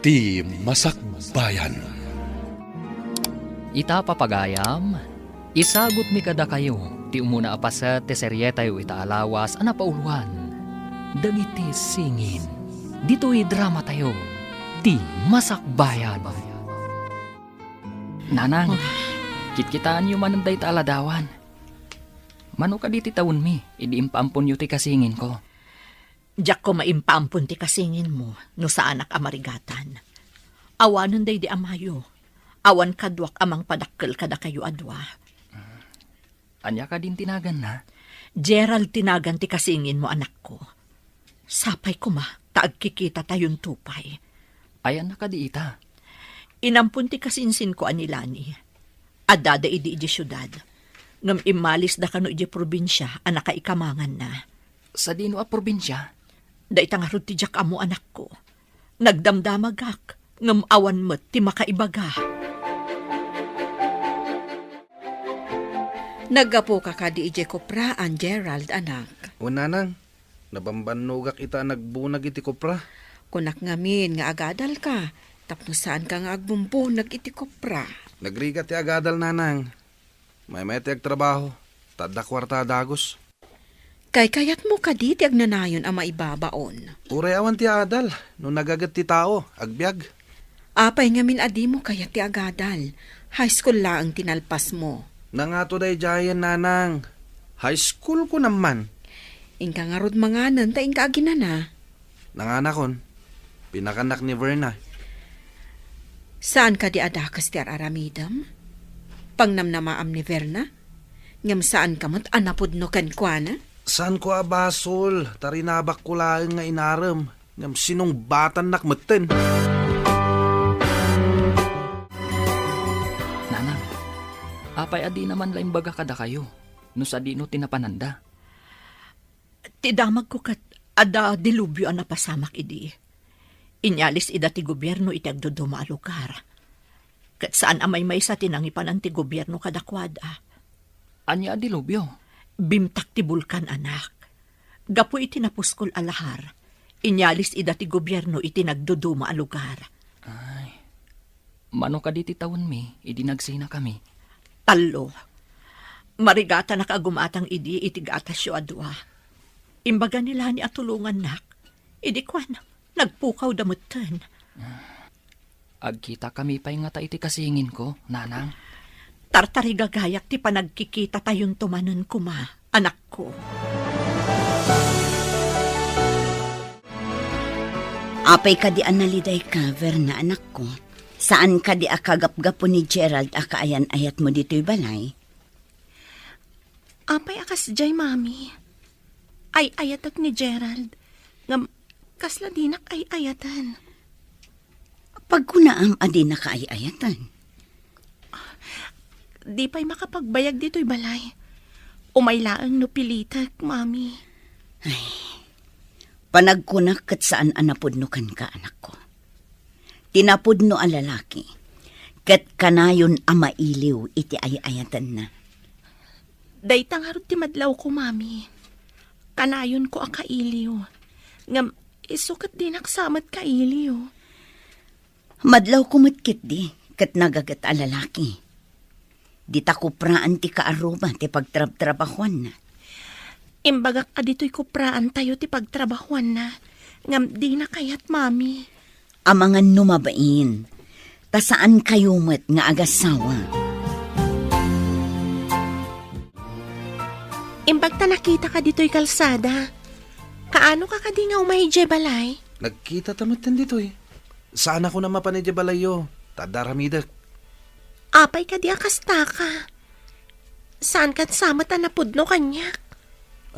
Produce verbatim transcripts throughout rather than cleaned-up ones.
Ti Masakbayan. Ita, papagayam, isagutmi kadakayo ti umuna a paset ti serietayo ita a lawas a napauluan, Dagiti Singin. Ditoy dramatayo, Ti Masakbayan. Nanang, kitkitaenyo manen dayta a ladawan. Mano kadi ti tawenmi idi impaamponyo ti kasinginko? Diak koma impaampon ti kasinginmo no saanak a marigatan. Awanen daydi amayo. Awan kaduak a mangpadakkel kadakayo a dua. Ania kadin ti naganna? Gerald ti nagan ti kasinginmo, anakko. Sapay koma ta agkikitatayon pay. Ayanna kadi ita? Inampon ti kasinsinko a ni Lani. Addada idi idiay siudad. Ngem immalisda kano idiay probinsia a nakaikamanganna. Sadino a probinsia? Dayta ngarud ti diak ammo, anakko. Nagdamdamagak, ngem awan met ti makaibaga. Naggapuka kadi idiay kopraan, Gerald, anak? Wen, nanang. Nabambannogak ita a nagbunag iti kopra. Kunak ngamin nga agadalka, tapno saanka nga agbumbunag iti kopra. Nagrigat ti agadal, nanang. Maymayat ti agtrabaho, ta adda kuarta a dagus. Kaykayatmo kadi ti agnanayon a maibabaon? Uray awan ti adal, no nagaget ti tao, agbiag. Apay ngamin a dimo kayat ti agadal? High school laeng ti nalpasmo. Nangato daydiayen, nanang. High school ko naman. Inka ngarud manganen ta inka aginana. Nanganakon, pinakannak ni Verna. Saan kadi a dakes ti ar-aramidem? Pangnamnamaam ni Verna? Ngem saanka met a napudno kenkuana? Saanko a basol, ta rinabakko laeng nga inarem, ngem sinungbatannak metten. Nanang, apay a dina man la imbaga kadakayo no sadino ti napananda? Ti damagko ket adda dilubio a napasamak idi. Inyalis ida ti gobierno iti agduduma a lugar. Ket saan a maymaysa ti nangipanan ti gobierno kadakuada. Ania a dilubio? Bimtak ti bulkan, anak. Gapu iti napuskol a lahar, inyalis ida ti gobierno iti nagduduma a lugar. Ay. Mano kadi ti tawenmi idi nagsinakami? Tallo. Marigatanak a gumatang idi iti gatasyo a dua. Imbaga ni Lani a tulongannak. Idi kuan, nagpukawda metten. Agkitakami pay ngata iti kasinginko, nanang? Tartarigagayak ti panagkikitatayon manen koma, anakko. Apay kadi a nalidayka, Verna, anakko? Saan kadi a kagapgapu ni Gerald a kaayan-ayatmo ditoy balay? Apay a kasdiay, Mami? Ay-ayatek ni Gerald. Ngem, kasla dinak ay-ayaten. Pagkunaam a dinaka ay-ayaten? Di pay makapagbayag ditoy balay. Umay laeng no pilitek, Mami. Ay, panagkunak ket saan a napudno kenka, anakko. Ti napudno a lalaki, ket kanayon a mailiw iti ay-ayatenna. Dayta ngarud ti madlawko, Mami. Kanayonko a kailiw. Ngem isu ket dinak sa met kailiw. Madlawko met ketdi ket nagaget a lalaki. Dita kupraan ti kaarruba ti pagtrabtrabahuanna. Imbagak a ditoy kupraantayo ti pagtrabahuanna, ngem dina kayat, Mami. Amangan no mabain, ta saankayo met nga agasawa. Imbag ta nakitaka ditoy kalsada. Kaano ka kadi nga umay idiay balay? Nagkita ta metten ditoy. Saan a kunam a mapan idiay balayyo, ta adda aramidek. Apay kadi a kastaka? Saan ket sa met a napudno kaniak?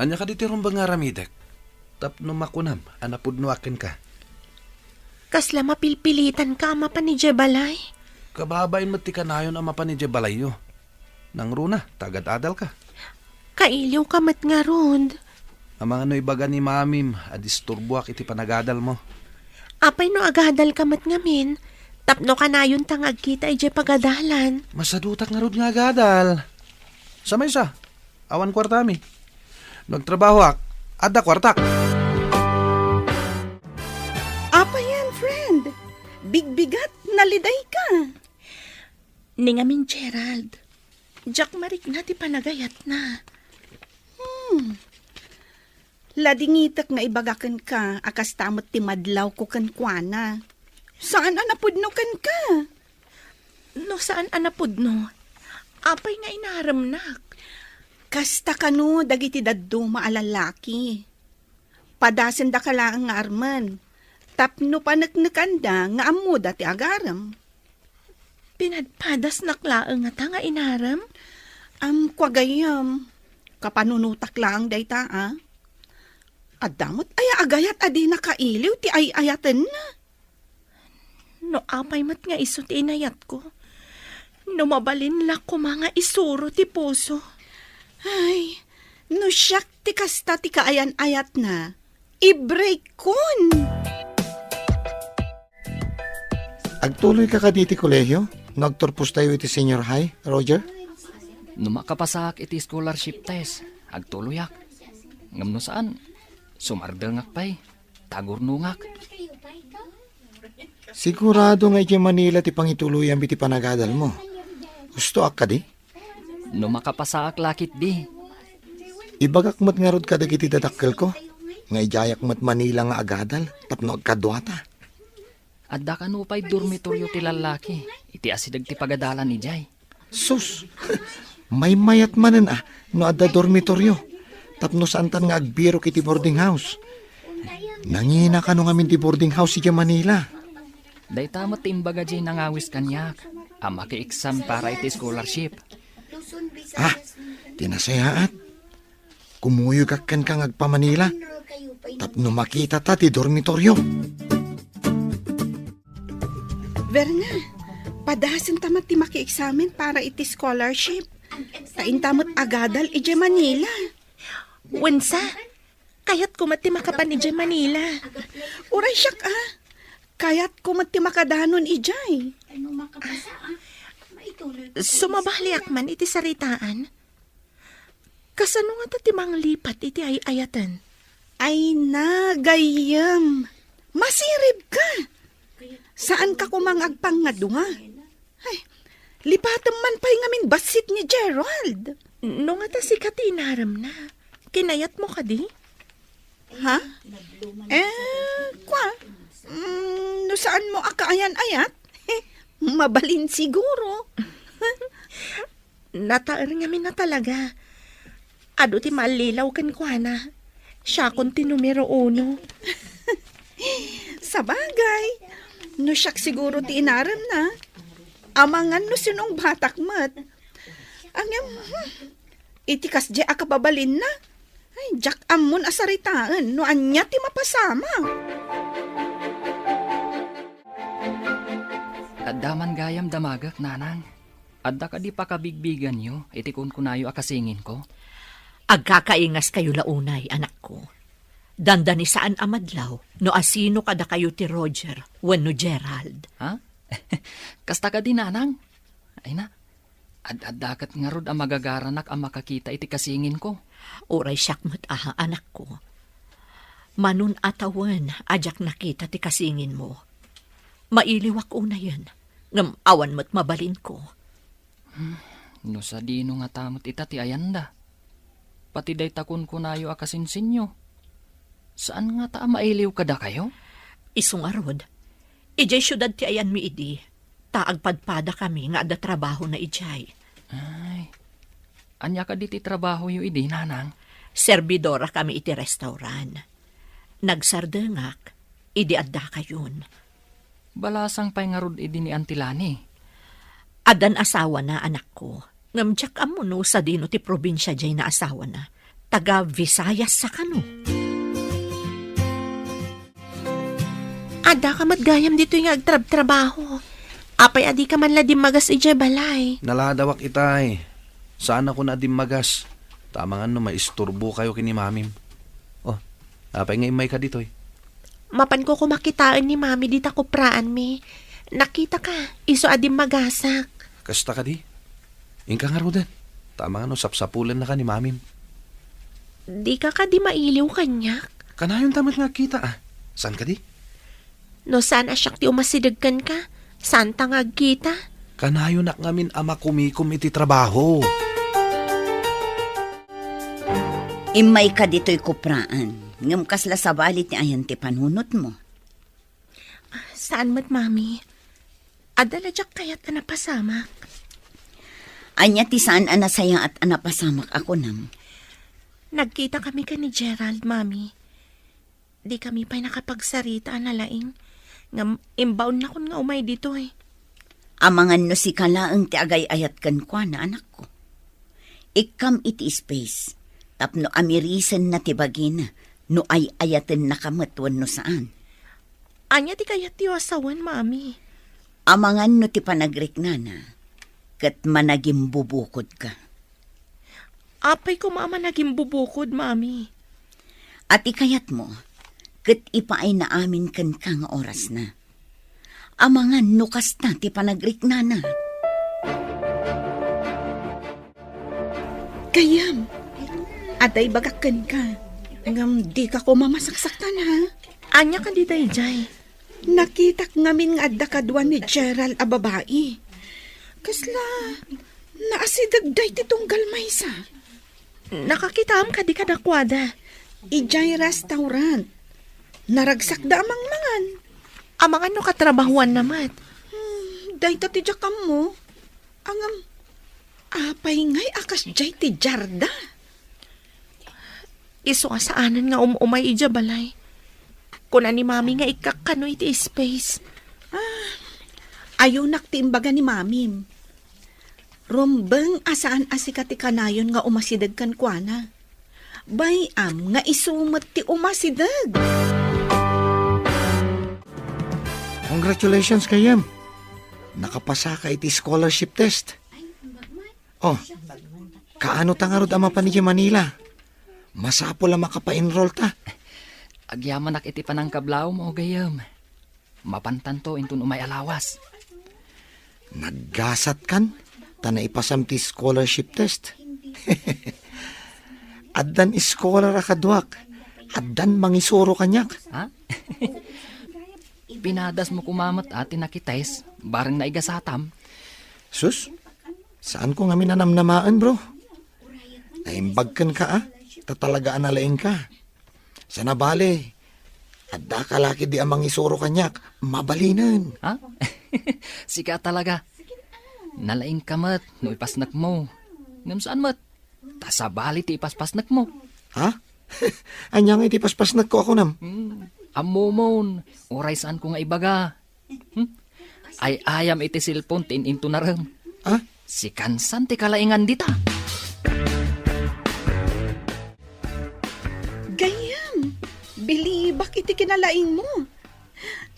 Ania kadi ti rumbeng nga aramidek? Tapno makunam a napudnoak kenka. Kasla mapilpilitanka a mapan idiay balay? Kababain met ti kanayon a mapan idiay balayyo. Nangruna, ta agad-adalka. Kailiwka met ngarud. Amangan no ibaga ni Mamim a disturboak iti panagadalmo. Apay no agadalka met ngamin, tapno kanayonta nga agkita idiay pagadalan? Masadutak ngarud nga agadal. Sa maysa, awan kuartami. No agtrabahoak, adda kuartak. Apay yan, friend? Bigbigat, nalidayka. Ni ngamin, Gerald, diak marikna ti panagayatna. Hmm. Ladingitek nga ibagakenka a kasta met ti madlawko kenkuana. Saan a napudno kenka? No saan a napudno, apay nga inaremnak? Kasta kano dagiti dadduma a lalaki. Padasendaka laeng nga armen, tapno paneknekanda nga ammoda ti agarem. Pinadpadasnak laeng ngata nga inarem? Am, kua gayyem, kapanunotak laeng dayta, a? Adda met aya a gayat a di nakailiw ti ay-ayatenna? No apay met nga isu ti inayatko, no mabalin la koma nga isuro ti puso. Ay, no siak ti kasta ti kaayan-ayatna, i-break-kon! Agtuloyka kadi iti kolehio no agturpostayo iti senior high, Roger? No makapasaak iti scholarship test, agtuloyak. Ngem no saan, sumardengak pay. Tagurnongak. Sigurado nga idiay Manila ti pangituloyam iti panagadalmo. Hustoak kadi? No makapasaak la ketdi. Ibagak met ngarud kadagiti dadakkelko nga idiayak met Manila nga agadal tapno agkaduata. Adda kano pay dormitoryo ti lallaki iti asideg ti pagadalan idiay. Sus! Maymayat manen a no adda dormitoryo tapno saantan nga agbirok iti boarding house. Nangina kano ngamin ti boarding house idiay Manila. Dayta met ti imbaga diay nangawis kaniak a maki-exam para iti scholarship. Ah, ti nasayaat. Kumuyogak kenka nga agpa-Manila tapno makitata ti dormitoryo. Verna, padasenta met ti makieksamen para iti scholarship. Ta inta met agadal idiay Manila. Wensa, kayatko met ti makapan idiay Manila. Uray siak, a. Kayatko met ti makadanon idiay. Sumabaliak man iti saritaan. Kasano ngata ti manglipat iti ay-ayaten? Ay na, gayyem. Masiribka. Saanka koma nga agpangngadua? Ay, lipatem man pay ngamin bassit ni Gerald. No ngata sika ti inaremna, kinayatmo kadi? Ha? Eh, kua? Mm, no saanmo a kaayan-ayat? Mabalin siguro. Nataer ngamin a talaga. Adu ti mallilaw kenkuana. Siakon ti numero uno. Sabagay, no siak siguro ti inaremna, amangan no sinong batak met. Ngem, hmm, iti kasdiay a kababalinna, ay, diak ammon a saritaen no ania ti mapasama. Adda man gayam damagek, nanang. Adda kadi pakabigbiganyo iti kunkunayo a kasinginko? Agkakaingaskayo la unay, anakko. Dandani saan a madlaw no asino kadakayo ti Roger wenno Gerald. Ha? Kasta kadi, nanang? Ay na, ad-adda ket ngarud a magagaranak a makakita iti kasinginko. Uray siak met a, anakko. Manon a tawen a diak nakita ti kasinginmo. Mailiwak unayen, ngem awan met mabalinko. Hmm, no sadino ngata met ita ti ayanda. Pati dayta kunkunayo a kasinsinyo. Saan ngata a mailiw kadakayo? Isu ngarud, idiay siudad ti ayanmi idi, ta agpadpadakami nga adda trabahona idiay. Ay, ania kadi ti trabahoyo idi, nanang? Serbidorakami iti restaurant. Nagsardengak idi addakayon. Balasang pay ngarud idi ni Auntie Lani? Addan asawana, anakko. Ngem diak ammo no sadino ti probinsia diay naasawana. Taga Visayas sa kano? Addaka met gayam ditoy nga agtrabtrabaho. Apay a dika man la dimmagas idiay balay? Naladawak itay. Saanakon a dimmagas. Ta amangan no maisturbokayo ken ni mamim. Oh, apay nga immayka ditoy? Mapanko koma kitaen ni mami dita kupraanmi. Nakitaka, isu a dimmagasak. Kasta kadi? Inka ngaruden. Ta amangan no sapsapulennaka ni mamim. Dika kadi mailiw kaniak? Kanayonta met nga agkita, a. Saan kadi? No saan a siak ti umasideg kenka, saanta nga agkita. Kanayonak ngamin a makumikom iti trabaho. Immayka ditoy kupraan, ngem kasla sabali ti ayan ti panunotmo. Saan met, Mami. Adda la diak kayat a napasamak. Ania ti saan a nasayaat a napasamak a kunam? Nagkita kami ken ni Gerald, Mami. Di kami pay nakapagsarita a nalaing, ngem imbaonnakon nga umay ditoy. Amangan no sika laeng ti agay-ayat kenkuana, anakko. Ikkam iti space, tapno amirisenna ti bagina no ay-ayatennaka met wenno saan. Ania ti kayatyo a sawen, Mami? Amangan no ti panagriknana ket managimbubukodka. Apay koma a managimbubukod, Mami? A ti kayatmo, ket ipaayna amin kenka nga orasna. Amangan no kasta ti panagriknana. Gayyem, adda ibagak kenka, ngem dika koma masaksaktan, ha? Ania kadi daydiay? Nakitak ngamin nga adda kadua ni Gerald a babai. Kasla naasidegda iti tunggal maysa. Nakakitaam kadi kadakuada? Idiay restaurant. Naragsakda a mangmangan. Amangan no katrabahuanna met. Hmm, dayta ti diak ammo. Ngem, apay ngay a kasdiay ti diarda? Isu a saanen nga um-umay idiay balay. Kuna ni Mami nga ikkakkano iti space. Ah, ayunak ti imbaga ni Mamim. Rumbeng a saan a sika ti kanayon nga umasideg kenkuana. Bay-am nga isu met ti umasideg. Congratulations, gayyem. Nakapasaka iti scholarship test. Oh, kaano ta ngarud a mapan idiay Manila? Masapul a makapa-enroll ta. Agyamanak iti panangkablawmo, gayyem. Mapantanto inton umay a lawas. Naggasatkan, ta naipasam ti scholarship test. Addan scholar a kaduak, addan mangisuro kaniak. Ha? Pinadasmo koma met a ti nakitest, bareng naigasatam. Sus, saanko ngamin a namnamaen, bro. Naimbag kenka, a, ta talaga a nalaingka. Sana bale, adda ka la ketdi a mangisuro kaniak, mabalinen. Ha? Sika talaga. Nalaingka met no ipasnekmo. Ngem saan met, ta sabali ti ipaspasnekmo. Ha? Ania nga iti paspasnekko a kunam? Hmm, ammomon, uray saanko nga ibaga. Hmm? Ay-ayam iti cellphone ti in-intunarem. Ah? Sikan san ti kalaingan dita. Gayyem, bilibak iti kinalaingmo.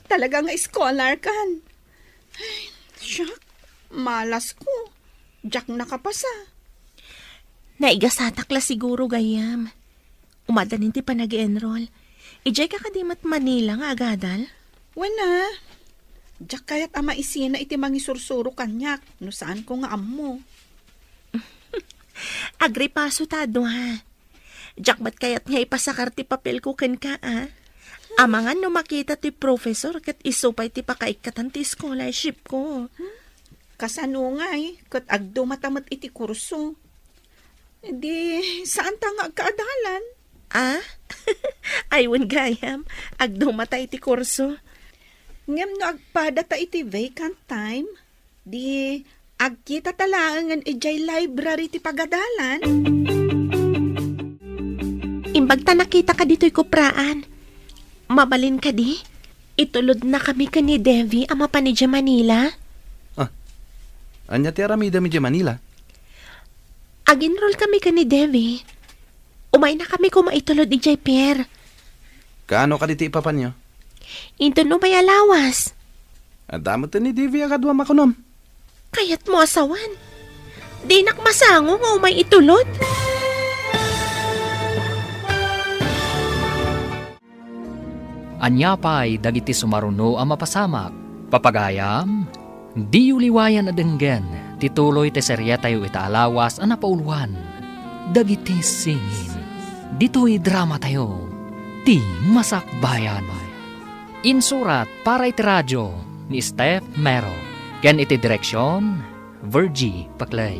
Talaga nga scholar kan. Ay, siak, malasko. Diak nakapasa. Naigasatak la siguro, gayyem. Umadanin ti panag-enroll. Idiay ka kadi met Manila nga agadal? Wen a. Diak kayat a maisina iti mangisursuro kaniak no saanko nga ammo. Agripaso ta a dua. Diak met kayat nga ipasakar ti papelko kenka, a. Amangan no makita ti professor ket isu pay ti pakaikkatan ti scholarship ko. Kasano ngay ket agdumata met iti kurso? Di, saanta nga agkaadalan? Ah? Ay, wen gayam, agdumata iti kurso. Ngem no agpadata iti vacant time, di, agkitata laengen idiay library ti pagadalan. Imbag ta nakitaka ditoy kupraan. Mabalin kadi? Itulodnakami ken ni Devi a mapan idiay Manila. Ah, ania ti aramidem idiay Manila? Ag-enroll kami ken ni Devi. Umaynakami koma itulod idiay pier. Kaano kadi ti ipapanyo? Inton umay a lawas. Adda met ni Devi a kaduam a kunam. Kayatmo a sawen? Dinak masango nga umay itulod. Ania pay dagiti sumaruno a mapasamak? Papagayam, diyo liwayan a denggen ti tuloy ti serietayo ita a lawas a napauluan, Dagiti Singin. Ditoy dramatayo, Ti Masakbayan. Insurat para iti radio ni Steph Mero, ken iti direksion, Virgie Paclay.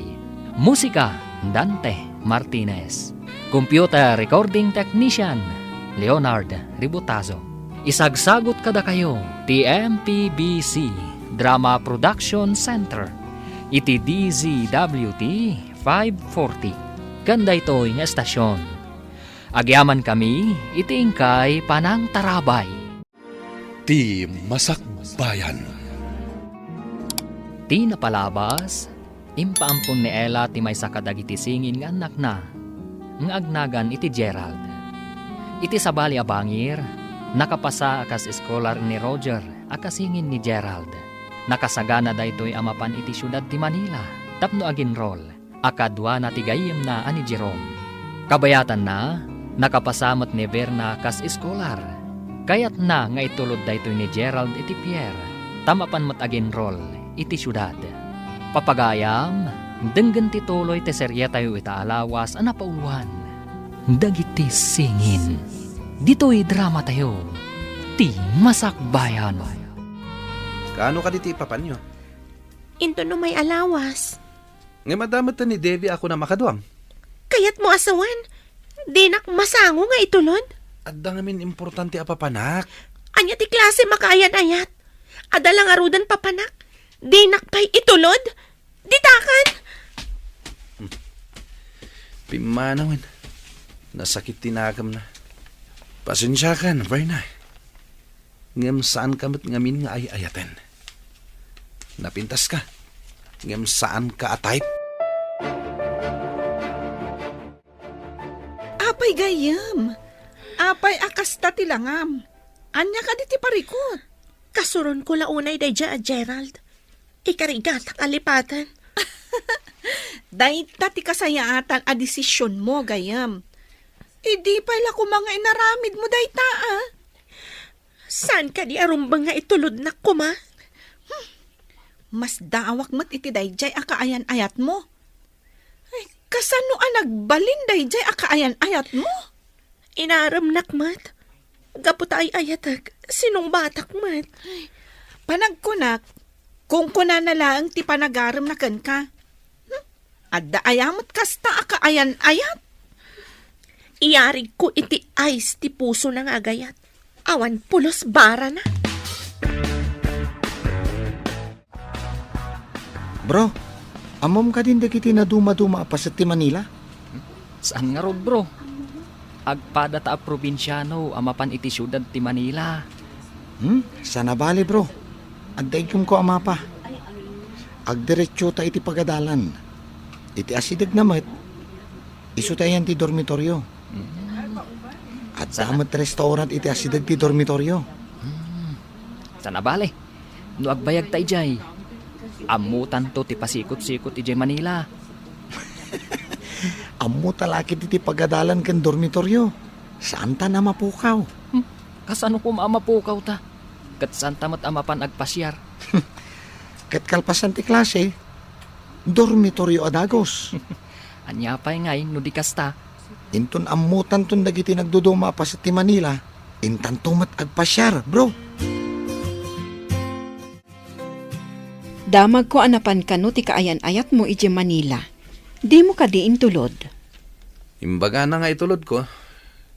Musika, Dante Martinez. Computer recording technician, Leonard Ributazo. Isagsagut kadakayo ti M P B C Drama Production Center iti D Z W T five forty. Ken daytoy nga estasion, agyamankami iti inkay panangtarabay. Ti Masakbayan. Ti napalabas, impaampon ni Ella ti maysa kadagiti singin nga annakna nga agnagan iti Gerald. Iti sabali a bangir, nakapasa a kas eskolar ni Roger a kasingin ni Gerald. Nakasagana daytoy a mapan iti siudad ti Manila tapno agenrol a kaduana ti gayyemna a ni Jerome. Kabayatanna, nakapasa met ni Verna kas eskolar. Kayatna nga itulod daytoy ni Gerald iti pier, ta mapan met agenrol iti siudad. Papagayam, denggen ti tuloy ti serietayo ita a lawas a napauloan. Dagiti singin. Ditoy dramatayo, ti Masakbayan. Kaano kadi ti ipapanyo? Inton umay a lawas. Ngem adda met ni Devi a kunam a kaduam. Kayatmo a sawen, dinak masango nga itulod? Adda ngamin importante a papanak. Ania ti klase makaayan-ayat? Adda la ngaruden papanak. Dinak pay itulod? Ditakan! Pimmanawen. Nasakit ti nakemna. Pasensiakan, Verna. Ngem saanka met ngamin nga ay-ayaten. Napintaska, ngem saanka a type. Apay gayyem? Apay a kasta ti langam? Ania kadi ti parikut? Kasuronko la unay daydiay a Gerald. Ikarigatak a lipaten. Dayta ti kasayaatan a desisionmo, gayyem. Idi pay la koma nga inaramidmo dayta, a? Saan kadi a rumbeng nga itulodnak koma? Hmm. Masdaawak met iti daydiay a kaayan-ayatmo. Ay, kasano a nagbalin daydiay a kaayan-ayatmo? Inaremnak met. Gapu ta ay-ayatek, sinungbatak met. Ay, panagkunak, kunkunana laeng ti panagaremna kenka. Hmm? Adda aya met kasta a kaayan-ayat? Iyarigko iti ice ti pusona nga agayat. Awan pulos barana. Bro, ammom kadin dagiti nadumaduma a paset ti Manila? Saan ngarud, bro. Agpadata a probinsiano a mapan iti siudad ti Manila. Hmm? Saan a bale, bro. Adda iggemko a mapa. Agdiretsota iti pagadalan. Iti asidegna met, isu ti ayan ti dormitorio. Hmm. Adda met restaurant iti asideg ti dormitorio. Hmm. Saan a bale. No agbayagta idiay, ammotanto ti pasikot-sikot idiay Manila. Ammota la ketdi ti pagadalan ken dormitorio. Saanta a mapukaw. Hmm, kasano koma a mapukawta? Ket saanta met a mapan agpasiar. Ket kalpasan ti klase, dormitorio a dagus. Ania pay ngay no di kasta? Inton ammotanton dagiti nagduduma a paset ti Manila, intanto met agpasiar, bro. Damagko a napan kano ti kaayan-ayatmo idiay Manila. Dimo kadi intulod? Imbagana nga itulodko,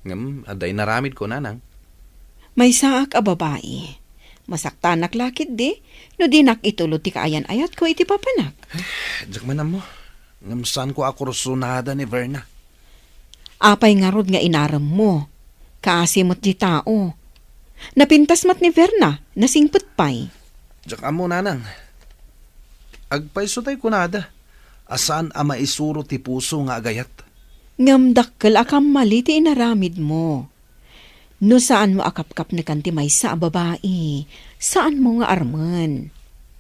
ngem adda inaramidko, nanang. Maysaak a babai. Masaktanak la ketdi no dinak itulod ti kaayan-ayatko iti papanak. Diak man ammo, ngem saanko a kursunada ni Verna. Apay ngarud nga inaremmo? Kaasi met ti tao. Napintas met ni Verna, nasingpet pay. Diak ammo, nanang. Agpayso tay kunada a saan a maisuro ti puso nga agayat. Ngem dakkel a kammali ti inaramidmo. No saanmo a kapkapnekan ti maysa a babai, saanmo nga armen.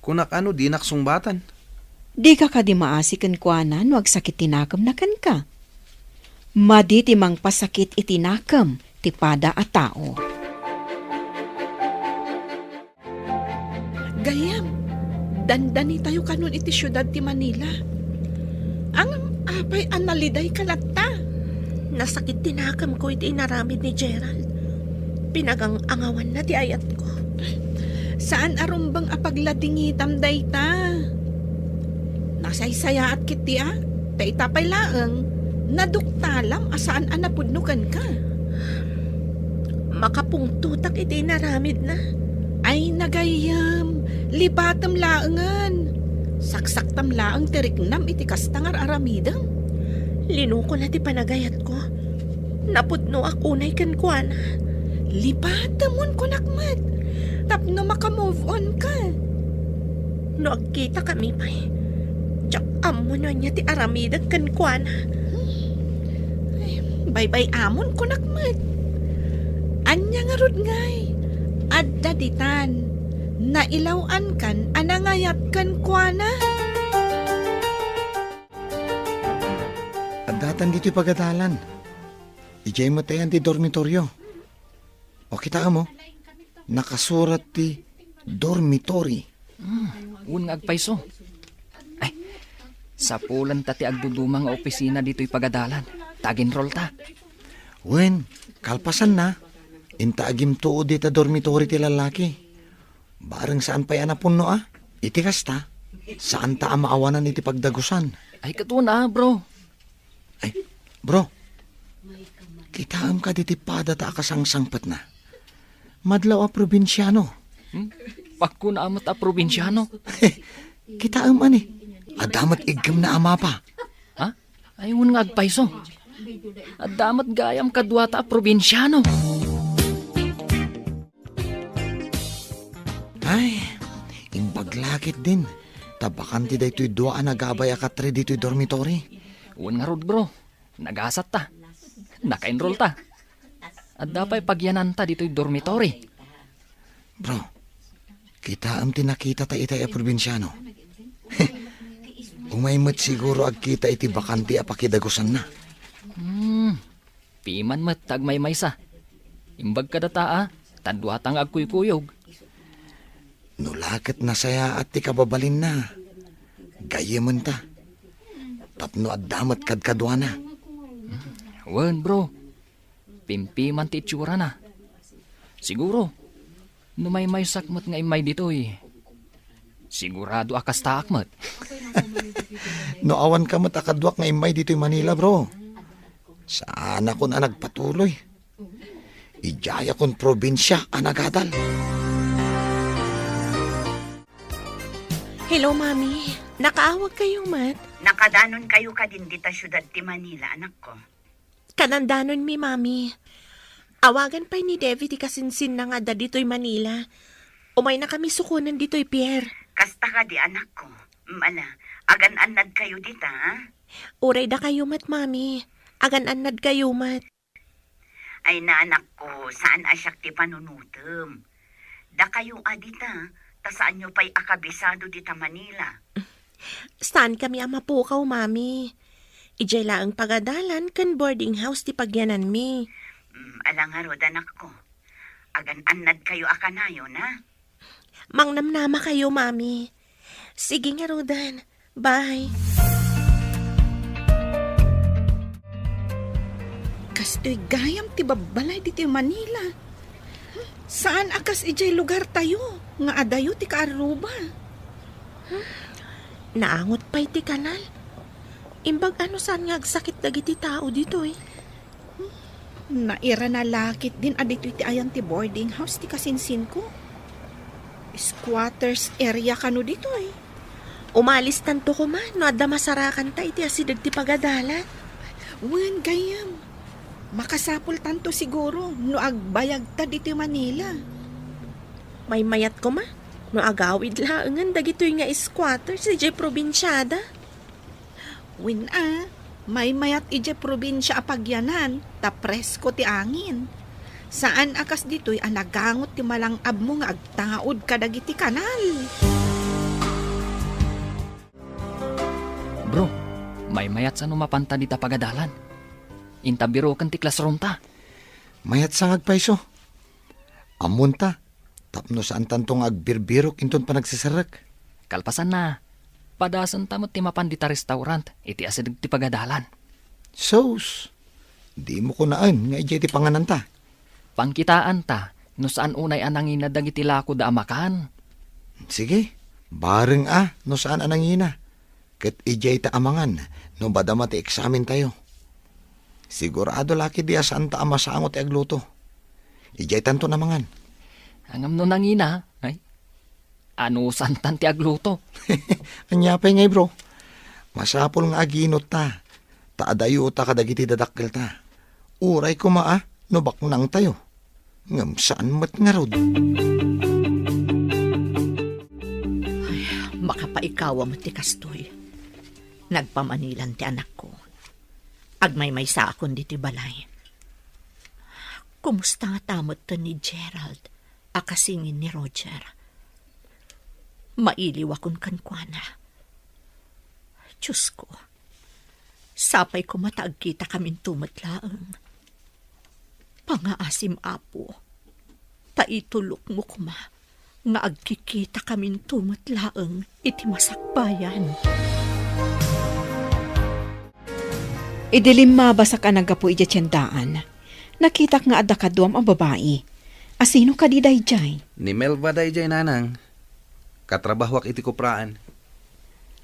Kunak a no dinak sungbatan. Dika kadi maasi kenkuana no agsakit ti nakemna kenka? Madi ti mangpasakit iti nakem ti pada a tao. Gayyem, dandanitayo kanon iti siudad ti Manila. Ngem apay a nalidayka latta? Nasakit ti nakemko iti inaramid ni Gerald. Pinagang-angawanna ti ayatko. Saan a rumbeng a pagladingitam dayta. Nasaysayaat ketdi a, ta ita pay laeng, naduktalam a saan a napudno kenka. Makapungtotak iti inaramidna. Ay, nagayyem, lipatem laengen. Saksaktam laeng ti riknam iti kasta nga ar-aramidem. Linukona ti panagayatko. Napudnoak unay kenkuana. Lipatemon, kunak met, tapno maka-move on ka. No agkitakami pay, diak ammo no ania ti aramidek kenkuana. Ay, baybay-amon, kunak met. Ania ngarud ngay? Adda ditan. Nailaw-ankan a nangayat kenkuana. Addatan ditoy pagadalan. Idiay met ayan ti dormitorio. O, kitaem, o. Nakasurat ti dormitory. Hmm, wen nga agpayso. Ay, sapulan ta ti agduduma nga opisina ditoy pagadalan. Ta ag-enroll ta. Wen, kalpasanna, inta agimtuod dita dormitory ti lallaki. Bareng saan pay a napunno a. Iti kasta, saan ta a maawanan iti pagdagusan. Ay, katuna, bro. Ay, bro, kitaem kadi ti pada ta a kasangsangpetna? Madlaw a probinsiano. Hmm? Pakuna met a probinsiano. Kitaem, ani? Adda met iggemna a mapa. Ha? Ay, wen nga agpayso. Adda met gayam kaduata a probinsiano. Ay, imbag la ketdin, ta bakante daytoy dua a nagabay a katre ditoy dormitory. Wen ngarud, bro. Nagasat ta. Naka-enroll ta. Adda pay pagyananta ditoy dormitory. Bro, kitaem ti nakitata itay a probinsiano. Umay met siguro agkita iti bakante a pakidagusanna. Hmm, piman met ta agmaymaysa. Imbag kadata a, ta duata nga agkuykuyog. No la ket nasayaat ti kababalinna, gayyementa. Tapno adda met kadkaduana. Wen, bro. Pimpiman ti itsurana. Siguro, no maymaysak met nga immay ditoy, sigurado a kastaak met. No awanka met a kaduak nga immay ditoy Manila, bro, saanakon a nagpatuloy. Idiayakon probinsia a nagadal. Hello, Mami. Nakaawag kayo met? Nakadanon kayo kadin dita siudad ti Manila, anakko. Kanandanonmi, Mami. Awagan pay ni Devi ti kasinsinna nga adda ditoy Manila. Umayna kami sukonen ditoy pier. Kasta kadi, anakko. Mala, agan-annad kayo dita, ha? Uray dakayo met, Mami. Agan-annad kayo met. Ay, anakko, saan a siak ti panunotem. Dakayo a dita, ta saanyo pay a kabisado dita Manila. Saankami a mapukaw, Mami. Idiay laeng pagadalan ken boarding house ti pagyananmi. Mm, ala ngarud, anakko. Agan-annad kayo a kanayon, ha? Mangnamnama kayo, Mami. Sige ngaruden. Bye. Kastoy gayam ti babbalay ditoy Manila. Saan a kas idiay lugartayo nga adayo ti kaarruba. Naangot pay ti kanal. Imbag a no saan nga agsakit dagiti tao ditoy. Nairana la ketdin a ditoy ti ayan ti boarding house ti kasinsinko. Squatters area kano ditoy. Umalistanto koma no adda masarakanta iti asideg ti pagadalan. Wen, gayyem. Makasapultanto siguro no agbayagta ditoy Manila. Maymayat koma no agawid laengen dagitoy nga squatters idiay probinsiada. Wen a, maymayat idiay probinsia a pagyanan, ta presko ti angin. Saan a kas ditoy a nagangot ti malang-abmo nga agtaud kadagiti kanal. Bro, maymayat sa no mapanta dita pagadalan. Inta biroken ti classroom ta. Mayat sa nga agpayso. Ammonta, tapno saantanto nga agbirbirok inton panagseserrek. Kalpasanna, padasenta met ti mapan dita restaurant iti asideg ti pagadalan. Sus, dimo kunaen nga idiay ti pangananta. Pangkitaanta no saan unay a nangina dagiti lakoda a makan. Sige, bareng a no saan a nangina. Ket idiay ta a mangan no madama ti eksamentayo. Sigurado la ketdi a saanta a masango ti agluto. Idiaytanton a mangan. Ngem no nangina, ay, anusantan ti agluto. Ania pay ngay, bro? Masapul nga aginutta, ta adayota kadagiti dadakkelta. Uray koma a no baknangtayo. Ngem saan met ngarud. Ay, makapaikawa met ti kastoy. Nagpamanilan ti anakko. Agmaymaysaakon ditoy balay. Kumusta ngata metten ni Gerald a kasingin ni Roger? Mailiwakon kenkuana. Diosko, sapay koma ta agkitakaminto met laeng. Pangaasim, Apo, ta itulokmo koma nga agkikitakaminto met laeng iti masakbayan. Idi limmabasak a naggapu idiay tiendaan, nakitak nga adda kaduam a babai. Asino kadi daydiay? Ni Melba daydiay, nanang. Katrabahoak iti kupraan.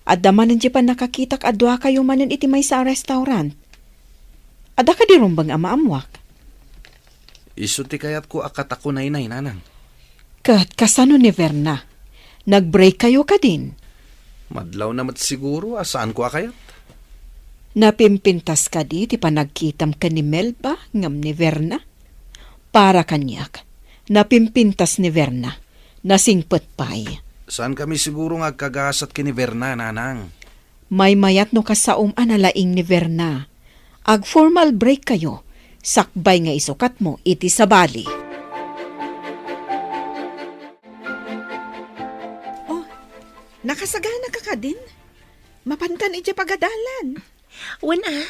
Adda manen diay pannakakitak a duakayo manen iti maysa a restaurant. Adda kadi rumbeng a maammoak? Isu ti kayatko a katakunaynay, nanang. Ket kasano ni Verna? Nag-break kayo kadin? Madlawna met siguro a saanko a kayat. Napimpintas kadi ti panagkitam ken ni Melba ngem ni Verna? Para kaniak, napimpintas ni Verna. Nasingpet pay. Saankami siguro nga agkagasat ken ni Verna, nanang. Maymayat no kasaom a nalaing ni Verna. Ag-formal break kayo, sakbay nga isukatmo iti sabali. Oh, nakasagana ka kadin? Mapankan idiay pagadalan. Wen a,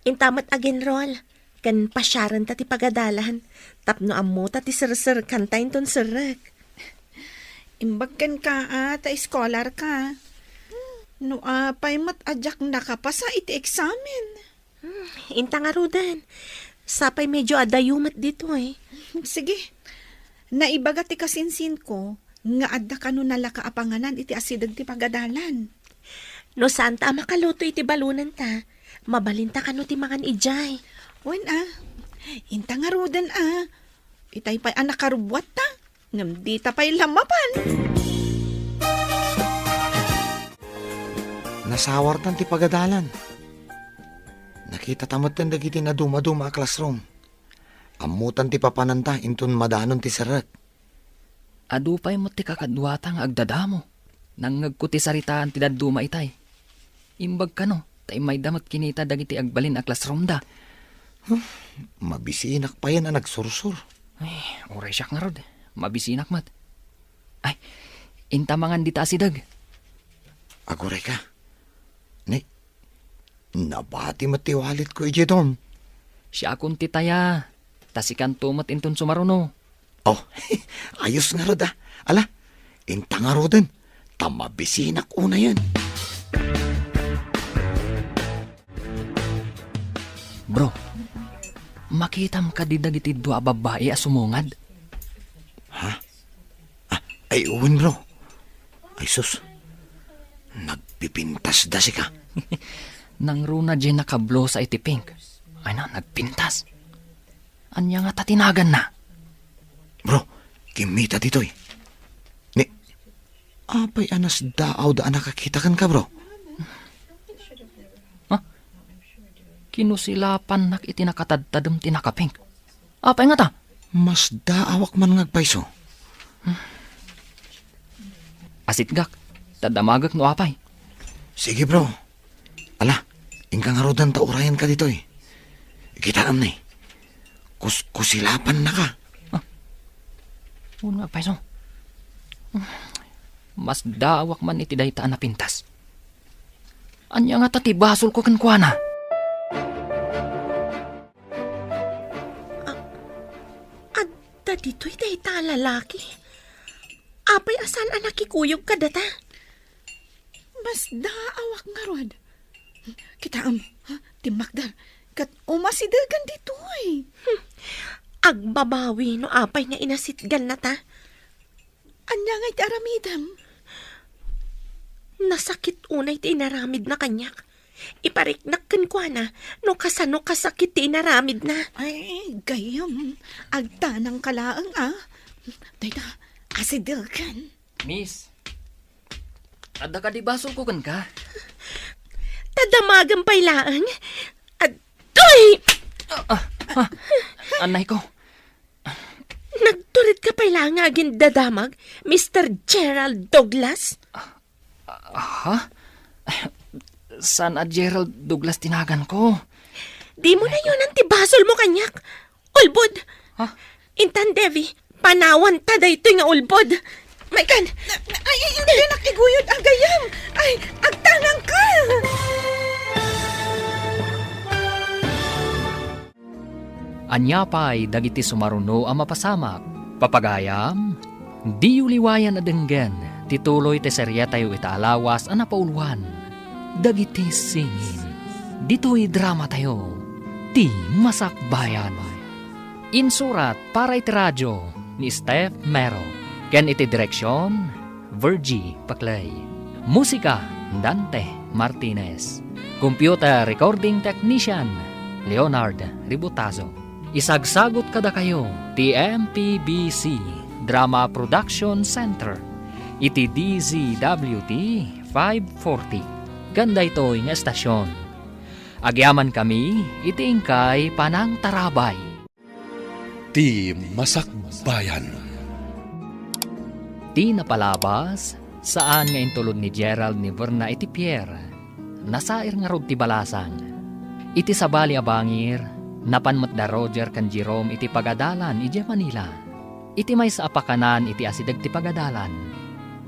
inta met ag-enroll ken pasiarenta ti pagadalan tapno ammota ti serserkanta inton serrek. Imbag kenka a ta scholar ka. No apay met a diak nakapasa iti eksamen. Hmm, inta ngaruden. Sapay medyo adayo met ditoy. Sige. Naibaga ti kasinsinko nga adda kano nalaka a panganan iti asideg ti pagadalan. No saanta a makaluto iti balonenta, mabalinta kano ti mangan idiay. Wen a, inta ngaruden a. Itay pay a nakarubbuatta, ngem dita pay la mapan. Nasawartan ti pagadalan. Nakitata metten dagiti nadumaduma a classroom. Ammotan ti papananta inton madanon ti serrek. Adu pay met ti kakaduata nga agdadamo. Nangngegko ti saritaan ti dadduma itay. Imbag kano, ta immayda met kinita dagiti agbalin a classroomda. Huh, mabisinak payen a nagsursur. Ay, uray siak ngarud. Mabisinak met. Ay, inta mangan dita asideg. Aguray ka. Ni, nabati met ti walletko idiay dorm. Siakon ti taya, ta sikanto met inton sumaruno. Oh, ayos ngarud a. Ala, inta ngaruden, ta mabisinak unayen. Bro, makitam kadi dagiti dua a babbai a sumungad? Ha? Ah, ay, wen, bro. Ay, sus. Nagpipintasda sika. Nangruna diay nakablusa iti pink. Ay na, nagpintas. Ania ngata ti naganna? Bro, kimmita ditoy. Ni, apay a nasdaawda a nakakita kenka, bro? Ha? Kinusilapannak iti nakatadtadem ti nakapink. Apay ngata? Masdaawak man nga agpayso. Asitgak, ta damagek no apay. Sige, bro. Ala, inka ngaruden ta urayenka ditoy. Kitaem ni. Kuskusilapannaka. Ah. Wen nga agpayso. Masdaawak man iti dayta a napintas. Ania ngata ti basolko kenkuana? A-, adda ditoy dayta a lalaki? Apay a saan a nakikuyog kadata? Masdaawak ngarud. Kitaem, ha? Timmakder. Ket umasidegan ditoy. Hmm. Agbabawi no apay nga inasitganna ta. Ania nga iti aramidem? Nasakit unay ti inaramidna kaniak. Ipariknak kenkuana no kasano kasakit ti inaramidna. Ay, gayyem. Agtanangka laeng, a. Dayta, asidegen. Miss, adda kadi basolko kenka? Ta damagem pay laeng. Adtoy! Ah, ah, ah, anay ko. Nagtured ka pay laeng nga agindadamag, Mister Gerald Douglas? Ah, ha? Saan a Gerald Douglas ti naganko? Dimo nayonan ti basolmo kaniak. Ulbod! Ha? Intan, Devi, panawanta daytoy nga ulbod. Maikan! Ay, ay, dinak iguyod a gayyem! Ay, agtanangka! Ania pay dagiti sumaruno a mapasamak? Papagayam, diyo liwayan a denggen ti tuloy ti serietayo ita a lawas a napauluan, Dagiti Singin. Ditoy dramatayo, Ti Masakbayan. Insurat para iti radio ni Steph Mero, ken iti direksion, Virgie Paclay. Musika, Dante Martinez. Computer recording technician, Leonard Ributazo. Isagsagut kadakayo ti M P B C Drama Production Center iti D Z W T five forty. Ken daytoy nga estasion, agyamankami iti inkay panangtarabay. Ti Masakbayan. Ti napalabas, saan nga intulod ni Gerald ni Verna iti pier. Nasair ngarud ti balasang. Iti sabali a bangir, napan met da Roger ken Jerome iti pagadalan idiay Manila. Iti maysa a pakanan iti asideg ti pagadalan,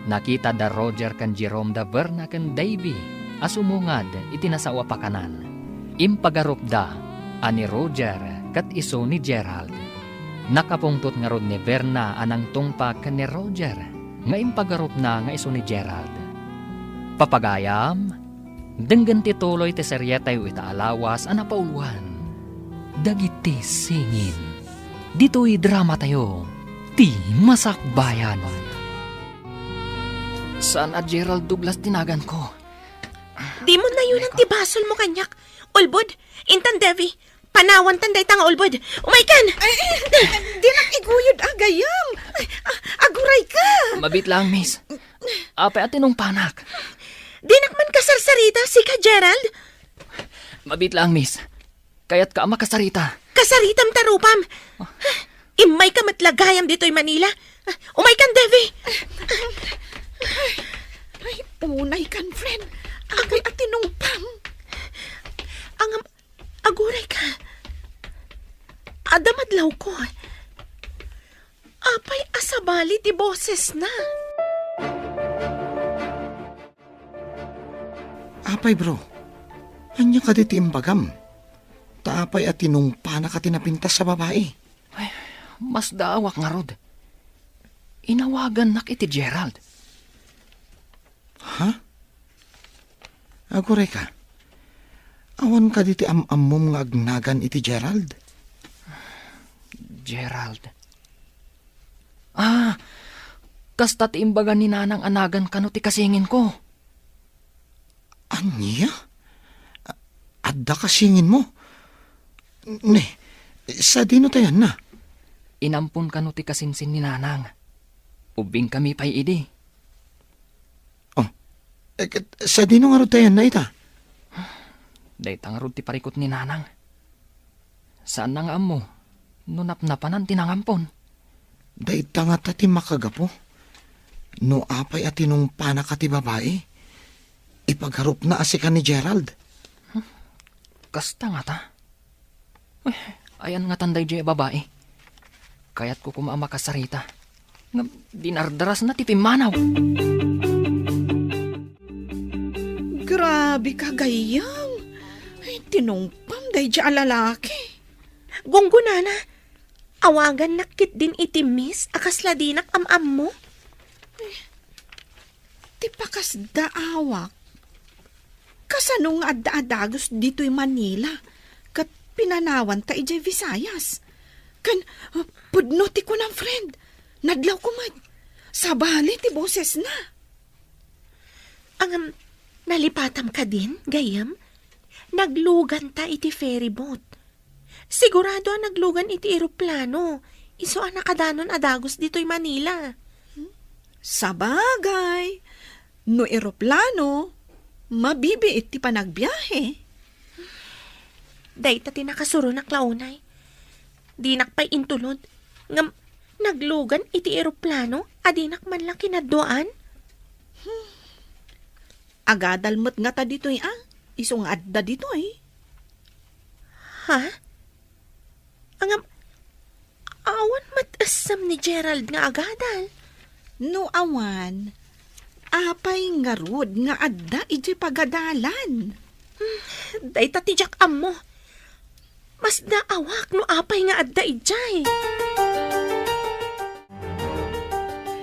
nakita da Roger ken Jerome da Verna ken Davy a sumungad iti nasao a pakanan. Impagarupda a ni Roger ket isu ni Gerald. Nakapungtot ngarud ni Verna a nangtungpag ken ni Roger nga impagarupna nga isu ni Gerald. Papagayam, denggen ti tuloy ti serietayo ita a lawas a napauluan, Dagiti Singin. Ditoy dramatayo, Ti Masakbayan. Saan a Gerald Douglas ti naganko? Dimo nayonan ti basolmo kaniak. Ulbod, intan Davy, panawantan dayta nga ulbod. Umaykan! Ay, ay, dinak iguyod a gayyem. Ay, a-, agurayka. Mabiit lang, miss. Apay a tinungpanak? Dinak man kasarsarita, sika, Gerald? Mabiit lang, miss. Kayatka a makasarita. Kasaritam ta rupam. Immayka met la gayam ditoy Manila. Umaykan, Davy. Ay, unaykan, friend. Apay a tinungpam. Ngem, agurayka. Adda madlawko. Apay a sabali ti bosesna? Apay, bro, ania kadi ti imbagam? Ta apay a tinungpanak a ti napintas a babai? Ay, masdaawak ngarud. Inawagannak iti Gerald. Ha? Agurayka, awan kadi ti am-ammom nga agnagan iti Gerald? Gerald. Ah, kasta ti imbaga ni Nanang a nagan kano ti kasinginko. Ania? A-, adda kasinginmo? Ne, sadino ta yanna? Inampon kano ti kasinsin ni Nanang. Ubbingkami pay idi. Oh, eh, ket sadino ngarud ta yanna ita? Dayta ngarud ti parikut ni Nanang. Saanna nga ammo no napnapanan ti nangampon. Dayta ngata ti makagapu. No apay a tinungpanak a ti babai, ipagarupna a sika ni Gerald. Hmm? Kasta ngata? Uy, ayan ngatan daydiay a babai. Kayatko koma a makasarita. Ngem dinardarasna ti pimmanaw. Grabe ka, gayyem. Ay, tinungpam daydiay a lalaki. Gunggonana, awagannak ketdin iti miss a kasla dinak am-ammo. Ti pakasdaawak, kasano nga adda a dagus ditoy Manila ket pinanawanta idiay Visayas? Ken, ah, pudno ti kunam, friend. Nadlawko met. Sabali ti bosesna. Ngem, nalipatam kadin, gayyem? Nagluganta iti ferry boat. Sigurado a naglugan iti eroplano. Isu a nakadanon a dagus ditoy Manila. Sabagay, no eroplano, mabibiit ti panagbiahe. Dayta ti nakasuronak la unay. Dinak pay intulod. Ngem naglugan iti eroplano a dinak man la kinadduaan. Agadal met ngata ditoy a, isu nga adda ditoy. Ha? Ngem, awan met essem ni Gerald nga agadal. No awan, apay ngarud nga adda idiay pagadalan? Hmm, dayta ti diak ammo. Masdaawak no apay nga adda idiay.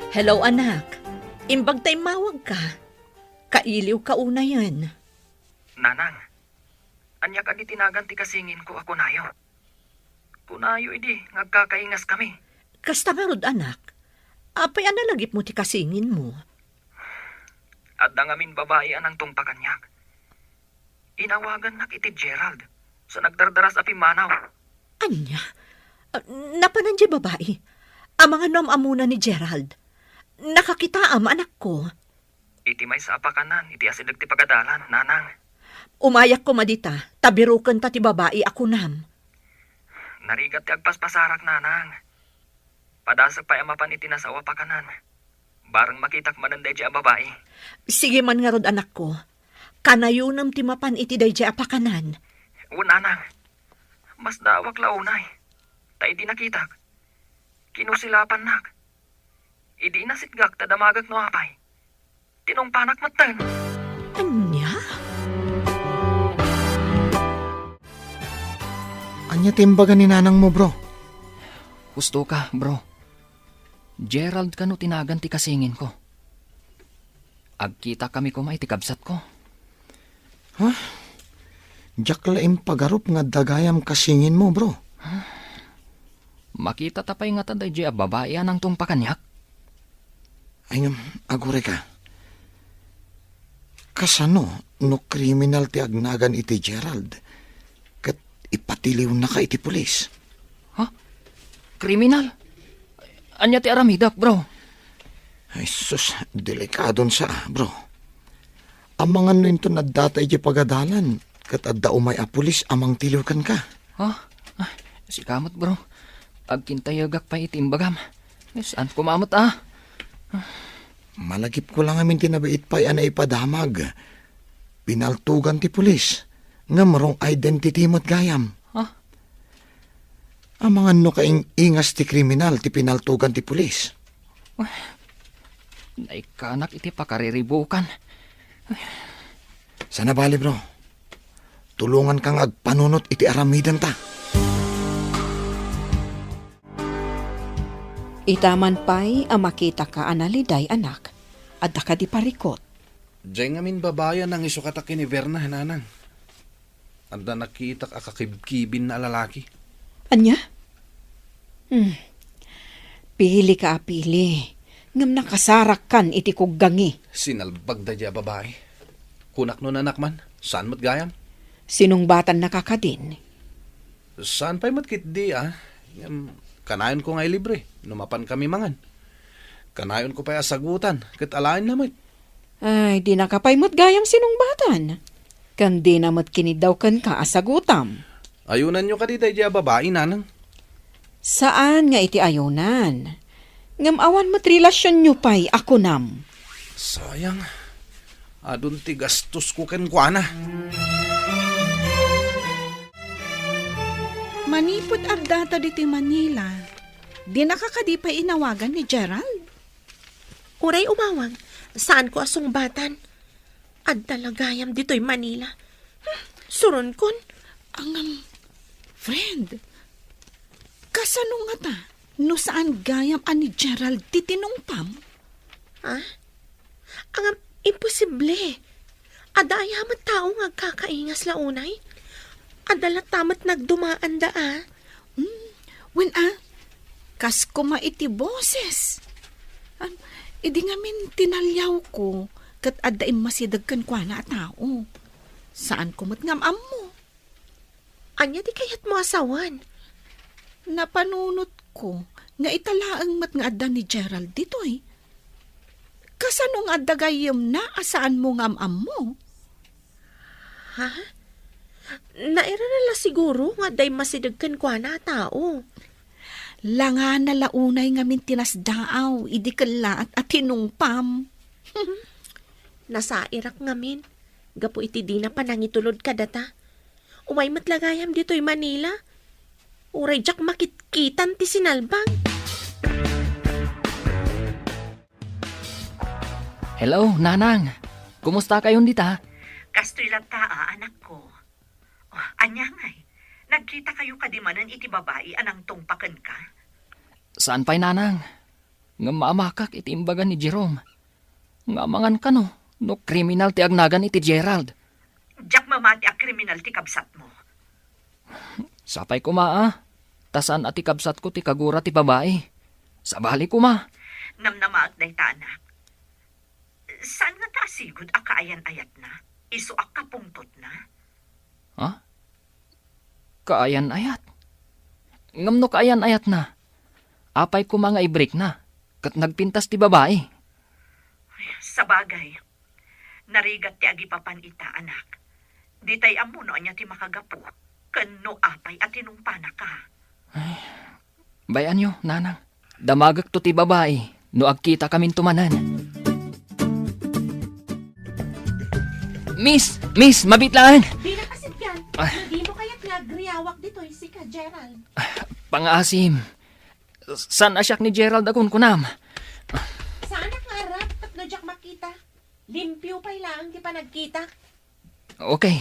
Hello, anak. Imbag ta immawagka. Kailiwka unayen. Nanang, ania kadi ti nagan ti kasinginko a kunayo? Kunayo idi nga agkakaingaskami. Kasta ngarud, anak. Apay a nalagipmo ti kasinginmo? Adda ngamin babai a nangtungpa kaniak. Inawagannak iti Gerald, sa nagdardaras a pimmanaw. Ania? Ah, napanan diay babai? Amangan no am-ammona ni Gerald? Nakakitaam, anakko. Iti maysa a pakanan iti asideg ti pagadalan, nanang. Umayak koma dita, ta birukenta ti babai a kunam. Narigat ti agpaspasarak, nanang. Padasek pay a mapan iti nasao a pakanan. Bareng makitak manen daydiay a babai. Sige man ngarud, anakko. Kanayonem ti mapan iti daydiay a pakanan. Wen, nanang. Masdaawak la unay. Ta idi nakitak, kinusilapannak. Idi inasitgak ta damagek no apay. Tinungpanak metten. Ania? Ania ti imbaga ni nanangmo, bro? Husto ka, bro. Gerald kano ti nagan ti kasinginko. Agkitakami koma iti kabsatko. Ha? Diak la impagarup nga adda gayam kasinginmo, bro. Makitata pay ngata daydiay a babai a nangtungpa kaniak? Ay, ngem, aguray ka. Kasano no kriminal ti agnagan iti Gerald ket ipatiliwnaka iti pulis? Ha? Kriminal? Ania ti aramidek, bro? Ay, sus, delikadon sa, bro. Amangan no inton addata idiay pagadalan, ket adda umay a pulis a mangtiliw kenka. Ha? Ah, sika met, bro. Agkintayegak pay iti imbagam. Saan koma met, ah? Malagipko la ngamin ti nabiit pay a naipadamag. Pinaltugan ti pulis. Ngem wrong identity met gayam. Ha? Amangan no kaing-ingas ti kriminal ti pinaltugan ti pulis. Naikkanak iti pakariribukan. Sana bali, bro. Tulonganka nga agpanunot iti aramidenta. Ita man pay a makitaka a naliday, anak, adda kadi parikut? Diay ngamin babai a nangisukata ken ni Berna, nanang. Adda nakitak a kakibkibinna a lalaki. Ania? Hmm. Pilika a pili, ngem nakasarakkan iti kuggangi. Sinalbag daydiay a babai. Kunak no nanak man, saan met gayam? Sinungbatannaka kadin? Saan pay met ketdi, ah. Ngem, kanayonko nga ilibre no mapankami mangan. Kanayonko pay a sagutan ket alaenna met. Ay, dinaka pay met gayam sinungbatan. Ken dina met kiniddaw kenka a sagutam. Ayunanyo kadi daydiay a babai, nanang? Saan nga iti ayunan. Ngem awan met relasionyo pay a kunam. Sayang. Adun ti gastosko kenkuana. Manipud addata ditoy Manila, dinaka kadi pay inawagan ni Gerald? Uray umawag, saanko a sungbatan. Adda la gayam ditoy Manila. Hmm, suronkon. Ngem, friend, kasano ngata no saan gayam a ni Gerald ti tinungpam? Ha? Ngem, imposible. Adda aya met tao nga agkakaingas la unay? Adda latta met nagdumaanda, a? Hmm, Wen a, kas koma iti boses. Am, idi ngamin tinaliawko, ket adda immasideg kenkuana a tao. Saanko met nga am-ammo. Ania ti kayatmo a sawen? Napanunotko nga ita laeng met nga adda ni Gerald ditoy. Kasano nga adda gayyemna a saanmo nga am-ammo? Ha? Nairara la siguro nga adda immasideg kenkuana a tao. Langana la unay ngamin ti nasdaaw idi kellaat a tinungpam. Nasairak ngamin, gapu iti dina panangitulod kadata. Umay met la gayam ditoy Manila. Uray diak makitkitan ti sinalbag. Hello, Nanang. Kumusta kayon dita? Kastoy latta, a, anakko. Oh, ania ngay? Nagkita kayo kadi manen iti babai a nangtungpa kenka? Saan pay, Nanang. Ngem maamakak iti imbaga ni Jerome. Nga amangan kano no kriminal ti agnagan iti Gerald. Diak mamati a kriminal ti kabsatmo. Sapay koma a, ta saan a ti kabsatko ti kagura ti babai. Sabali koma. Namnamaak dayta, anak. Saan ngata a sigud a kaayan-ayatna? Isu a kapungtotna? Ha? Kaayan-ayat? Ngem no kaayan-ayatna, apay koma nga ibrikna, ket nagpintas ti babai? Sabagay, narigat ti agipapan ita, anak. Ditay ammo no ania ti makagapu, ken no apay a tinungpanaka. Bay-anyo, Nanang. Damagekto ti babai no agkitakaminto manen. Miss! Miss! Mabit laeng! Dina kasipgan, Ah. No di mo kayat nga agriawak ditoy sika, Gerald. Pangaasim. Saan a siak ni Gerald a kunkunam? Saanak nga arap tapno diak makita. Limpio pay laeng ti panagkitak. Okay.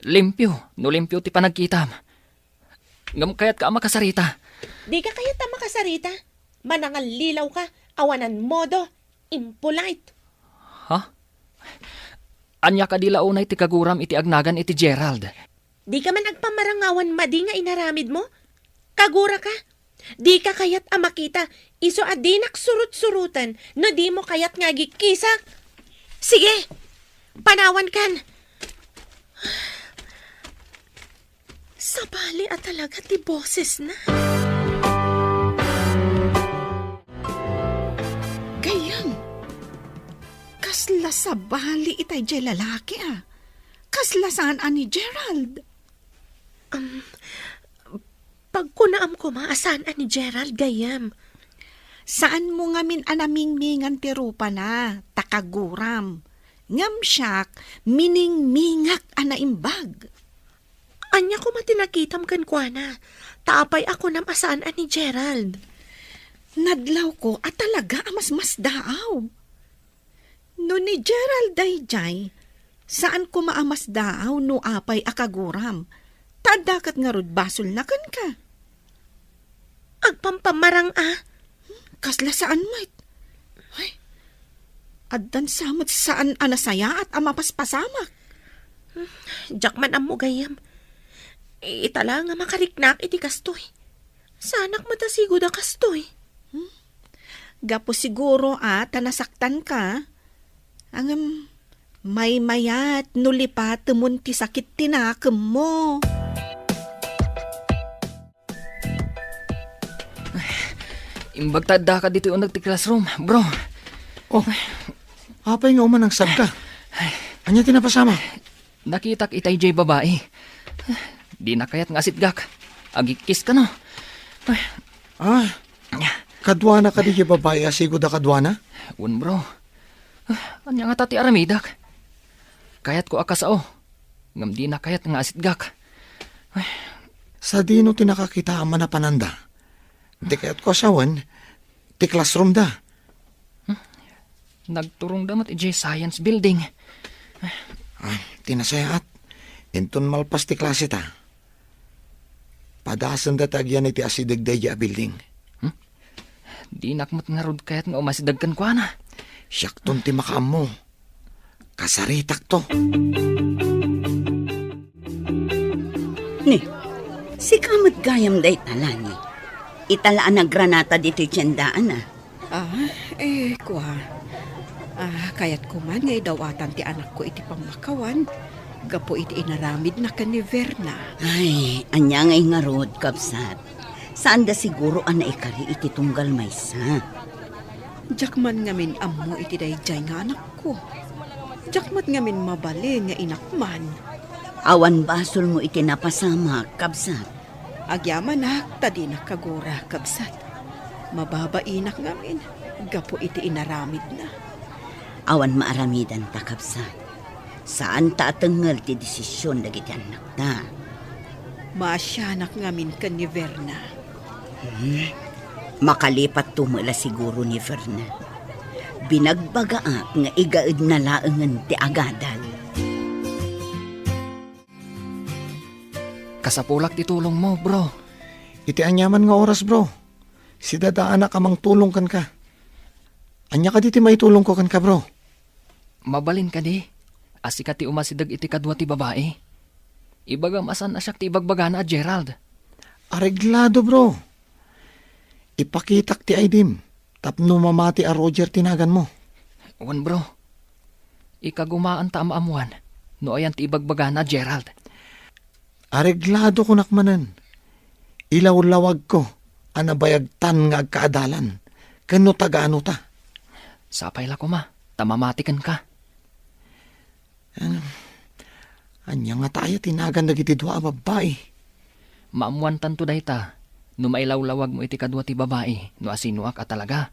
Limpio, no limpio ti panagkitam. Ngem kayatka a makasarita. Dika kayat a makasarita? Manangallilaw ka, awanan modo, impolite. Ha? Ania kadi la unay ti kaguram iti agnagan iti Gerald? Dika man agpamarangawan madi nga inaramidmo? Kaguraka? Dika kayat a makita, isu a dinak surut-surutan no dimo kayat nga agikkisak. Sige, panawankan. Sabali a talaga ti bosesna. Gayyem, kasla sabali itay diay lalaki a. Kasla saan a ni Gerald. Um, pagkunaam koma a saan a ni Gerald, gayyem. Saanmo ngamin a namingmingan ti rupana, ta kaguram. Ngem siak, miningmingak a naimbag. Ania koma ti nakitam kenkuana? Ta apay a kunam a saan a ni Gerald? Nadlawko a talaga a masmasdaaw. No ni Gerald daydiay, saan koma a masdaaw no apay a kaguram. Ta adda ket ngarud basolna kenka. Agpampamarang a. Kasla saan met. Ay, addan sa met saan a nasayaat a mapaspasamak. Diak man ammo gayyem. Ita la nga makariknak iti kastoy. Saanak met a sigud a kastoy. Hmm? Gapu siguro a ta nasaktanka. Ngem, maymayat no lipatemon ti sakit ti nakemmo. Imbag ta addaka ditoy uneg ti classroom, bro. Oh, apay nga umanangsabka? Ania ti napasamak? Nakitak itay diay babai. Dina kayat nga asitgak. Agikkiska, no? Ah, kaduana kadi diay babai a sigud a kaduana? Wen, bro. Ania ngata ti aramidek? Kayatko a kasao. Ngem dina kayat nga asitgak. Sadino ti nakakita a manapananda? Ti kayatko a sawen, ti classroom da. Hmm? Nagturongda met idiay science building. Ah, ti nasayaat, inton malpas ti klase ta, padasenda ti agyan iti asideg daydiay a building. Hmm? Dinak met ngarud kayat nga umasideg kenkuana. Siakton ti makaammo. Kasaritakto. Ni, sika met gayam dayta, Lani. Ita la a nagranata ditoy tiendaan, a. Ah, eh, kua. Ah, kayatko man nga idawatan ti anakko iti pammakawan gapu iti inaramidna ken ni Verna. Ay, ania ngay ngarud, kabsat? Saanda siguro a naikari iti tunggal maysa. Diak man ngamin ammo iti daydiay nga anakko. Diak met ngamin mabalin nga inak man. Awan basolmo iti napasamak, kabsat. Agyamanak ta dinak kagura, kabsat. Mababainak ngamin gapu iti inaramidna. Awan maaramidanta, kabsat. Saanta a tengngel ti desisyon dagiti annakta. Maasianak ngamin ken ni Verna. Hmm? Makalipatto met la siguro ni Verna. Binagbagaak nga igaedna laengen ti agadal. Kasapulak ti tulongmo, bro. Iti aniaman nga oras, bro. Sidadaanak a mangtulong kenka. Ania kadi ti maitulongko kenka, bro? Mabalin kadi a sika ti umasideg iti kadua ti babai? Ibagam a saan a siak ti ibagbagana a Gerald. Areglado, bro. Ipakitak ti I D-m tapno mamati a Roger ti naganmo. Wen, bro. Ikagumaanta a maammuan no ayan ti ibagbagana a Gerald. Areglado, kunak manen. Ilawlawagko a nabayagtan nga agkaadalan ken no taga-ano ta. Sapay la koma ta mamati kenka. Ano? Ania ngata aya ti nagan dagiti dua a babbai? Maammuantanto dayta no mailawlawagmo iti kadua ti babai no asinoak a talaga.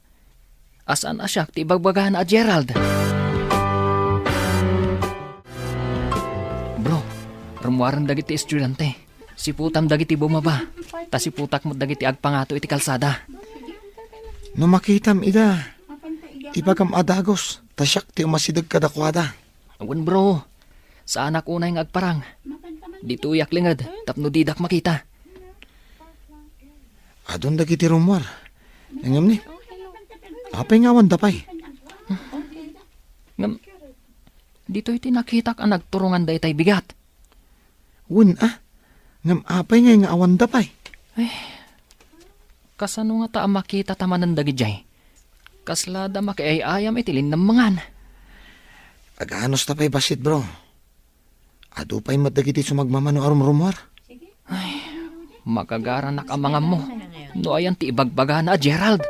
A saan a siak ti ibagbagana a Gerald. Bro, rummuaren dagiti estudiante. Siputam dagiti bumaba, ta siputak met dagiti agpangato iti kalsada. No makitam ida, ibagam a dagus, ta siak ti umasideg kadakuada. Wen, bro, saanak unay nga agparang. Ditoyak linged tapno didak makita. Adun dagiti rummuar. Ngem ni, apay nga awanda pay? Ngem, ditoy ti nakitak a nagturongan daytay bigat. Wen a, ngem apay ngay nga awanda pay? Ay, kasano ngata a makita ta manen dagidiay? Kasla da makiay-ayam iti linnammangan. Aganos ta pay bassit, bro. Adu pay met dagiti sumagmamano a rumrumuar. Ay, magagaranak a mangammo no ayan ti ibagbagana a Gerald.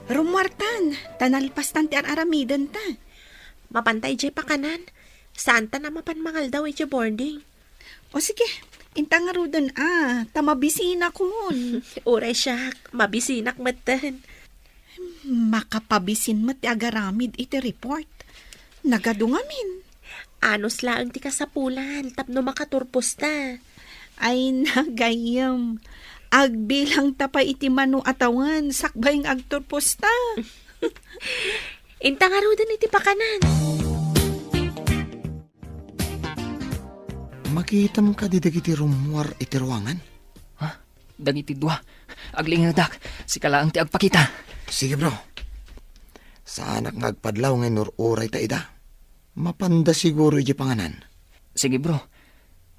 Rummuartan, ta nalpastan ti ar-aramidenta. Mapanta idiay pakanan. Saantan a mapan mangaldaw idiay boarding. O sige, inta ngaruden a, ta mabisinakon. Uray siak, mabisinak metten. Makapabisin met ti agaramid iti report. Nagadu ngamin. Anus laeng ti kasapulan tapno makaturposta. Ay, nagayyem. Agbilangta pay iti mano a tawen sakbay nga agturposta. Inta ngaruden iti pakanan. Makitam kadi dagiti rummuar iti ruangan? Ha? Dagiti dua. Aglingedak. Sika laeng ti agpakita. Sige, bro. Saanak nga agpadlaw nga inur-uray ta ida. Mapanda siguro iti panganan. Sige, bro.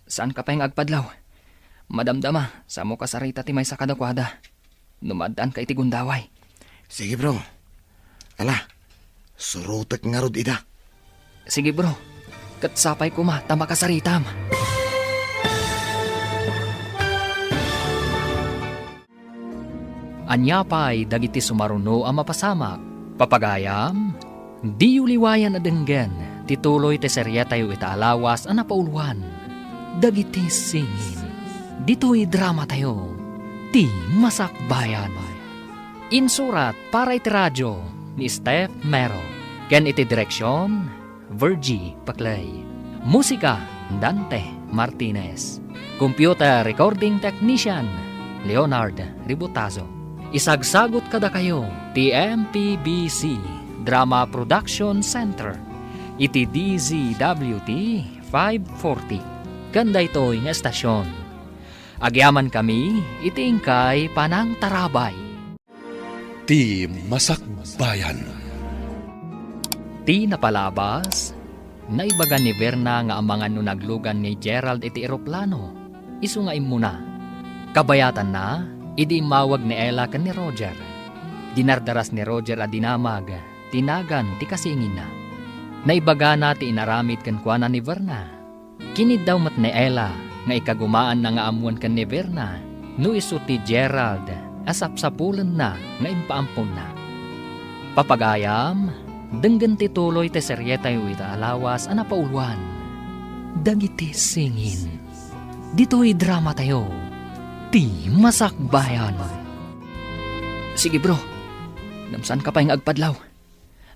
Saanka pay nga agpadlaw. Madamdama, samo kasarita ti maysa kadakuada. No maaddaanka iti gundaway. Sige, bro. Ala, surotek ngarud ida. Sige, bro. Ket sapay koma ta makasaritam. Ania pay dagiti sumaruno a mapasamak? Papagayam, diyo liwayan a denggen ti tuloy ti serietayo ita a lawas a napauluan, Dagiti Singin. Ditoy dramatayo, Ti Masakbayan. Insurat para iti radio ni Steph Mero, ken iti direksion, Virgie Paclay. Musika, Dante Martinez. Computer Recording Technician, Leonard Ributazo. Isagsagut kadakayo ti M P B C Drama Production Center iti D Z W T five forty. Ken daytoy nga estasion, agyamankami iti inkay panangtarabay. Ti Masakbayan. Ti napalabas, naibaga ni Verna nga amangan no naglugan ni Gerald iti eroplano. isu nga immuna. Kabayatanna, idi immawag ni Ella ken ni Roger, dinardaras ni Roger a dinamag ti nagan ti kasinginna. Naibagana ti inaramid kenkuana ni Verna. Kiniddaw met ni Ella nga ikagumaanna nga ammoen ken ni Verna no isu ti Gerald a sapsapulenna nga impaamponna. Papagayam, denggen ti tuloy ti serietayo ita a lawas a napauloan, Dagiti Singin. Ditoy dramatayo, ti Masakbayan. Sige, bro. Ngem saanka pay nga agpadlaw.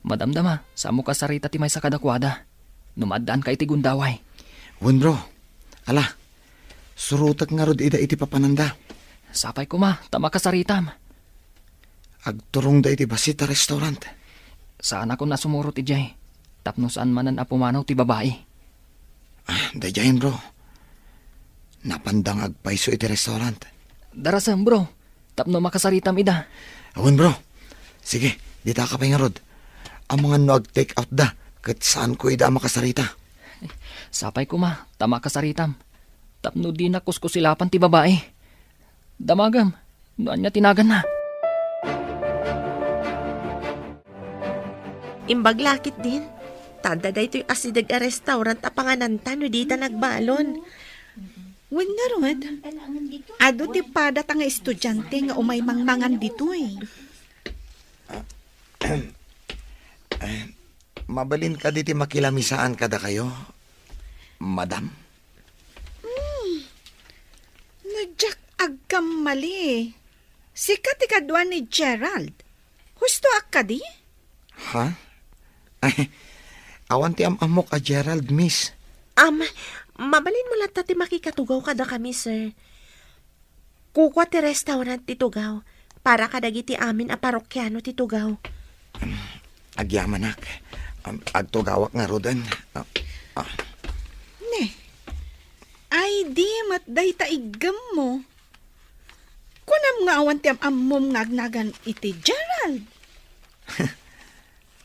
Madamdama, saanmo kasarita ti maysa kadakuada no maaddaanka iti gundaway. Wen, bro. Ala, surotek ngarud ida iti papananda. Sapay koma ta makasaritam. Agturongda iti bassit a restaurant. Saanakon a sumurot idiay tapno saan manen a pumanaw ti babai. Ah, daydiayen, bro. Napanda nga agpayso iti restaurant. Darasem, bro, tapno makasaritam ida. Awan, bro. Sige, ditaka pay ngarud. Amangan no ag-take out da, ket saanko ida a makasarita. Sapay koma ta makasaritam, tapno dina kuskusilapan ti babai. Damagem no ania ti naganna. Imbag la ketdin, ta adda daytoy asideg a restaurant a pangananta no dita nagbalon. Wen ngarud, adu ti padata nga estudiante nga umay mangmangan ditoy. Eh, mabalin kadi ti makilamisaan kadakayo, madam? Hmm. No diak agkammali, sika ti kadua ni Gerald. Husto a kadi? Ha? Ay, awan ti am-ammok a Gerald, miss. Am, mabalinmo latta ti makikatugaw kadakami, sir. Kukua ti restaurant ti tugaw para kadagiti amin a parokiano ti tugaw. Agyamanak. Am, agtugawak ngaruden. Ah, ah. Ne. Ay, di met dayta iggemmo. Kunam nga awan ti am-ammom nga agnagan iti Gerald.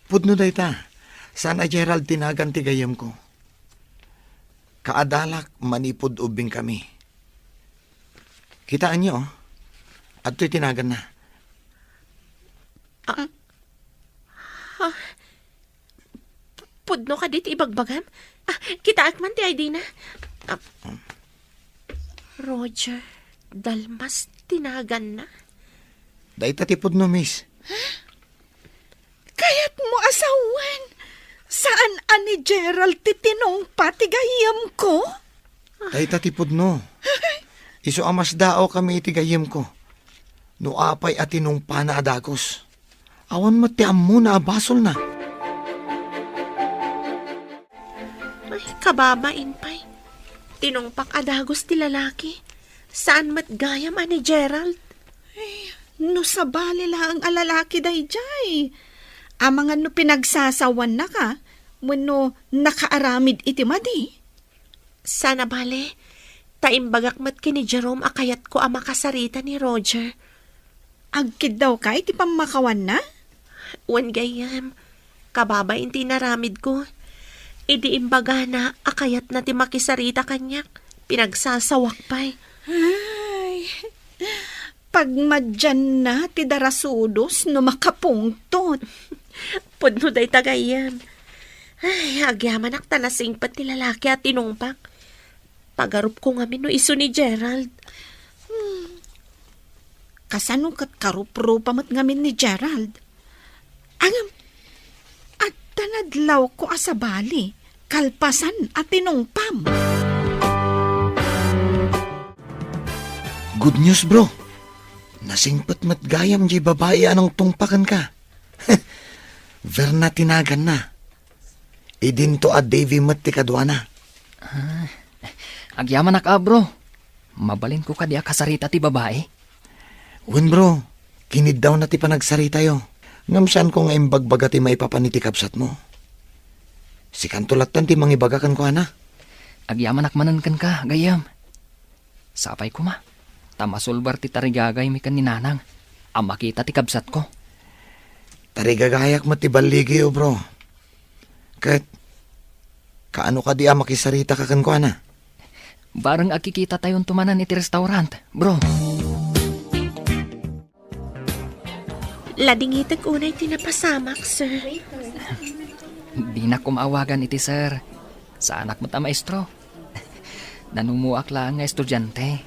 Pudno dayta. Saan a Gerald ti nagan ti gayyemko. Kaadalak manipud ubbingkami. Kitaenyo, oh. Adtoy ti naganna. Ah, ah, pudno kadi ti ibagbagam? Ah, kitaek man ti I D na. Ah, Roger Dalmas ti naganna. Dayta ti pudno, miss. Kayatmo a sawen, saan a ni Gerald ti tinungpa ti gayyemko? Dayta ti pudno. Isu a masdaawkami iti gayyemko. No apay a tinungpana a dagus. Awan met ti ammona a basolna. Ay, kababain pay. Tinungpak a dagus ti lalaki. Saan met gayam a ni Gerald? Ay, no sabali laeng a lalaki daydiay. Amangan no pinagsasawannaka, wenno nakaaramid iti madi. Saan a bale, ta imbagak met ken ni Jerome a kayatko a makasarita ni Roger. Agkiddawka iti pammakawanna? Wen gayyem, kababain ti inaramidko. Idi imbagana a kayatna ti makisarita kaniak, pinagsasawak pay. Ay, pagmadianna ti darasudos no makapungtot. Pudno dayta gayyem. Ay, agyamanak ta nasingpet ti lalaki a tinungpak. Pagarupko ngamin no isu ni Gerald. Hmm. Kasano ket karuprupa met ngamin ni Gerald? Ngem, adda nadlawko a sabali, kalpasan a tinungpam. Good news, bro. Nasingpet met gayam diay babai a nangtungpa kenka. Verna ti naganna. Idinto a Davy met ti kaduana. Ah, agyamanak a, bro. Mabalinko kadi a kasarita ti babai? Wen, bro. Kiniddawna ti panagsaritayo. Ngem saanko nga imbagbaga ti maipapan iti kabsatmo. Sikanto latten ti mangibaga kenkuana. Agyamanak manen kenka, gayyem. Sapay koma, ta masulbar ti tarigagaymi ken ni Nanang a makita ti kabsatko. Tarigagayak met ti balligiyo, bro. Ket, kaano kadi a makisaritaka kenkuana? Bareng agkikitatayon to manen iti restaurant, bro. Ladingitek unay ti napasamak, sir. Dinak koma awagan iti sir. Saanak met a maestro. Nanumuak laeng nga estudiante.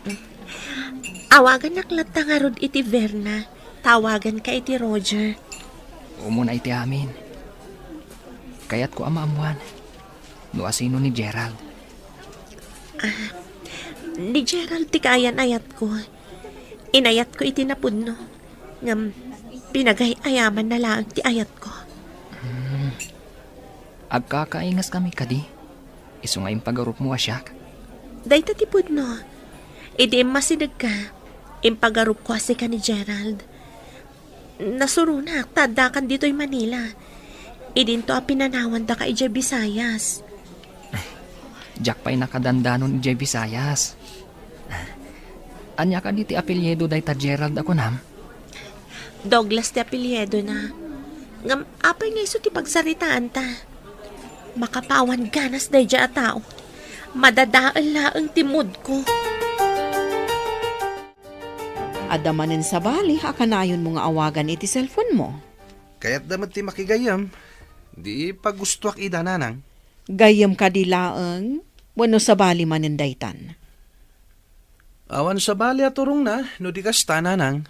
Awagannak latta ngarud iti Verna. Tawaganka iti Roger. Umuna iti amin. Kayatko a maammuan no asino ni Gerald. Ah, ni Gerald ti kaayan-ayatko. Inayatko iti napudno. Ngem pinagay-ayamanna laeng ti ayatko. Hmm. Agkakaingaskami kadi? Isu nga impagarupmo a siak? Dayta ti pudno. Idi immasidegka, impagarupko a sika ni Gerald. Nasuronak ta addakan ditoy Manila. Idinto a pinanawandaka idiay Visayas. Diak pay nakadandanon idiay Visayas. Ania kadi ti apelyido dayta Gerald a kunam? Douglas ti apelyidona. Ngem apay nga isu ti pagsaritaanta? Makapawan ganas daydiay a tao. Madadael laeng ti moodko. Adda manen sabali a kanayonmo nga awagan iti cellphone-mo? Kayatda met ti makigayyem. Di pagustoak ida, nanang. Gayyem kadi laeng wenno sabali manen daytan? Awan sabali a turongna no di kasta, nanang.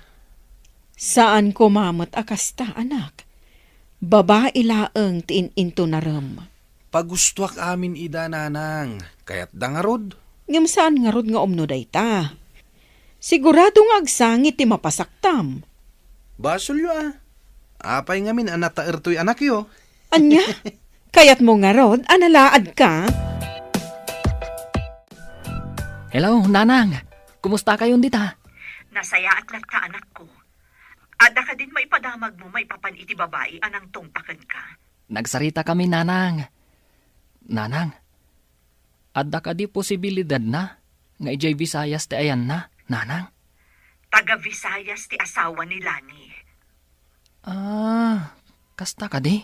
Saan koma met a kasta, anak. Babai laeng ti in-intunarem. Pagustoak amin ida, nanang. Kayatda ngarud? Ngem saan ngarud nga umno dayta. Sigurado nga agsangit ti mapasaktam. Basolyo a. Apay ngamin a nataer toy anakyo? Ania? Kayatmo ngarud a nalaadka? Hello, Nanang. Kumustakayon dita? Nasayaat latta, anakko. Adda kadin maipadamagmo maipapan iti babai a nangtungpa kenka? Nagsaritakami, Nanang. Nanang, adda kadi posibilidadna nga idiay Visayas ti ayanna, Nanang? Taga Visayas ti asawa ni Lani. Ah, kasta kadi?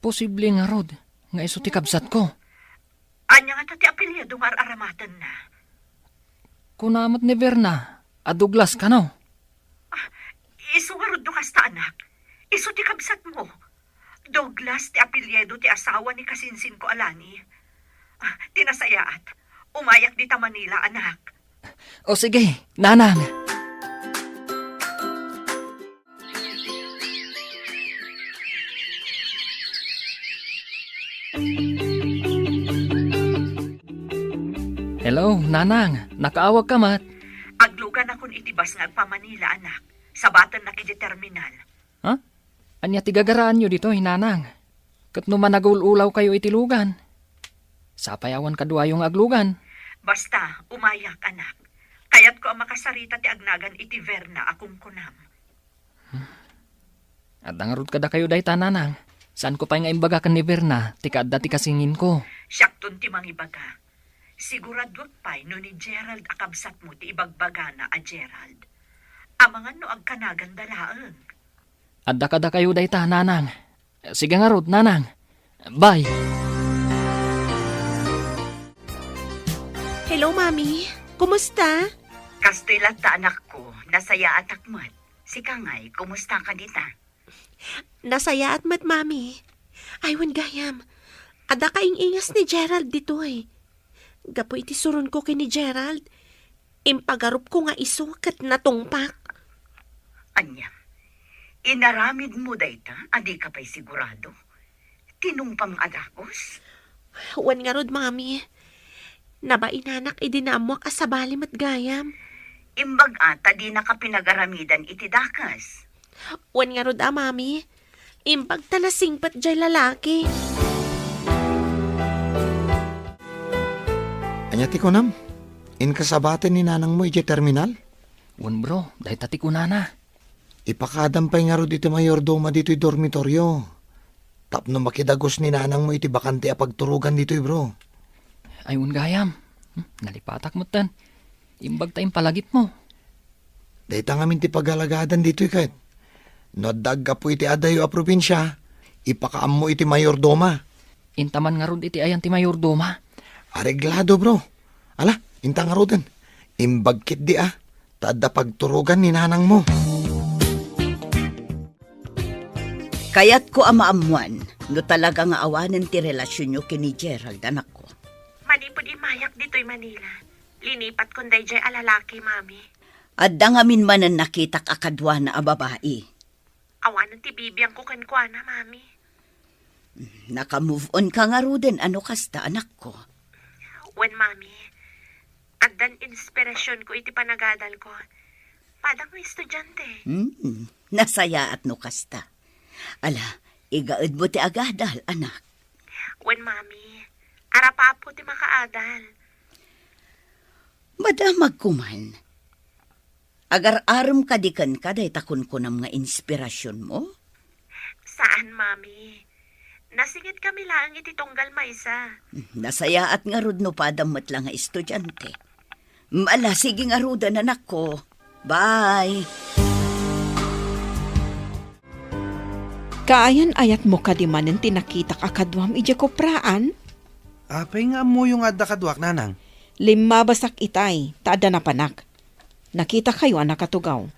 Posible ngarud nga isu ti kabsatko. Ania ngata ti apelyido nga ar-aramatenna? Kuna met ni Verna a Douglas kano? Ah, isu ngarud no kasta, anak. Isu ti kabsatmo. Douglas ti apelyido ti asawa ni kasinsinko a Lani. Ah, ti nasayaat, umayak dita Manila, anak. O sige, Nanang. Hello, Nanang. Nakaawagka met? Agluganakon iti bus nga agpa-Manila, anak. Sabatennak iti terminal. Ha? Ania ti gagaraanyo ditoy, Nanang? Ket no managul-ulawkayo iti lugan, sapay awan kaduayo nga aglugan. Basta, umayak, anak. Kayatko a makasarita ti agnagan iti Verna a kunkunam. Adda ngarud kadakayo dayta, Nanang. Saanko pay nga imbaga ken ni Verna ti kaadda ti kasinsinko. Siakton ti mangibaga. Siguraduak pay no ni Gerald a kabsatmo ti ibagbagana a Gerald. Amangan no agkanaganda laeng. Adda kadakayo dayta, Nanang. Sige ngarud, Nanang. Bye. Hello, Mami. Kumusta? Kastoy latta, anakko. Nasayaatak met. Sika ngay, kumusta ka dita? Nasayaat met, Mami. Ay, wen gayam. Adda kaing-ingas ni Gerald ditoy. Gapu iti suronko ken ni Gerald, impagarupko nga isu ket natungpak. Ania? Inaramidmo dayta a dika pay sigurado? Tinungpam a dagus? Wen ngarud, Mami. Nabainanak idi naammuak a sabali met gayam. Imbag-a ta dinaka pinagaramidan iti dakes. Wen ngarud a, Mami. Imbag ta nasingpet jay lalaki. Ania ti kunam? Inka sabaten ni nanangmo idiay terminal? Wen, bro, dayta ti kunana. Ipakadam pay ngarud iti mayordoma ditoy dormitorio. Tapno makidagus ni nanangmo iti bakante a pagturogan ditoy, bro. Ay, wen gayam. Hmm, nalipatak metten. Imbag ta impalagipmo. Dayta ngamin ti pagalagadan ditoy ket. No adda aggapu iti adayo a probinsia, ipakaammo iti mayordoma. Intaman ngarud iti ayan ti mayordoma. Areglado, bro. Ala, inta ngaruden. Imbag ketdi a, ta adda pagturogan ni nanangmo. Kayatko a maammuan no talaga nga awanen ti relasionyo ken ni Gerald, anakko. Manipud immayak ditoy Manila, linipatkon daydiay a lalaki, Mami. Adda ngamin manen nakitak a kaduana a babai. Awanen ti bibiangko kenkuana, Mami. Naka-move on ka ngaruden a no kasta, anakko? Wen, Mami. Addan inspirasionko iti panagadalko. Padang nga estudiante. Hmm, nasayaat no kasta. Ala, igaedmo ti agadal, anak. Wen, Mami. Arapapo ti makaadal. Madamagko man. Agar-arem kadi kenka dayta kunkunam nga inspirasionmo? Saan, Mami. Nasingitkami laeng iti tunggal maysa. Nasayaat ngarud no padam met la nga estudiante. Ala, sige ngaruden, anakko. Bye. Kaayan-ayatmo kadi manen ti nakitak a kaduam idiay kopraan? Apay nga ammoyo nga adda kaduak, nanang? Limmabasak itay, ta adda napanak. Nakitakayo a nakatugaw.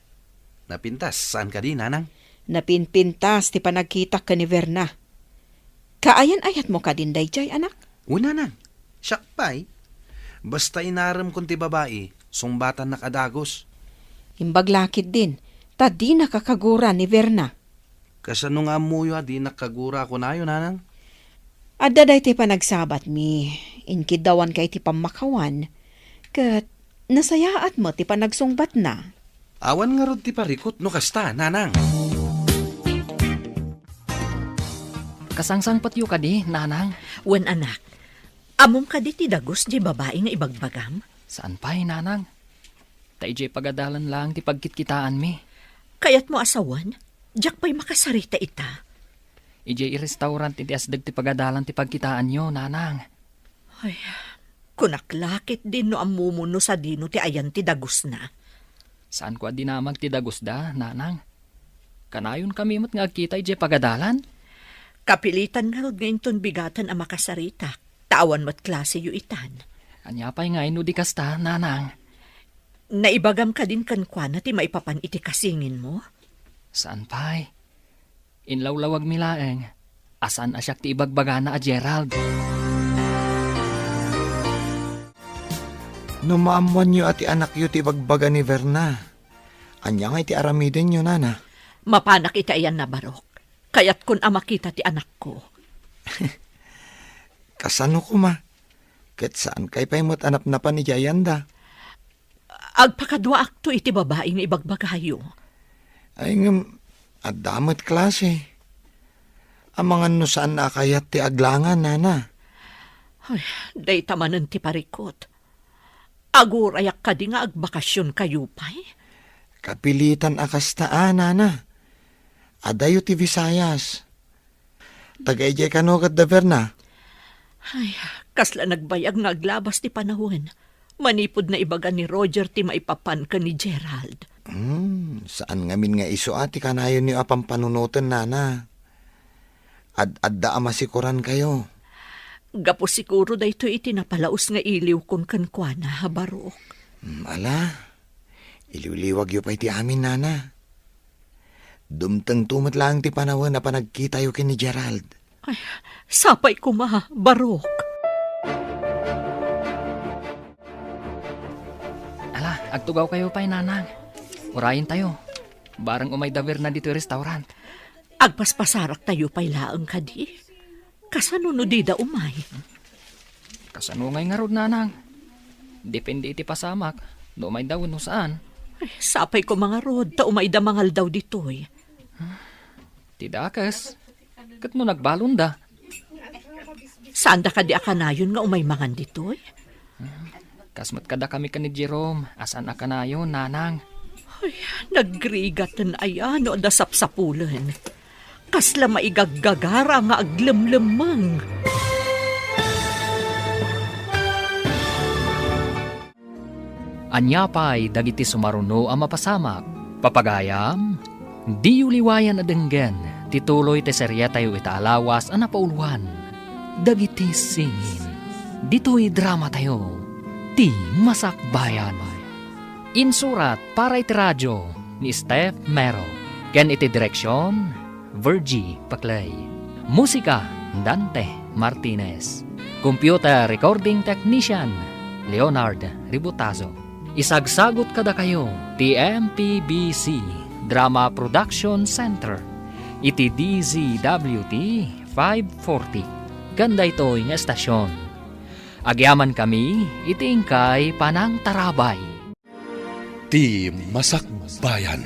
Napintas, saan kadi, nanang? Napinpintas ti panagkitak ken ni Verna. Kaayan-ayatmo kadin daydiay, anak? Wen, nanang. Siak pay. Basta inaremkon ti babai, sungbatannak a dagus. Imbag la ketdin, ta dina kakagura ni Verna. Kasano nga ammoyo a dinak kagura a kunayo, nanang? Adda daytoy panagsabatmi, inkiddawanka iti pammakawan, ket nasayaat met ti panagsungbatna. Awan ngarud ti parikut no kasta, nanang. Kasangsangpetyo kadi, nanang? Wen, anak. Ammom kadi ti dagus diay babai nga ibagbagam? Saan pay, nanang. Ta idiay pagadalan laeng ti pagkitkitaanmi. Kayatmo a sawen? Diak pay makasarita ita. Idiay restaurant iti asdeg ti pagadalan ti pagkitaanyo, nanang. Ay, kunak la ketdin no ammomo no sadino ti ayan ti dagusna. Saanko a dinamag ti dagusda, nanang. Kanayonkami met nga agkita idiay pagadalan. Kapilitan ngarud nga inton bigaten a makasaritak, ta awan met klaseyo itan. Ania pay ngay no di kasta, nanang? Naibagam kadin kenkuana ti maipapan iti kasinginmo? Saan pay. Inlawlawagmi laeng a saan a siak ti ibagbagana a Gerald. No maammoanyo a ti anakyo ti ibagbaga ni Verna, ania ngay ti aramidenyo, nana? Mapanak iti ayanna, Barok. Kayatkon a makita ti anakko. Kasano koma? Ket saankay pay met a napnapan idiay ayanda? Agpakaduaakto iti babai nga ibagbagayo. Ay, ngem, adda met klase. Amangan no saan a kayat ti aglangan, nana. Ay, dayta manen ti parikut. Agurayak kadi nga agbakasionkayo pay? Kapilitan a kasta a, nana. Adayo ti Visayas. Taga idiay kano ket da Verna? Ay, kasla nagbayag nga aglabas ti panawen. Manipud naibaga ni Roger ti maipapan ken ni Gerald. Hmm, saan ngamin nga isu a ti kanayonyo a pampanunoten, nana. Ad-adda a masikorankayo. Gapu siguro daytoy iti napalaus nga iliwkon kenkuana, Barok. Hmm, ala, iliwliwagyo pay ti amin, nana. Dumtengto met laeng ti panawen a panagkitayo ken ni Gerald. Ay, sapay koma, Barok. Ala, agtugawkayo pay, nanang. Urayentayo. Bareng umay da Verna ditoy restaurant. Agpaspasaraktayo pay laeng kadi. Kasano no dida umay? Kasano ngay ngarud, nanang? Depende iti pasamak, no umayda wenno saan. Ay, sapay koma ngarud, ta umayda mangaldaw ditoy. Ti dakes, ket no nagbalonda? Saanda kadi a kanayon nga umay mangan ditoy? Kas met kadakami ken ni Jerome, a saan a kanayon, nanang. Ay, nagrigaten aya no adda sapsapulen. Kasla maigaggagara nga aglemlemmeng. Ania pay dagiti sumaruno a mapasamak? Papagayam, diyo liwayan a denggen ti tuloy ti seriatayo ita a lawas a napauluan, Dagiti Singin. Ditoy dramatayo, ti Masakbayan. Insurat para iti radio ni Steph Mero, ken iti direksion, Virgie Paclay. Musika, Dante Martinez. Computer recording technician, Leonard Ributazo. Isagsagut kadakayo ti M P B C Drama Production Center iti D Z W T five forty. Ken daytoy nga estasion, agyamankami iti inkay panangtarabay. Ti Masakbayan.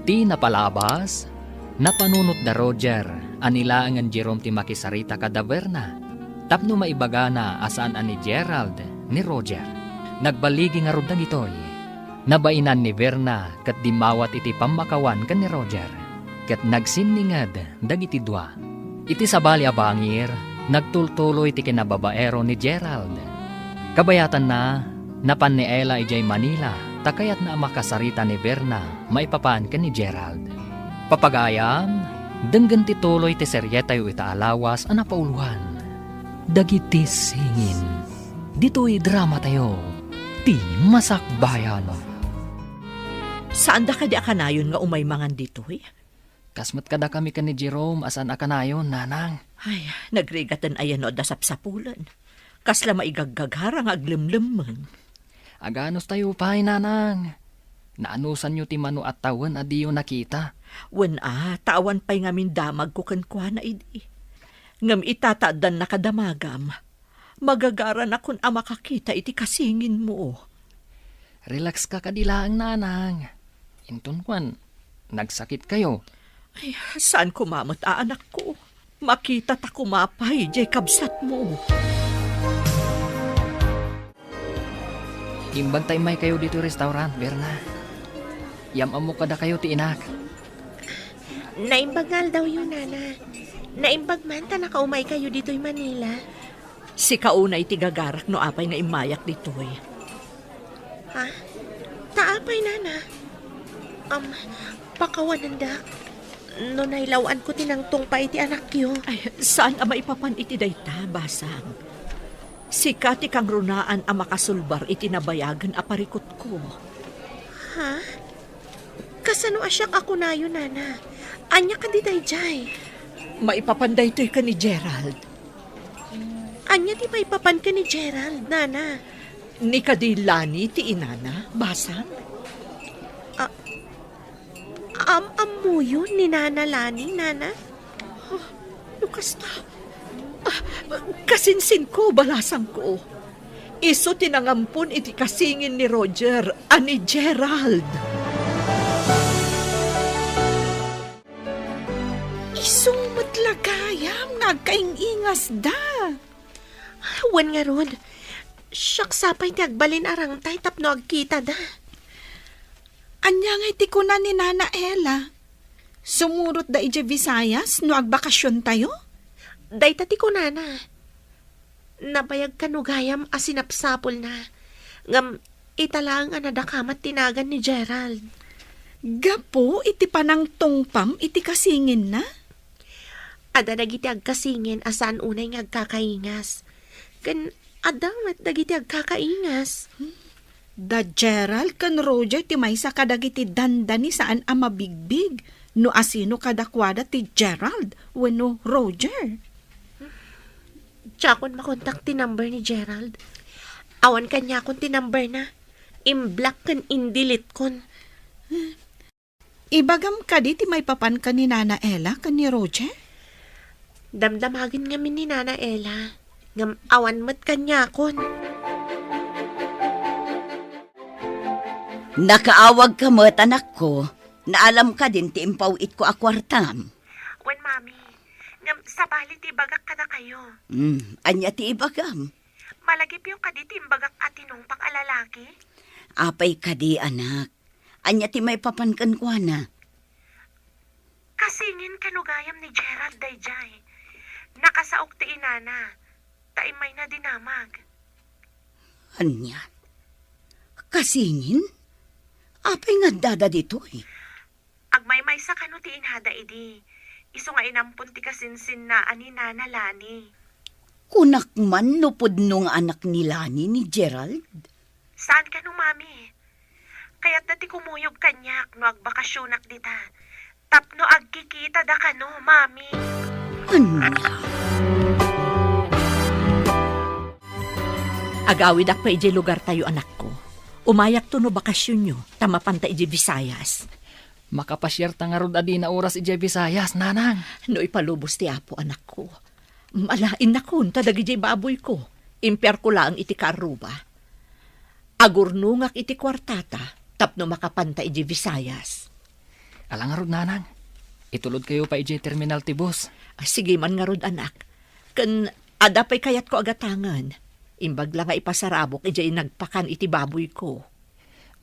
Ti napalabas, napanunot da Roger a ni laengen Jerome ti makisarita kada Verna tapno maibagana a saan a ni Gerald ni Roger. Nagbaligi ngarud dagitoy. Nabainan ni Verna ket dimmawat iti pammakawan ken ni Roger, ket nagsinninged dagiti dua. Iti sabali a bangir, nagtultuloy ti kinababaero ni Gerald. Kabayatanna, napan ni Ella idiay Manila ta kayatna a makasarita ni Verna maipapan ken ni Gerald. Papagayam, denggen ti tuloy ti serietayo ita a lawas a napauloan, Dagiti Singin. Ditoy dramatayo, ti Masakbayan. Saanda kadi a kanayon nga umay mangan ditoy? Kas met kadakami ken ni Jerome a saan a kanayon, nanang. Ay, nagrigaten aya no adda sapsapulen. Kasla maigaggagara nga aglemlemmeng. Aganustayo pay, nanang. Naanusanyo ti mano a tawen a diyo nakita. Wen a, ta awan pay ngamin damagko kenkuana idi. Ngem ita ta addan nakadamagam, magagaranakon a makakita iti kasinginmo. Relax ka kadi laeng, nanang. Inton kuan, nagsakit kayo. Ay, saan koma met a anakko? Makita ta koma pay diay kabsatmo. Imbag ta immay kayo ditoy restaurant, Berna. Yam-ammo kadakayo ti inak. Naimbag nga aldawyo, Nana. Naimbag man ta nakaumay kayo ditoy Manila. Sika unay ti gagarak no apay nga immayak ditoy. Ha? Ta apay, Nana? Am, pakawanendak. No nailaw-anko ti nangtungpa iti anakyo. Ay, saan a maipapan iti dayta, basang. Sika ti kangrunaan a makasulbar iti nabayagen a parikutko. Ha? Kasano a siak a kunayo, Nana? Ania kadi daydiay? Maipapan daytoy ken ni Gerald. Ania ti maipapan ken ni Gerald, Nana? Ni kadi Lani ti inana, basang? A-, am-ammoyo ni Nana Lani, Nana? Ah, no kasta, ah, kasinsinko, balasangko. Isu ti nangampon iti kasingin ni Roger a ni Gerald. Isu met la gayam nga agkaing-ingasda. Wen ngarud, siak sa pay ti agbalin a rangtay tapno agkitada. Ania ngay ti kuna ni Nana Ella? Sumurotda idiay Visayas no agbakasiontayo? Dayta ti kunana. Nabayag kano gayam a sinapsapulna. Ngem ita laeng a nadakamat ti nagan ni Gerald. Gapu iti panangtungpam iti kasinginna? Adda dagiti agkasingin a saan unay nga agkakaingas. Ken adda met dagiti agkakaingas. Da Gerald ken Roger ti maysa kadagiti dandani saan a mabigbig no asino kadakuada ti Gerald wenno Roger. Diakon makontak ti number ni Gerald. Awan kaniakon ti numberna. Imblock ken indeletekon. Ibagam kadi ti maipapan ken ni Nana Ella ken ni Roger? Damdamagen ngamin ni Nana Ella, ngem awan met kaniakon. Nakaawagka met, anakko. Naalam kadin ti impaw-itko a kuartam? Wen, Mami. Ngem sabali ti ibagak kadakayo. Hmm, ania ti ibagam? Malagipyo kadi ti imbagak a tinungpak a lalaki? Apay kadi, anak? Ania ti maipapan kenkuana? Kasingin kano gayam ni Gerald daydiay. Nakasaok ti inana, ta immayna dinamag. Ania? Kasingin? Apay nga addada ditoy? Agmaymaysa kano ti inada idi, isu nga inampon ti kasinsinna a ni Nana Lani. Kunak man no pudno nga anak ni Lani ni Gerald? Saan kano, Mami? Kayatda ti kumuyog kaniak no agbakasionak dita. Tapno agkikitada kano, Mami. Ania? Agawidak pay idiay lugartayo, anakko. Umayakto no bakasionyo, ta mapanta idiay Visayas. Makapasiarta ngarud a dina oras idiay Visayas, nanang. No ipalubos ti Apo, anakko. Ala, innakon, ta dagidiay baboyko, impiarko laeng iti karruba. Agurnongak iti kuartata tapno makapanta idiay Visayas. Ala ngarud, nanang. Itulodkayo pay idiay terminal ti bus. Ah, sige man ngarud, anak. Ken adda pay kayatko a gatangen. Imbag la nga ipasarabok idiay nagpakan iti baboyko.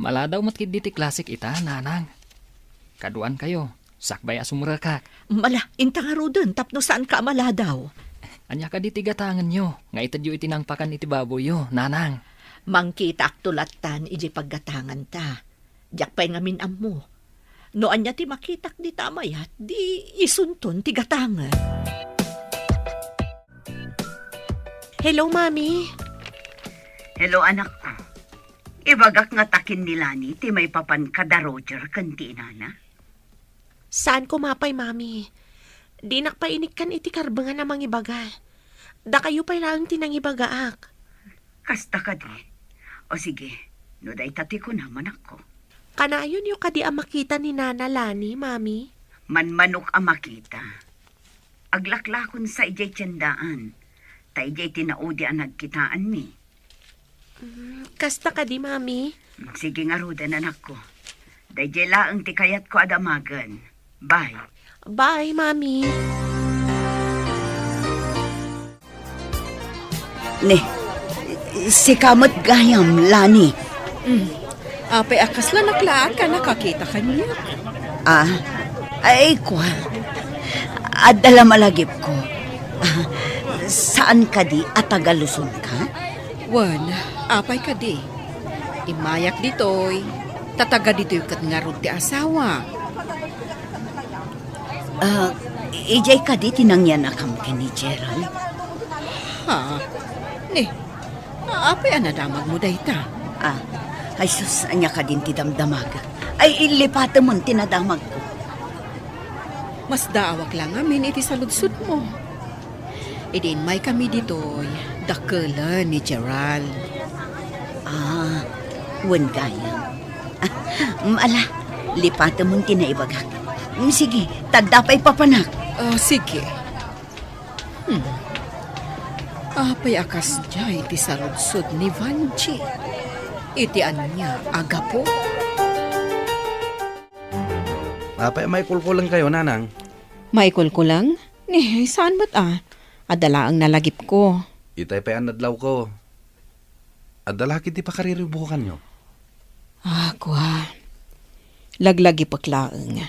Maladaw met ketdi ti klasek ita, nanang. Kaduankayo, sakbay a sumrekak. Ala, inta ngaruden tapno saanka a maladaw. Ania kadi ti gatangenyo nga itedyo iti nangpakan iti baboyyo, nanang? Mangkitaakto lattan idiay paggatanganta. Diak pay ngamin ammo. No ania ti makitak dita a mayat, di isunton ti gatangen. Hello, Mami. Hello, anakko. Ibagak nga ta ken ni Lani ti maipapan kada Roger ken ti inana? Saan koma pay, Mami. Dinak pay inikkan iti karbengan a mangibaga. Dakayo pay laeng ti nangibagaak. Kasta kadi. O sige, no dayta ti kunam, anakko. Kanayonyo kadi a makita ni Nana Lani, Mami? Manmanok a makita. Aglaklakonsa idiay tiendaan. Ta idiay ti naudi a nagkitaanmi. Mm, kasta kadi, Mami? Sige ngaruden, anakko. Daydiay laeng ti kayatko a damagen. Bye. Bye, Mami. Ne, sika met gayam, Lani. Mm. Apay a kasla naklaat ka nakakita kaniak? Ah, ay, kua. Adda la malagipko. Ah, saan kadi a taga Luzon ka? Wen, apay kadi? Immayak ditoy, ta taga ditoy ket ngarud ti asawa. Ah, idiay kadi ti nangyanakam ken ni Gerald? Ha? Ne, apay a nadamagmo dayta? Ah, ay sus, ania kadin ti damdamag? Ay, ilipatemon ti nadamagko. Masdaawak la ngamin iti saludsodmo. Idi immaykami ditoy, dakkelen ni Gerald. Ah, wen gayam. Ah, mm, ala, lipatemon ti naibagak. Mm, sige, ta adda pay papanak. Oh, sige. Hmm. Apay a kasdiay ti saludsod ni Vanji? Iti ania a gapu? Apay a maikulkulengkayo, nanang? Maikulkuleng? Ni, saan met a. Adda laeng nalagipko. Itay pay a nadlawko. Adda la ketdi pakariribukanyo? Ah, kua. Laglagipek laeng.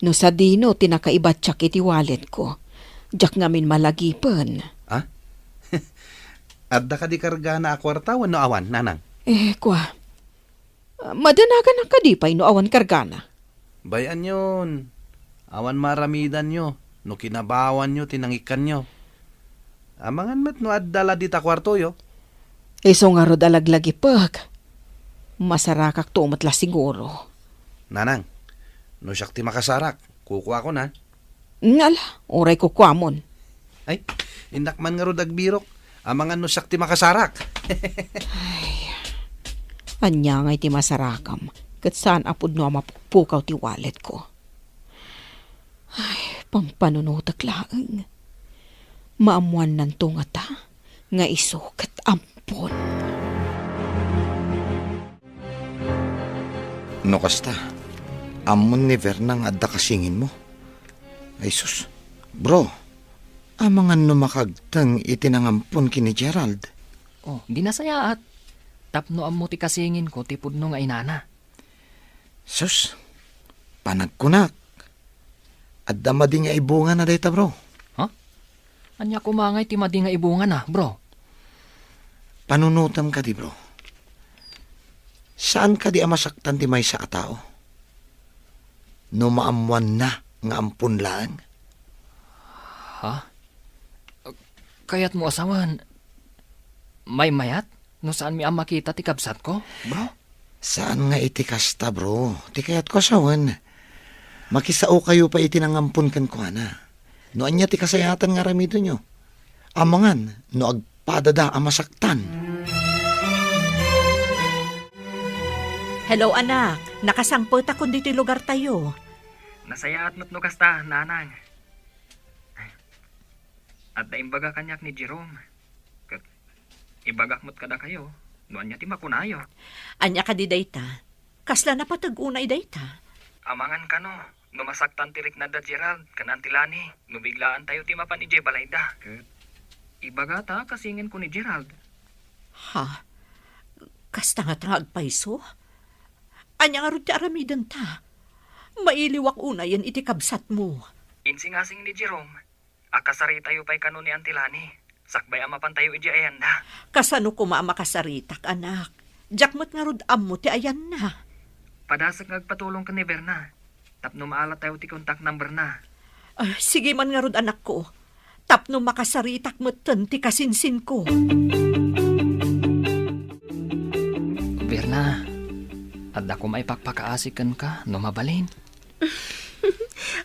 No sadino ti nakaibatiak iti walletko, diak ngamin malagipen. Ah? Adda kadi kargana a kuarta wenno awan, nanang? Eh, kua. Madanaganak kadi pay no awan kargana? Bay-anyon. Awan maaramidanyo no kinabawanyo ti nangikkanyo. Amangan met no adda la dita kuartoyo. Isu ngarud a laglagipek. Masarakakto met la siguro. Nanang, no siak ti makasarak, kukuakon, a. Ala, uray kukuamon. Ay, innak man ngarud agbirok. Amangan no siak ti makasarak. Ay, ania ngay ti masarakam? Ket saan a pudno a mapukpukaw ti walletko. Ay, pampanunotek laeng. Maammuannanto ngata nga isu ket ampon. No kasta, ammon ni Verna nga adda kasinginmo? Ay sus, bro, amangan no makagteng iti nangampon ken ni Gerald. Oh, di nasayaat. Tapno ammo ti kasinginko ti pudno nga inana. Sus, panagkunak. Adda madi nga ibungana dayta, bro. Ha? Ania koma ngay ti madi nga ibungana, bro? Panunotem kadi, bro. Saan kadi a masaktan ti maysa a tao no maammoanna nga ampon laeng? Ha? Kayatmo a sawen, maymayat no saanmi a makita ti kabsatko, bro? Saan nga iti kasta, bro. Ti kayatko a sawen, makisaokayo pay iti nangampon kenkuana. No ania ti kasayaatan nga aramidenyo, amangan no agpadada a masaktan. Hello, anak. Nakasangpetakon ditoy lugartayo. Nasayaat met no kasta, nanang. Adda imbaga kaniak ni Jerome. Ket ibagak met kadakayo no ania ti makunayo. Ania kadi dayta? Kasla napateg unay dayta? Amangan kano, no masaktan ti riknada Gerald ken Auntie Lani, no biglaantayo ti mapan idiay balayda. Ket ibagata a kasingenko ni Gerald. Ha? Kasta ngata nga agpayso? Ania ngarud ti aramidenta? Mailiwak unayen iti kabsatmo. Insingasing ni Jerome a kasaritayo pay kano ni Auntie Lani, sakbay a mapantayo idiay ayanda. Kasano koma a makasaritak, anak? Diak met ngarud ammo ti ayanna. Padasek nga agpatulong ken ni Berna tapno maalatayo ti contact number na. Ah, sige man ngarud, anakko, tapno makasaritak metten ti kasinsinko. Berna, adda koma ipakpakaasi kenka no mabalin.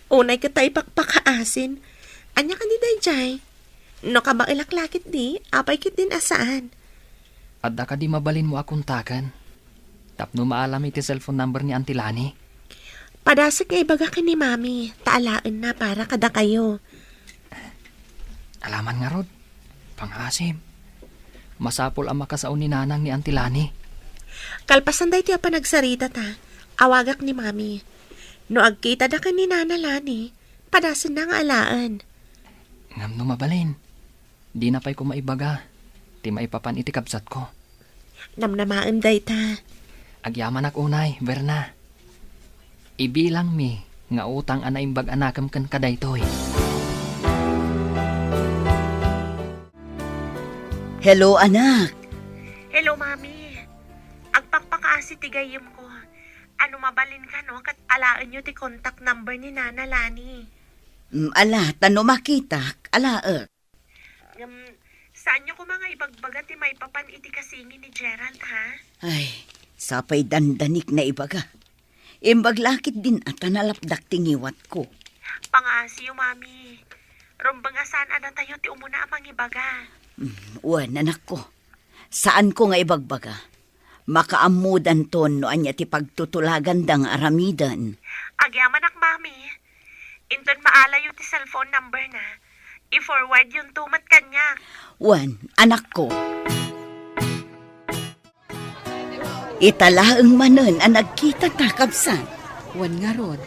Unay ket ta ipakpakaasin. Ania kadi daydiay? No kabaelak la ketdi, apay ketdin a saan? Adda kadi mabalinmo a kontaken tapno maalam iti cellphone number ni Auntie Lani? Padasek nga ibaga ken ni Mami, ta alaenna para kadakayo. Alaman ngarud, pangaasim. Masapul a makasao ni Nanang ni Auntie Lani. Kalpasan daytoy a panagsaritata, awagak ni Mami. No agkitada ken ni Nana Lani, padasenna nga alaen. Ngem no mabalin, dina pay koma ibaga ti maipapan iti kabsatko. Namnamaem dayta. Agyamanak unay, Berna. Ibilangmi nga utang a naimbag a nakem kenka daytoy. Hello, anak. Hello, Mami. Agpakpakaasi ti gayyemko. Ano mabalin kano ket alaenyo ti contact number ni Nana Lani? Mm, ala, ta no makitak, alaek. Ngem, saanyo koma nga ibagbaga ti maipapan iti kasingin ni Gerald, ha? Ay, sapay dandanik naibaga. Imbag la ketdin a ta nalapdak ti ngiwatko. Pangaasiyo, Mami. Rumbeng a saan a datayo ti umuna a mangibaga. Mm, wen, anakko. Saanko nga ibagbaga. Makaammodanton no ania ti pagtutulaganda nga aramiden. Agyamanak, Mami. Inton maalayo ti cellphone number na, i-forward yonto met kaniak. Wen, anakko. Ita laeng manen a nagkitata, kabsat. Wen ngarud,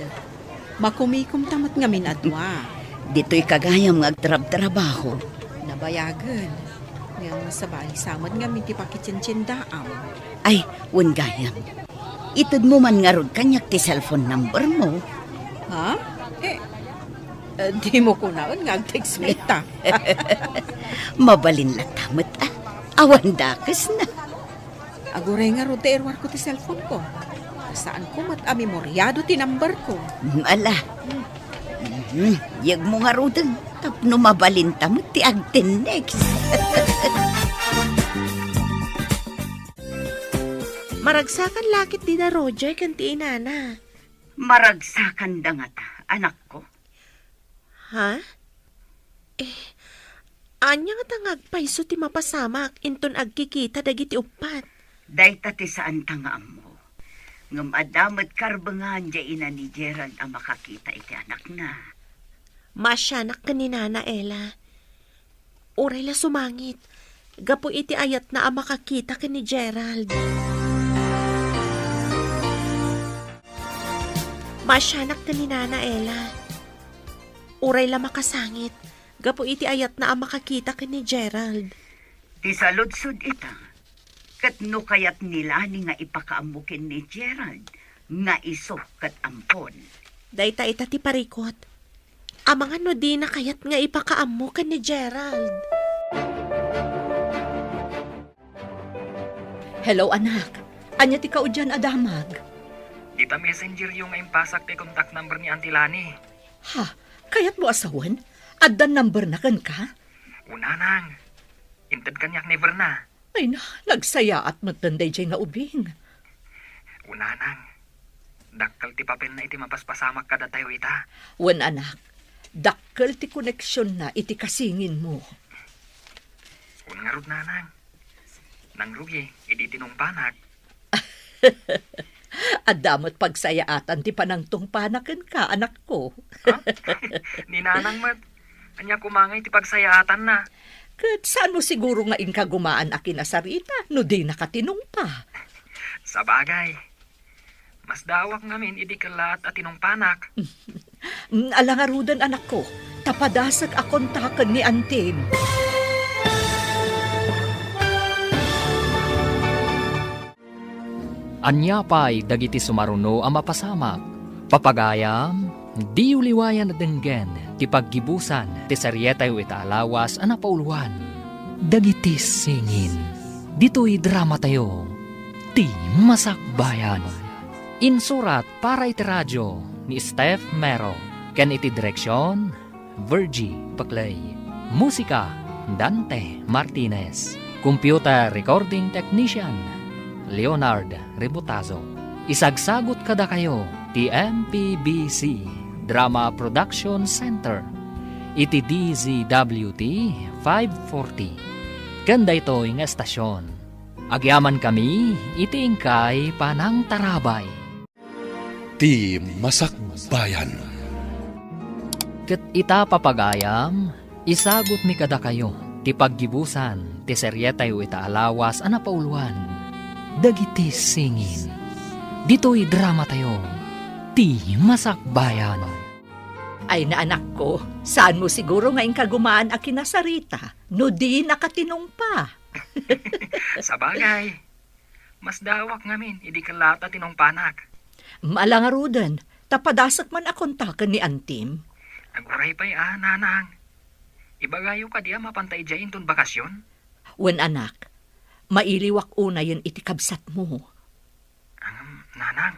makumikomta met ngamin a dua. Ditoy kagayam nga agtrabtrabaho. Nabayagen. Ngem sabali sa met ngamin ti pakitientiendaam. Ay, wen gayam. Itedmo man ngarud kaniak ti cellphone number mo. Ha? Eh, eh, dimo kunaen nga agtext met ta. Mabalin latta met, ah. Awan dakesna. Aguray ngarud ta iruarko ti cellphone ko. Saanko met a memoriado ti number ko. Mm, ala. Mm, yegmo ngaruden tapno mabalinta met ti agtennext. Maragsakan la ketdi da Roger ken ti inana. Maragsakanda ngata, anakko? Ha? Eh, ania ngata nga agpayso ti mapasamak inton agkikita dagiti uppat? Dayta ti saanta nga ammo. Ngem adda met karbengan diay ina ni Gerald a makakita iti anakna. Maasianak ken ni Nana Ella. Uray la sumangit, gapu iti ayatna a makakita ken ni Gerald. Maasianak ken ni Nana Ella. Uray la makasangit, gapu iti ayatna a makakita ken ni Gerald. Ti saludsod ita, ket no kayat ni Lani nga ipakaammo ken ni Gerald nga isu ket ampon. Dayta ita ti parikut. Amangan no dina kayat nga ipakaammo ken ni Gerald. Hello, anak. Ania ti kaudian a damag? Dita messenger yo nga impasak ti contact number ni Auntie Lani. Ha? Kayatmo a sawen? Adda number na kenka? O nanang, inted kaniak ni Verna. Ay na, nagsayaat met daydiay nga ubing. O nanang, dakkel ti papelna iti mapaspasamak kadatayo ita. Wen, anak, dakkel ti koneksionna iti kasinginmo. Wen ngarud, nanang, nangrugi idi tinungpanak. Adda met pagsayaatan ti panangtungpana kenka, anakko. Ha? Ni nanang met, ania koma ngay ti pagsayaatanna? Ket saanmo siguro nga inkagumaan a kinasarita no dinaka tinungpa? Sabagay, masdaawak ngamin idi kellaat a tinungpanak. Mm, ala ngaruden, anakko, ta padasek a kontaken ni antim. Ania pay dagiti sumaruno a mapasamak? Papagayam, diyo liwayan a denggen ti paggibusan ti serietayo ita a lawas a napauluan. Dagiti singin. Ditoy dramatayo, Ti Masakbayan. Insurat para iti radio ni Steph Mero ken iti direksion, Virgie Paclay. Musika, Dante Martinez. Computer recording technician, Leonard Rebotazo. Isagsagut kadakayo ti M P B C Drama Production Center iti D Z W T five forty. Ken daytoy nga estasion, agyamankami iti inkay panangtarabay. Ti Masakbayan. Ket ita, papagayam, isagutmi kadakayo ti paggibusan ti serietayo ita a lawas a napauluan, Dagiti Singin. Ditoy dramatayo, Ti Masakbayan. Ay na, anakko, saanmo siguro nga inkagumaan a kinasarita no dinaka tinungpa? Sabagay, masdaawak ngamin idi kellaat a tinungpanak. Ala ngaruden, ta padasek man a kontaken ni antim. Aguray pay a, nanang. Ibagayo kadi a mapanta idiay inton bakasion? Wen, anak, mailiwak unayen iti kabsatmo. Ngem, nanang,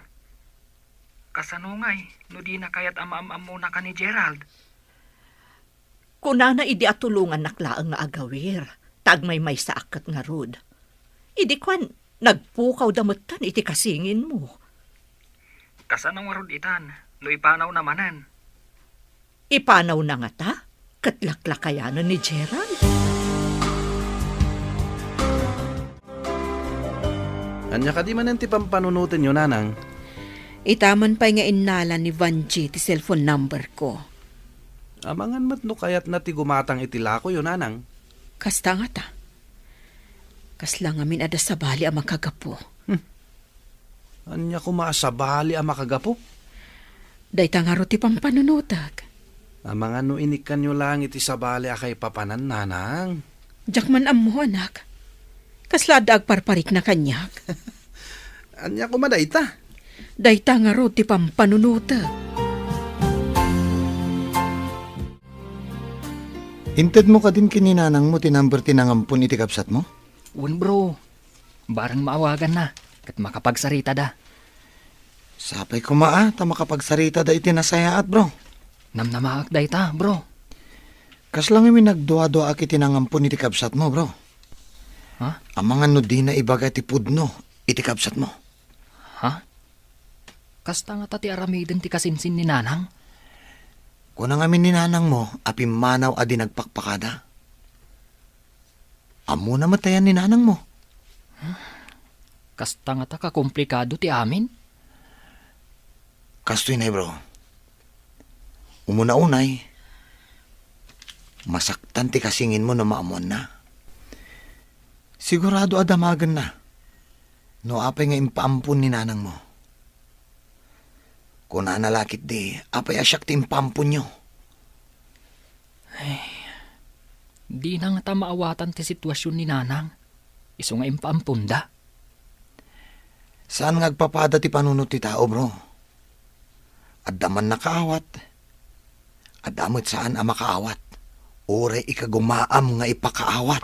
kasano ngay no dina kayat a maam-ammonaka ni Gerald? Kunana idi atulongannak laeng nga agawir, ta agmaymaysaak ket ngarud. Idi kuan, nagpukawda metten iti kasinginmo. Kasano ngarud itan no ipanawna manen? Ipanawna ngata ket laklakayanen ni Gerald? Ania kadi manen ti pampanunotenyo, nanang? Ita man pay nga innala ni Vangie ti cellphone number ko. Amangan met no kayatna ti gumatang iti lakoyo, nanang. Kasta ngata. Kasla ngamin adda sabali a makagapu. Hmm. Ania koma a sabali a makagapu? Dayta ngarud ti pampanunotek. Amangan no inikkanyo laeng iti sabali a kaipapanan, nanang. Diak man ammo, anak. Kasla adda agparparikna kaniak. Ania koma dayta? Dayta ngarud ti pampanunotek. Intedmo kadin ken ni nanangmo ti number ti nangampon iti kabsatmo? Wen, bro. Bareng maawaganna, ket makapagsaritada. Sapay koma a ta makapagsaritada iti nasayaat, bro. Namnamaak dayta, bro. Kasla ngamin nagduaduaak iti nangampon iti kabsatmo, bro. Ha? Amangan no dina ibaga ti pudno iti kabsatmo. Ha? Kasta ngata ti aramiden ti kasinsin ni nanang? Kuna ngamin ni nanangmo a pimmanaw a di nagpakpakada. Ammona met ayan ni nanangmo. Kasta ngata kakomplikado ti amin? Kastoy nay, bro. Umuna unay, masaktan ti kasinginmo no maammoanna. Sigurado a damagenna no apay nga impaampon ni nanangmo. Kunana la ketdi, apay a siak ti impaamponyo? Ay, dina ngata maawatan ti situasion ni nanang, isu nga impaamponda. Saan nga agpapada ti panunot ti tao, bro. Adda man nakaawat, adda met saan a makaawat. Uray ikagumaam nga ipakaawat.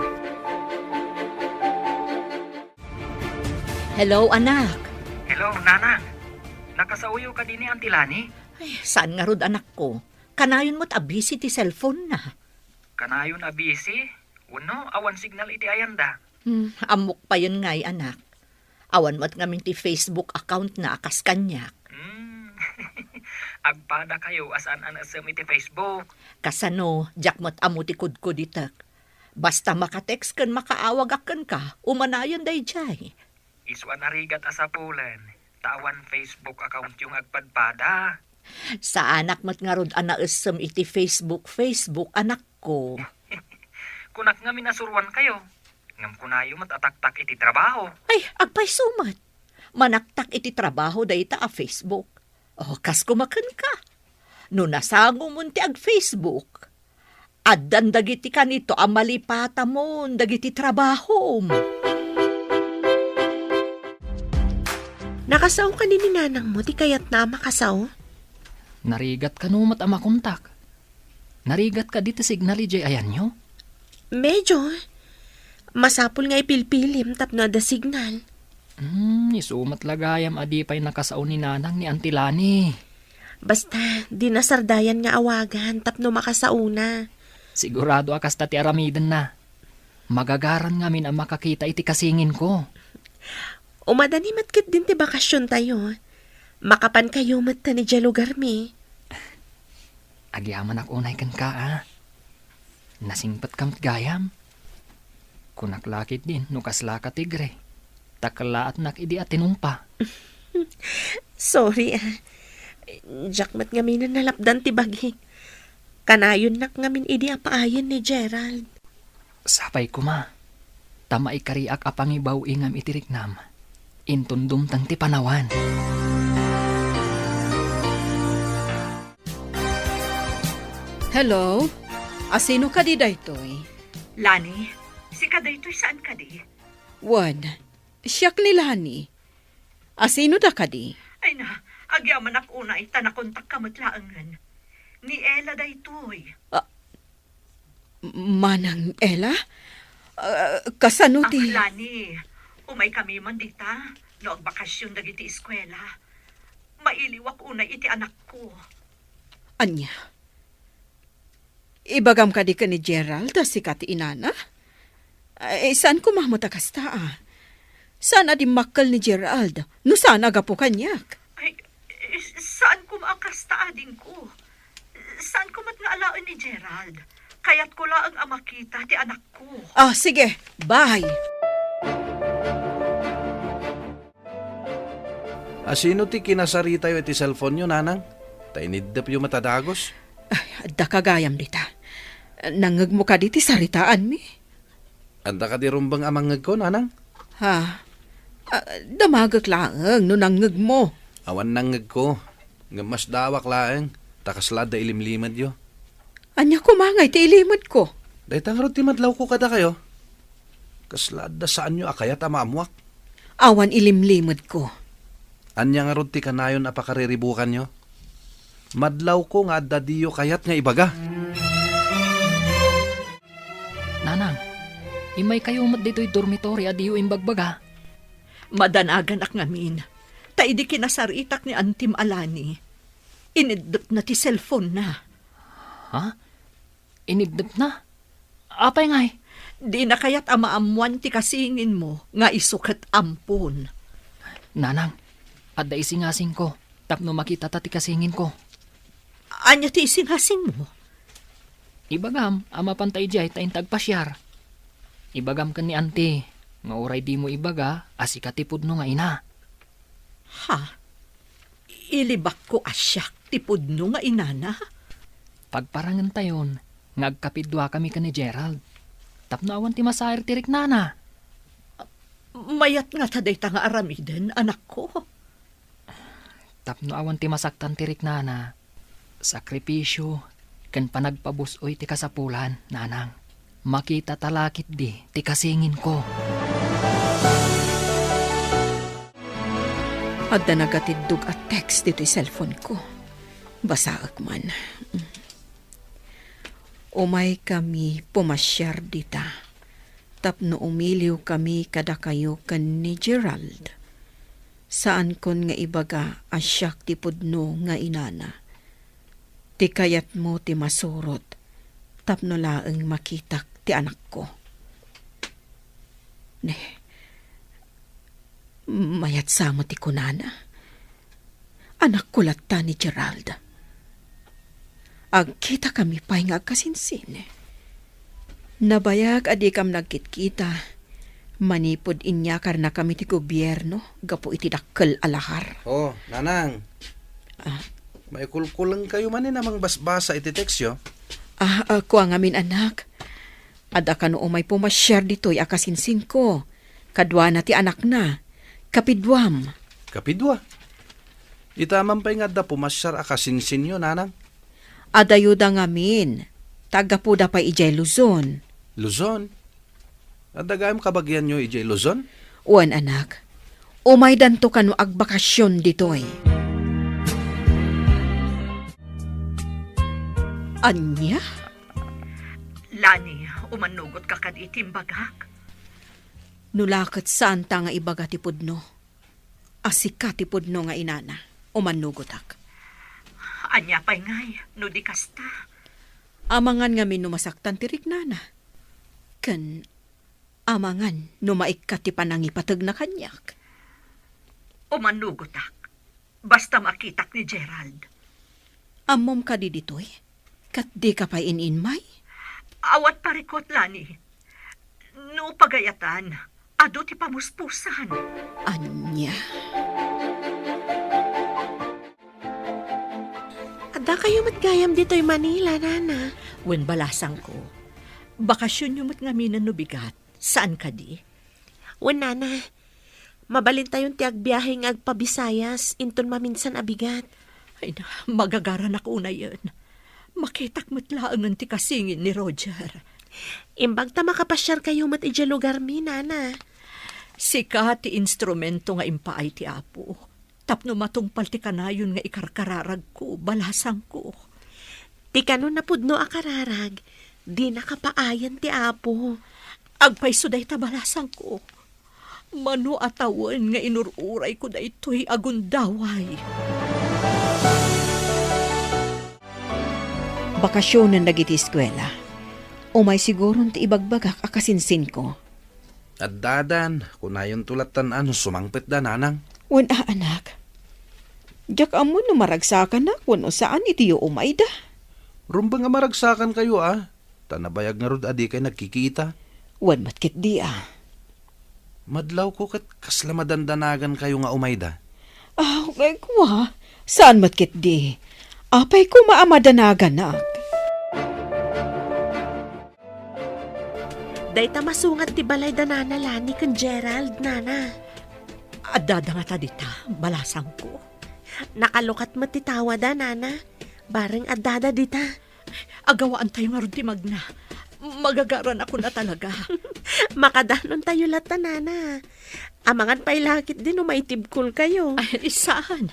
Hello, anak. Hello, nanang. Nakasaoyo kadi ni Auntie Lani? Ay, saan ngarud, anakko? Kanayon met a busy ti cellphone na. Kanayon a busy? Wenno awan signal iti ayanda? Hmm, ammok payen ngay, anak. Awan met ngamin ti Facebook account na a kas kaniak. Hmm. Agpadakayo a saan a naisem iti Facebook. Kasano, diak met ammo ti kudkuditek. Basta maka-text ken makaawagak kenka, umanayon daydiay. Isu a narigat a sapulen, ta awan Facebook accountyo nga agpadpada. Saanak met ngarud a naisem iti Facebook, Facebook, anakko. Kunak ngamin a suruankayo, ngem kunayo met a taktak iti trabaho. Ay, agpayso met. Manaktak iti trabaho dayta a Facebook. O, kas koma kenka. No nasangomon ti ag-Facebook, addan dagiti kanito a malipatamon dagiti trabahom. Nakasao kadi ni nanangmo ti kayatna a makasao? Narigat kano met a makontak. Narigat kadi ti signal idiay ayanyo? Medyo. Masapul nga ipilpilim tapno adda signal. Hmm, isu met la gayam a di pay nakasao ni nanang ni Auntie Lani. Basta, di nasardayan nga awagan tapno makasaona. Sigurado a kasta ti aramidenna. Magagaran ngamin a makakita iti kasinginko. Umadani met ketdin ti bakasiontayo. Makapankayo met ta idiay lugarmi. Agyamanak unay kenka, a. Nasingpetka met gayam. Kunak la ketdin no kaslaka tigre, ta kellaatnak idi a tinumpa. Sorry, a. Diak met ngamin a nalapdan ti bagik. Kanayonnak ngamin idi a paayen ni Gerald. Sapay koma, ta maikariak a pangibaw-ingam iti riknam. Inton dumteng ti panawan. Hello? Asino kadi daytoy? Lani, sika daytoy saan kadi? Wen, siak ni Lani. Asino da kadi? Ay na, agyamanak unay ta nakontakka met laengen. Ni Ella daytoy. Ah, Manang Ella? Ah, kasano ti Lani, umaykami man dita, no agbakasion dagiti eskuela. Mailiwak unay iti anakko. Ania? Ibagam kadi ken ni Gerald a sika ti inana? Ay, saan koma met a kasta, a. Saan a dimmakkel ni Gerald, no saan a gapu kaniak. Ay, saan koma a kasta, adingko. Saan koma nga alaen ni Gerald. Kayatko laeng a makita ti anakko. Ah, sige. Bye. Asino ti kinasaritayo iti cellphone-yo, nanang? Ta iniddepyo met a dagus. Ay, adda ka gayam dita. Nangngegmo kadi ti saritaanmi? Adda kadi rumbeng a mangngegko, nanang? Ha? Ah, damagek laeng no nangngegmo. Awan nangngegko. Ngem masdaawak laeng, ta kasla adda ilimlimedyo. Ania koma ngay ti ilimedko? Dayta ngarud ti madlawko kadakayo. Kasla adda saanyo a kayat a maammoak. Awan ilimlimedko. Ania ngarud ti kanayon a pakariribukanyo? Madlawko nga adda diyo kayat nga ibaga. Nanang, immaykayo met ditoy dormitory a diyo imbagbaga. Madanaganak ngamin, ta idi kinasaritak ni Antim a Lani, iniddepna ti cellphone-na. Ha? Iniddepna? Apay ngay? Dina kayat a maammoan ti kasinginmo nga isu ket ampon. Nanang, adda isingasingko tapno makitata ti kasinginko. Ania ti isingasingmo? Ibagam a mapanta idiay ta inta agpasiar. Ibagam ken ni Auntie nga uray dimo ibaga a sika ti pudno nga ina. Ha? Ilibakko a siak ti pudno nga inana? Pagparangentayon nga agkapiduakami ken ni Gerald tapno awan ti masair ti riknana. Mayat ngata dayta nga aramiden, anakko? Tapno awan ti masaktan ti riknana, sakripisio ken panagpabus-oy ti kasapulan, nanang. Makitata la ketdi ti kasinginko. Adda nagatiddog a text ditoy cellphone-ko. Basaek man. Umaykami pumasiar dita tapno umiliwkami kadakayo ken ni Gerald. Saankon nga ibaga a siak ti pudno nga inana. Ti kayatmo ti masurot, tapno laeng makitak ti anakko. Ne, mayat sa met ti kunana. Anakko latta ni Gerald. Agkitakami pay nga agkasinsin. Nabayag a dikam nagkitkita manipud inyakarnakami ti gobierno gapu iti dakkel a lahar. Oh, Nanang. Ah. Maikulkulengkayo manen a mangbasbasa iti tekstyo? Ah, ah, kua ngamin, anak. Adda kano umay pumasiar ditoy a kasinsinko. Kaduana ti anakna. Kapiduam. Kapidua? Ita man pay nga adda pumasiar a kasinsinyo, Nanang? Adayoda ngamin. Taggapuda pay idiay Luzon. Luzon? Adda gayam kabagianyo idiay Luzon? Wen, anak. Umaydanto kano agbakasion ditoy. Ania? Lani, umannugot ka kadi iti imbagak? No la ket saanta nga ibaga ti pudno a sika ti pudno nga inana, umannugotak. Ania pay ngay no di kasta? Amangan ngamin no masaktan ti riknana. Ken amangan no maikkat ti panangipategna kaniak. Umannugotak. Basta makitak ni Gerald. Ammom kadi ditoy? Ket dika pay in-inmay? Awan parikut, Lani. No pagayatan, adu ti pamuspusan. Ania? Adda kayo met gayam ditoy Manila, Nana. Wen, balasangko. Bakasionyo met ngamin no bigat. Saan kadi? Wen, Nana. Mabalintayon ti agbiahe nga agpa-Visayas inton maminsan a bigat. Ay na, magagaranak unayen. Makitak met laengen ti kasingin ni Roger. Imbag ta makapasiarkayo met idiay lugarmi, Nana. Sika ti instrumento nga impaay ti Apo tapno matungpal ti kanayon nga ikarkararagko, balasangko. Ti kano napudno a kararag, dina kapaayan ti Apo. Agpayso dayta, balasangko. Mano a tawen nga inur-urayko daytoy a gundaway. Bakasionen dagiti eskuela. Umay siguron ti ibagbagak a kasinsinko. Addadan, kunayonto lattan a no sumangpetda, Nanang. Wen a, anak. Diak ammo no maragsakanak wenno saan iti yo umayda. Rumbeng a maragsakankayo a, ta nabayag ngarud a dikay nagkikita. Wen met ketdi a. Madlawko ket kasla madandanagankayo nga umayda. Aw, kua, saan met ketdi. Apay koma a madanaganak. Dayta masungat ti balay da Nana Lani ken Gerald, Nana. Addada ngata dita, balasangko. Nakalukat met ti tawada, Nana. Bareng addada dita. Agawaantayo ngarud ti magna. Magagaranakon a talaga. Makadanontayo latta, Nana. Amangan pay la ketdi no maitibkolkayo. Ay, saan.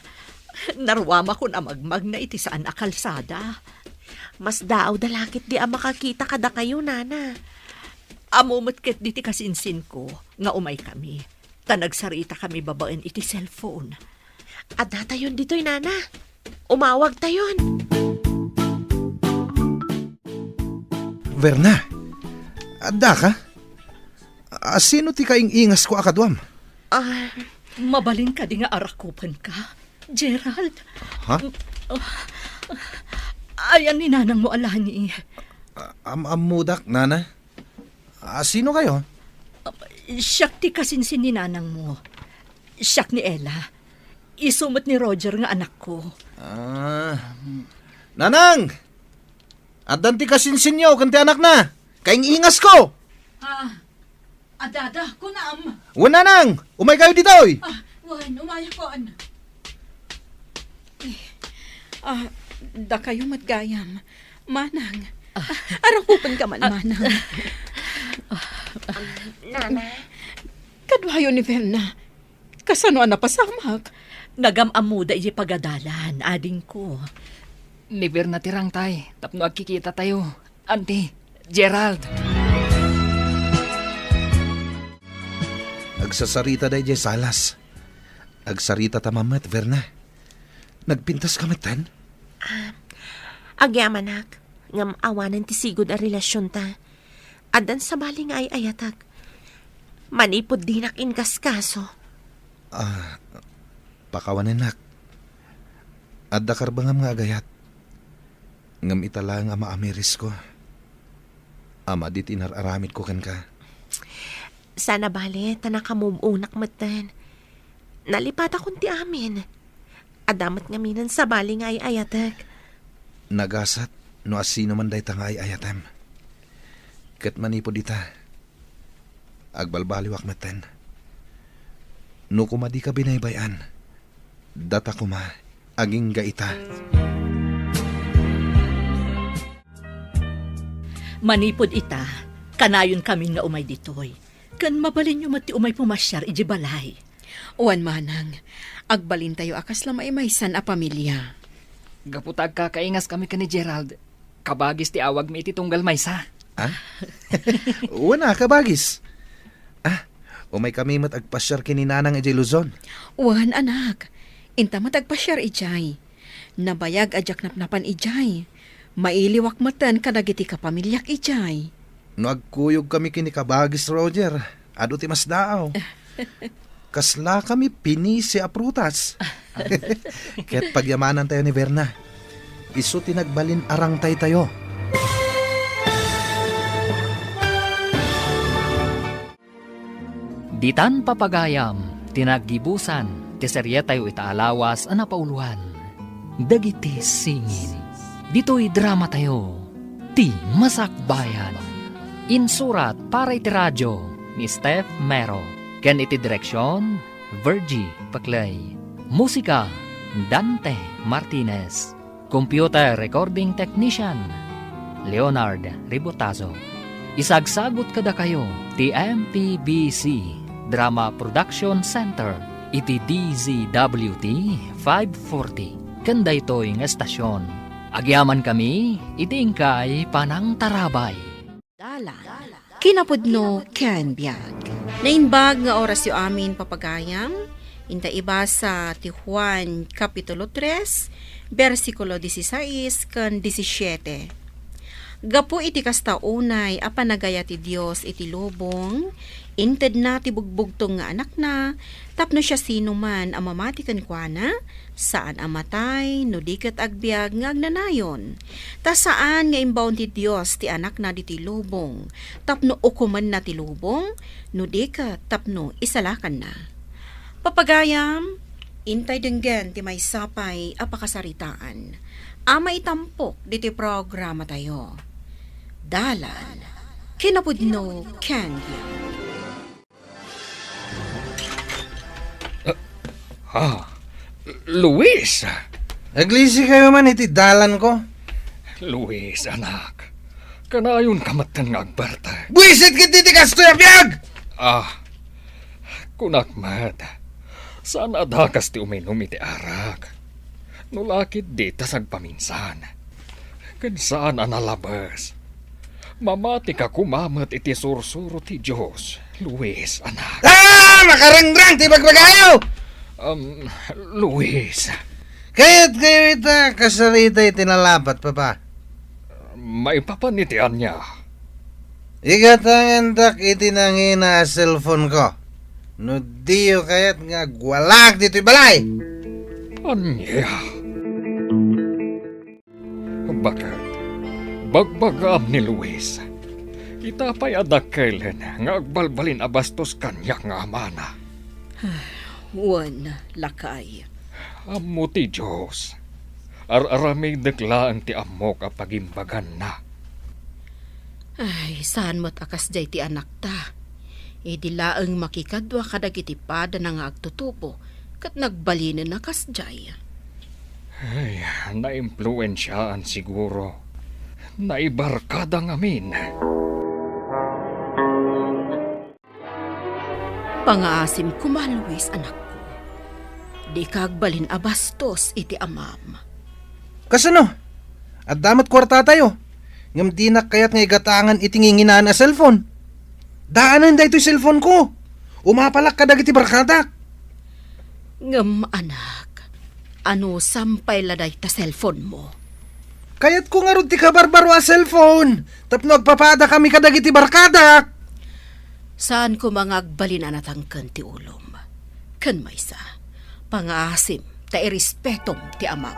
Naruamakon a magmagna iti saan a kalsada. Masdaawda la ketdi a makakita kadakayo, Nana. Ammo met ketdi ti kasinsinko nga umaykami, ta nagsaritakami babaen iti cellphone. Addatayon ditoy, Nana. Umawagtayon. Verna, addaka? A, sino ti kaing-ingasko a kaduam? Ah. Mabalin kadi nga arakupenka, Gerald? Ha? Ayan ni nanangmo a Lani. A, am-ammodak, Nana. A, sino kayo? Siak ti kasinsin ni nanangmo. Siak ni Ella. Isu met ni Roger nga anakko. Ah, Nanang! Addan ti kasinsinyo ken ti anakna. Kaing-ingasko! Ah, adada, kunam. Wen, Nanang! Umaykayo ditoy! Ah, wen, umayakon. Eh, ah, dakayo met gayam. Manang, ah, arakupenka man, ah, Manang. Nana? Kaduayo ni Verna. Kasano a napasamak? Nagam-ammoda idiay pagadalan, adingko. Ni Verna ti rangtay, tapno agkikitatayo. Auntie, Gerald. Agsasaritada idiay salas. Agsaritata man met, Verna. Nagpintaska metten? Ah, agyamanak. Ngem awanen ti sigud a relasionta. Addan sabali nga ay-ayatek. Manipud dinak inkaskaso. Ah, pakawanennak. Adda karbengam nga agayat. Ngem ita laeng a maamirisko. A madi ti inar-aramidko kenka. Saan a bale, ta nakamove onak metten. Nalipatakon ti amin. Adda met ngamin sabali nga ay-ayatek. Nagasat no asino man dayta nga ay-ayatem. Ket manipud ita, agbalbaliwak metten. No koma dika binaybay-an, data koma, agingga ita. Manipud ita, kanayon kami nga umay ditoy. Ken mabalinyo met ti umay pumasiar idiay balay. Wen manang, agbalintayo a kasla maimaysan a pamilia. Gapu ta agkakaingas kami ken ni Gerald, kabagis ti awagmi iti tunggal maysa. Ah? Wen a, kabagis. Ah, umay kami met agpasiar ken ni Nanang idiay Luzon. Wen, anak. Inta met agpasiar idiay. Nabayag a diak napnapan idiay. Mailiwak metten kadagiti kapamiliak idiay. No agkuyog kami ken ni kabagis Roger, adu ti masdaaw. Kasla kami pinisi a prutas. Ket pagyamanantayo ni Verna. Isu ti nagbalin arangtaytayo. Ditan papagayam ti naggibusan ti serietayo ita a lawas a napauloan, Dagiti Singin. Ditoy dramatayo, Ti Masakbayan. Insurat para iti radio ni Steph Mero, ken iti direksion, Virgie Paclay. Musika, Dante Martinez. Computer recording technician, Leonard Ribotazo. Isagsagut kadakayo ti M P B C Drama Production Center iti D Z W T five forty. Ken daytoy nga estasion, agyamankami iti inkay panangtarabay. Dalan. Kinapudno ken biag. Naimbag nga orasyo amin, papagayam. Inta ibasa ti Juan Kapitulo tres, bersikulo dieciséis ken disisyete. Gapu iti kasta unay a panagayat ti Dios iti lubong, intedna ti bugbugtong nga Anakna tapno siasinoman a mamati kenkuana, saan a matay no di ket agbiag nga agnanayon. Ta saan nga imbaon ti Dios ti Anakna ditoy lubong tapno ukomenna ti lubong, no di ket tapno isalakanna. Papagayam, intay denggen ti maysa pay a pakasaritaan a maitampok ditoy programatayo. Dalan, kinapudno ken biag. Ah, Luis! Aglisi kayo man iti dalan ko. Luis, anak. Kanayonka metten nga agbartek. Buisit ket iti kastoy a biag! Ah, kunak met, saan a dakas ti uminom iti arak. No la ket dita sagpaminsan. Ken saan a nalabes. Mamatika koma met iti sursuro ti Dios, Luis, anak. Ah! Makarangrang ti bagbagayo! Um, Luis. Kayat kayo ita kasarita iti nalapat, Papa? Maipapan iti ania? Igatangandak iti nangina a cellphone ko. No diyo kayat nga agwalaak ditoy balay. Ania? Baket, bagbagaam ni Luis. Ita pay a dakkelen nga agbalbalin a bastos kaniak nga amana. Wen, lakay. Ammo ti Dios. Ar-aramidek laeng ti ammok a pagimbaganna. Ay, saan met a kasdiay ti anakta. Idi laeng makikadua kadagiti padana nga agtutubo, ket nagbalinen a kasdiay. Ay, naimpluensiaan siguro. Naibarkada ngamin. Pangaasim koma, Luis, anakko. Dika agbalin a bastos iti amam. Kasano? Adda met kuartatayo, ngem dinak kayat nga igatangan iti nginginaan a cellphone. Daanen daytoy cellphone ko. Umapalak kadagiti barkadak. Ngem, anak, anusam pay la dayta cellphone mo? Kayatko ngarud ti kabarbaro a cellphone tapno agpapadakami kadagiti barkadak. Saan koma nga agbalin a natangken ti ulom. Ken maysa, pangaasim ta irespetom ti amam.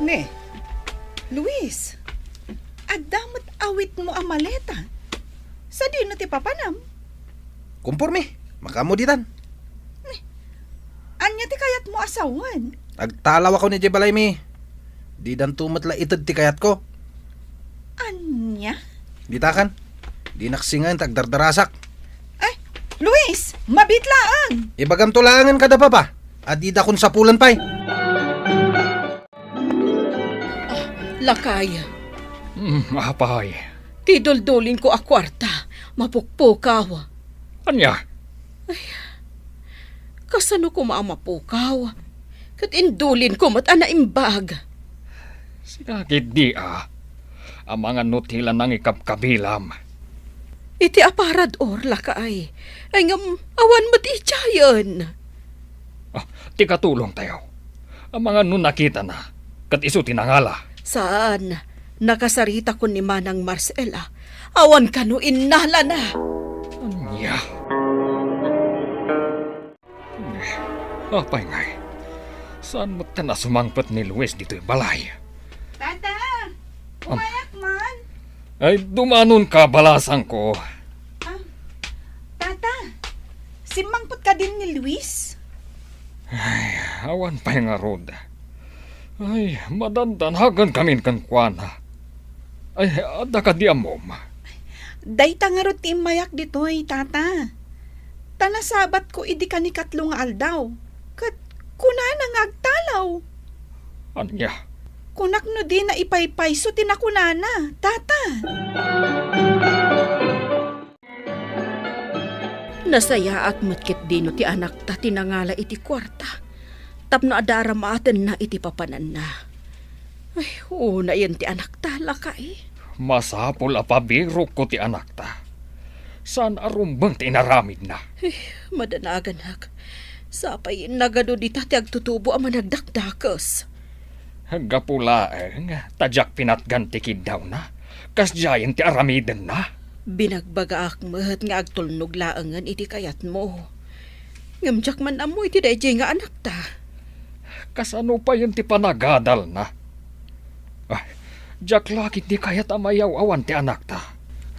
Ne, Luis, adda met awitmo a maleta. Sadino ti papanam? Kumporme, makaammo ditan. Ne, ania ti kayatmo a sawen? Agtalawakon idiay balaymi. Didanto met la ited ti kayatko. Ania? Ditakan, dinak singaen ti agdardarasak. Eh, Luis, mabiit laeng. Ibagamto laengen kada papa a didakon sapulen pay. Ah, lakay. Mm, apay. Ti duldulinko a kuarta, mapukpukaw. Ania? Ay, kasano koma a mapukaw? Ket indulinko met a naimbag. Sika ketdi a, amangan no ti la nangikabkabilam. Iti aparador, lakay. Ay ngem, awan met idiayen. Ah, ti katulongtayo. Amangan no nakitana, ket isu ti nangala. Saan, nakasaritakon ni Manang Marcela. Awan kano innalana. Ania? Apay ngay? Saan met a sumangpet ni Luis ditoy balay? Tata! Am- Umayak man! Ay, dumanonka, balasangko. Ah, Tata, simmangpet kadin ni Luis? Ay, awan pay ngarud. Ay, madandanagankamin kenkuana. Ay, adda kadi ammom? Dayta ngarud ti immayak ditoy, Tata. Ta nasabatko idi kanikatlo nga aldaw, ket kunana nga agtalaw. Ania? Kunak no dina ipaypayso ti nakunana, Tata. Nasayaat met ketdino ti anakta ti nangala iti kuarta tapno adda aramatenna iti papananna. Ay, unayen ti anakta, lakay. Masapul a pabirokko ti anakta. Saan a rumbeng ti inaramidna. Eh, madanaganak. Sapay nagadu dita ti agtutubo a managdakdakes. Gapu laeng ta diak pinatgan ti kiddawna, kasdiayen ti aramidenna. Binagbagaak met nga agtulnog laengen iti kayatmo. Ngem diak man ammo iti daydiay nga anakta. Kasano payen ti panagadalna? Ah, diak la ketdi kayat a mayaw-awan ti anakta.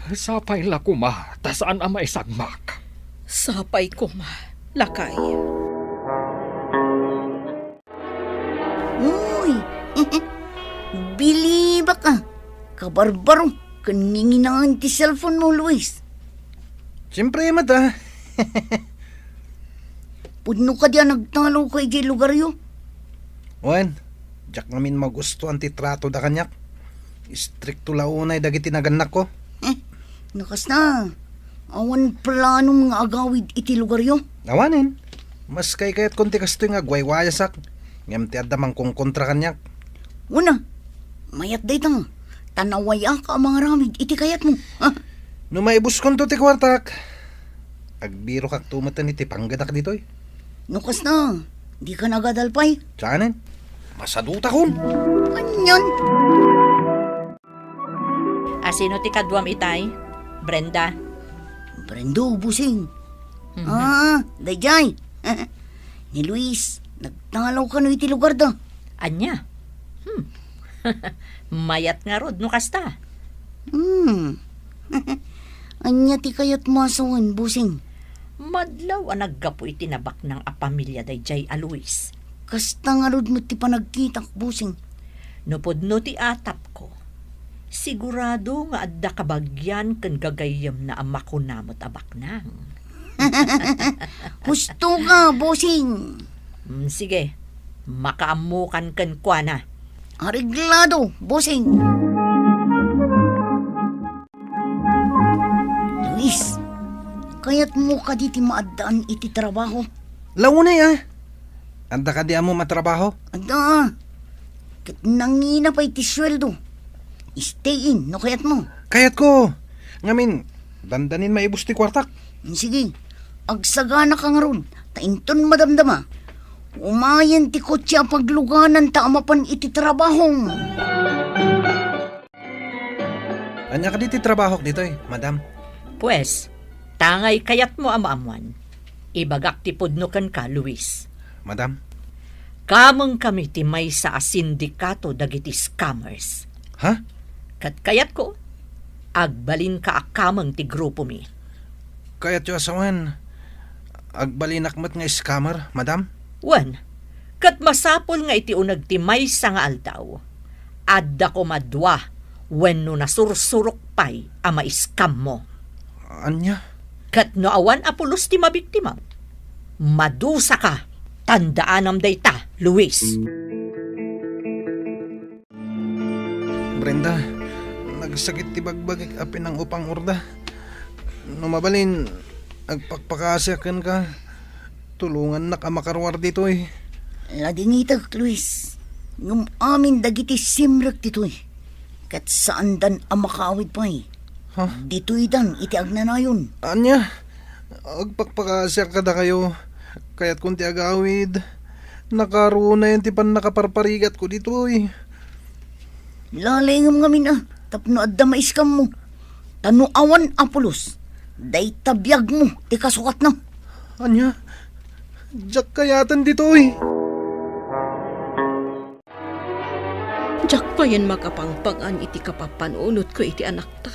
Sapay la koma ta saan a maisagmak. Sapay koma, lakay. Uy! Bilibak a! Kabarbaro ken nginginaen ti cellphone mo, Luis. Siempre met a. Pudno kadi a nagtalawka idiay lugaryo? Wen, diak ngamin magustuan ti tratoda kaniak. Istrikto la unay dagiti nagannakko. Eh, no kasta, awan planom nga agawid iti lugaryo? Awanen. Mas kaykayatko ti kastoy nga agwaywayasak, ngem ti adda mangkonkontra kaniak. Una, mayat dayta, ta nawayak a mangaramid iti kayatmo. Ah. No maibuskonto ti kuartak, agbirokakto metten iti panggedak ditoy. No kasta, dika nagadal pay? Saanen? Masadutakon. Anian? A, sino ti kaduam itay? Brenda? Brendo, bossing. Mhm. Ah, daydiay. Ni Luis, nagtalaw kano iti lugarda. Ania? Hmm. Mayat ngarud no kasta. Hmm. Ania ti kayatmo a sawen, bossing? Madlaw a naggapu iti nabaknang a pamilia daydiay a Luis. Kasta ngarud met ti panagkitak, bossing. No pudno ti atapko, sigurado nga adda kabagian ken gagayyemna a makuna met a baknang. Husto ka, bossing. Mm, sige, makaammokan kenkuana. Areglado, bossing. Luis, kayatmo kadi ti maaddaan iti trabaho? Launay, a. Adda kadi ammom a trabaho? Adda. Ket nangina pay ti sueldo. Stay in, no kayatmo. Kayatko. Ngamin, dandanin maibus ti kuartak. Sige, agsaganaka ngarud, ta inton madamdama, Umayen ti kotse a paglugananta a mapan iti trabahom. Ania kadi ti trabahok ditoy, madam? Pues, tangay kayatmo a maammuan, ibagak ti pudno kenka, Luis. Madam? Kamengkami ti maysa a sindikato dagiti scammers. Ha? Ket kayatko, agbalinka a kameng ti grupomi. Kayatyo a sawen, agbalinak met nga scammer, madam? Wen, ket masapul nga iti uneg ti maysa nga aldaw, adda koma dua wenno nasursurok pay a maiskammo. Ania? Ket no awan a pulos ti mabiktima, madusaka. Tandaanam dayta, Luis. Brenda, nagsakit ti bagbagik a pinang-upang orda. No mabalin, agpakpakaasiak kenka. Tulongannak a makaruar ditoy. Ladingitek, Luis. Ngem amin dagiti simrek ditoy, ket saandan a makaawid pay. Ha? Ditoydan iti agnanayon. Ania? Agpakpakaasiak kadakayo. Kayatkon ti agawid. Nakarunayen ti pannakaparparigatko ditoy. Lalengem ngamin a, tapno adda maiskammo. Ta no awan a pulos, dayta biagmo ti kasukatna. Ania? Diak kayaten ditoy. Diak payen makapangpangan iti kapapanunotko iti anakta.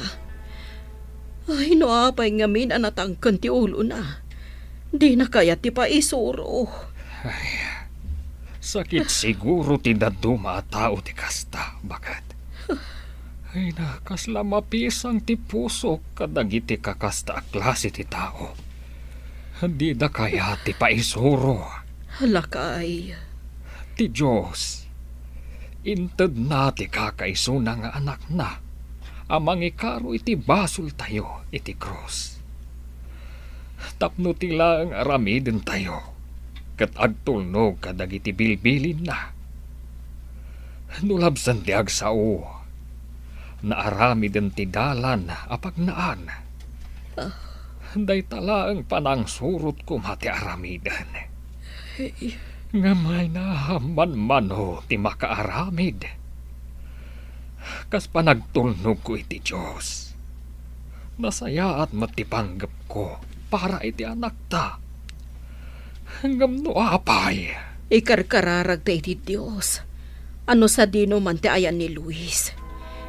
Ay, no apay ngamin a natangken ti ulona, dina kayat ti paisuro. Ay, sakit siguro ti dadduma a tao ti kasta, baket. Ay na, kasla mapisang ti pusok kadagiti kakasta a klase ti tao. Dida kayat ti paisuro. Lakay. Ti Dios, intedna ti kakaisuna nga Anakna a mangikaro iti basoltayo iti krus. Tapno ti laeng aramidentayo ket agtulnog kadagiti bilbilinna. No labsen ti agsao, naaramiden ti dalan a pagnaan. Ah. Dayta laeng panangsurot koma ti aramiden. Hey. Ngem ay na, manmano ti makaaramid. Kas panagtulnogko iti Dios, nasayaat met ti panggepko para iti anakta. Ngem no apay? Ikarkararagta iti Dios a no sadino man ti ayan ni Luis,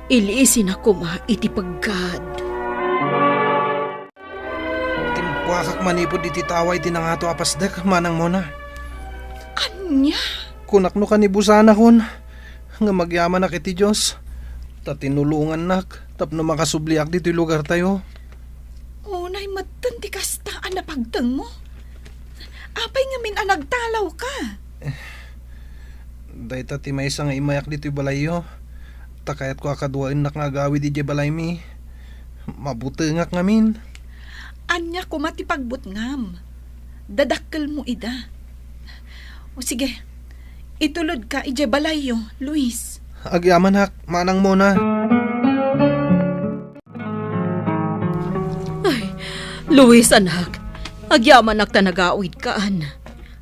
iliisina koma iti peggad. Timpuakak manipud iti tawa iti nangato a pasdek, Manang Mona. Ania? Kunak no kanibusanakon, nga magyamanak iti Dios, ta tinulongannak tapno makasubliak ditoy lugartayo. Unay metten ti kasta a napagtengmo. Apay ngamin a nagtalawka? Dayta ti maysa nga immayak ditoy balayyo, ta kayatko a kaduaennak nga agawid idiay balaymi. Mabutengak ngamin. Ania koma ti pagbutngam? Dadakkelmo ida. O sige, itulodka idiay balayyo, Luis. Agyamanak, Manang Mona. Ay, Luis, anak, agyamanak ta nagawidkan.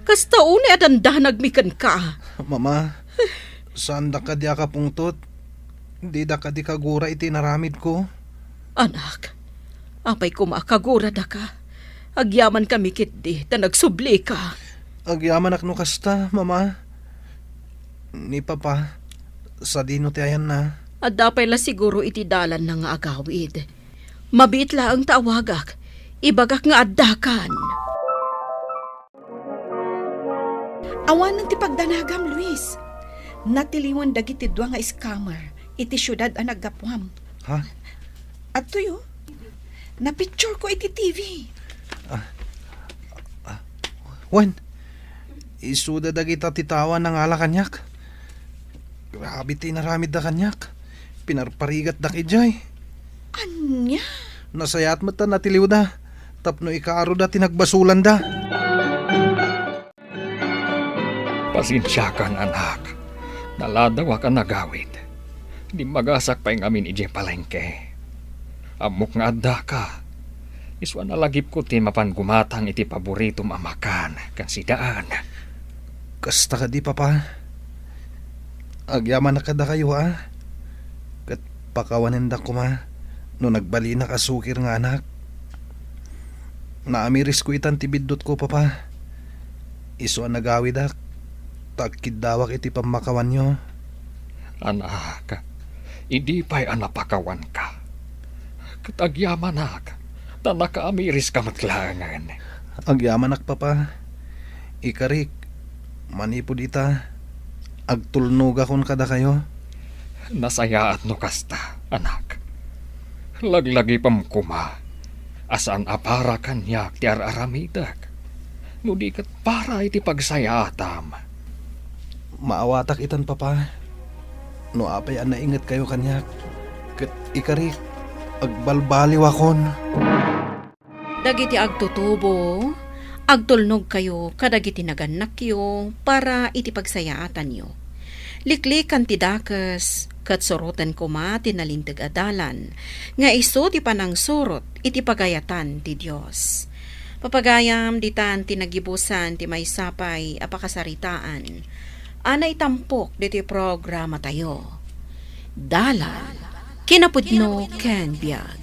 Kasta unay a dandanagmi kenka. Mama, saandak kadi a kapungtot? Dida kadi kagura iti inaramidko? Anak, apay koma a kaguradaka? Agyamankami ketdi ta nagsublika. Agyamanak no kasta, Mama. Ni Papa, sadino ti ayanna? Adda pay la siguro iti dalanna nga agawid. Mabiit laeng ta awagak, ibagak nga addakan. Awanen ti pagdanagam, Luis. Natiliwan dagiti dua nga scammer iti siudad a naggapuam. Ha? Adtoy, o. Napictureko iti T V. Ah. Ah. Wen, isuda dagita ti tao a nangala kaniak. Grabe ti inaramidda kaniak. Pinarparigatdak idiay. Ania? Nasayaat met ta natiliwda tapno ikaroda ti nagbasolanda. Pasensiakan, anak. Naladawak a nagawid. Dimmagasak pay ngamin idiay palengke. Ammok nga addaka. Isu a nalagipko ti mapan gumatang iti paboritom a makan ken sidaan. Kasta kadi, Papa. Agyamanak kadakayo, a. Ket pakawanendak koma no nagbalinak a sukir nga anak. Naamirisko itan ti biddutko, Papa. Isu a nagawidak, ta agkiddawak iti pammakawanyo. Anak, idi pay a napakawanka, ket agyamanak, ta nakaamiriska met laengen. Agyamanak, Papa. Ikarik, manipud ita, agtulnogakon kadakayo. Nasayaat no kasta, anak. Laglagipem koma a saan a para kaniak ti ar-aramidek, no di ket para iti pagsayaatam. Maawatak itan, Papa. No apay a naingetkayo kaniak, ket ikarik, agbalbaliwakon. Dagiti agtutubo, agtulnogkayo kadagiti nagannakyo para iti pagsayaatanyo. Liklikan ti dakes, ket suroten koma ti nalinteg a dalan, nga isu ti panangsurot iti pagayatan ti Dios. Papagayam, ditan ti nagibusan ti maysa pay a pakasaritaan a naitampok ditoy programatayo. Dalan, kinapudno ken biag.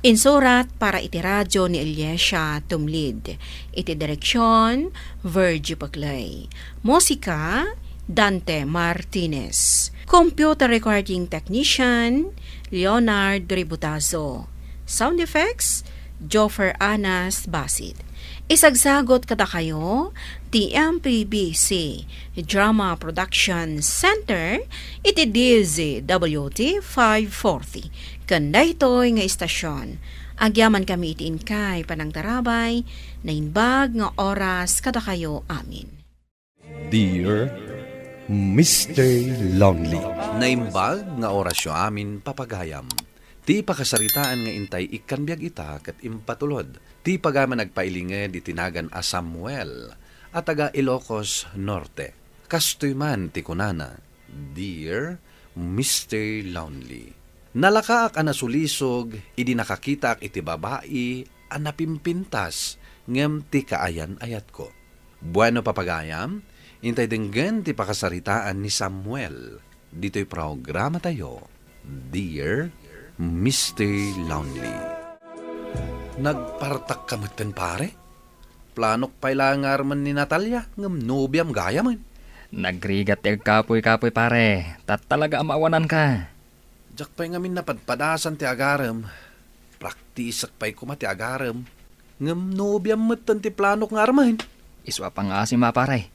Insurat para iti radio ni Eliesa Tumlid. Iti direksion, Virgie Paclay. Musika, Dante Martinez. Computer recording technician, Leonard Ributazo. Sound effects, Joffer Anas Basit. Isagsagot kadakayo ti M P B C Drama Production Center iti D Z W T five forty. Ken daytoy nga istasyon, agyamankami iti inkay panangtarabay, naimbag nga oras kadakayo amin. Dear Mister Lonely. Naimbag nga orasyo amin, papagayam. Ti pakasaritaan nga intay ikkan biag ita ket impatulod ti pagaman agpailinged iti nagan a Samuel a taga Ilocos Norte. Kastoy man ti kunana, Dear Mister Lonely, nalakaak a nasulisog idi nakakitaak iti babai a napimpintas ngem ti kaayan-ayatko. Bueno, papagayam, intay denggen ti pakasaritaan ni Samuel ditoy programatayo, Dear Mister Lonely. Nagpartakka metten, pare? Planok pay la nga armen ni Natalia ngem nobiam gayamen. Nagrigat ti agkapuy-kapuy, pare. Tattalaga a maawananka. Diak pay ngamin napadpadasan ti agarem. Praktisek pay koma ti agarem. Ngem nobiam metten ti planok nga armen. Isu a pangasim a, pare.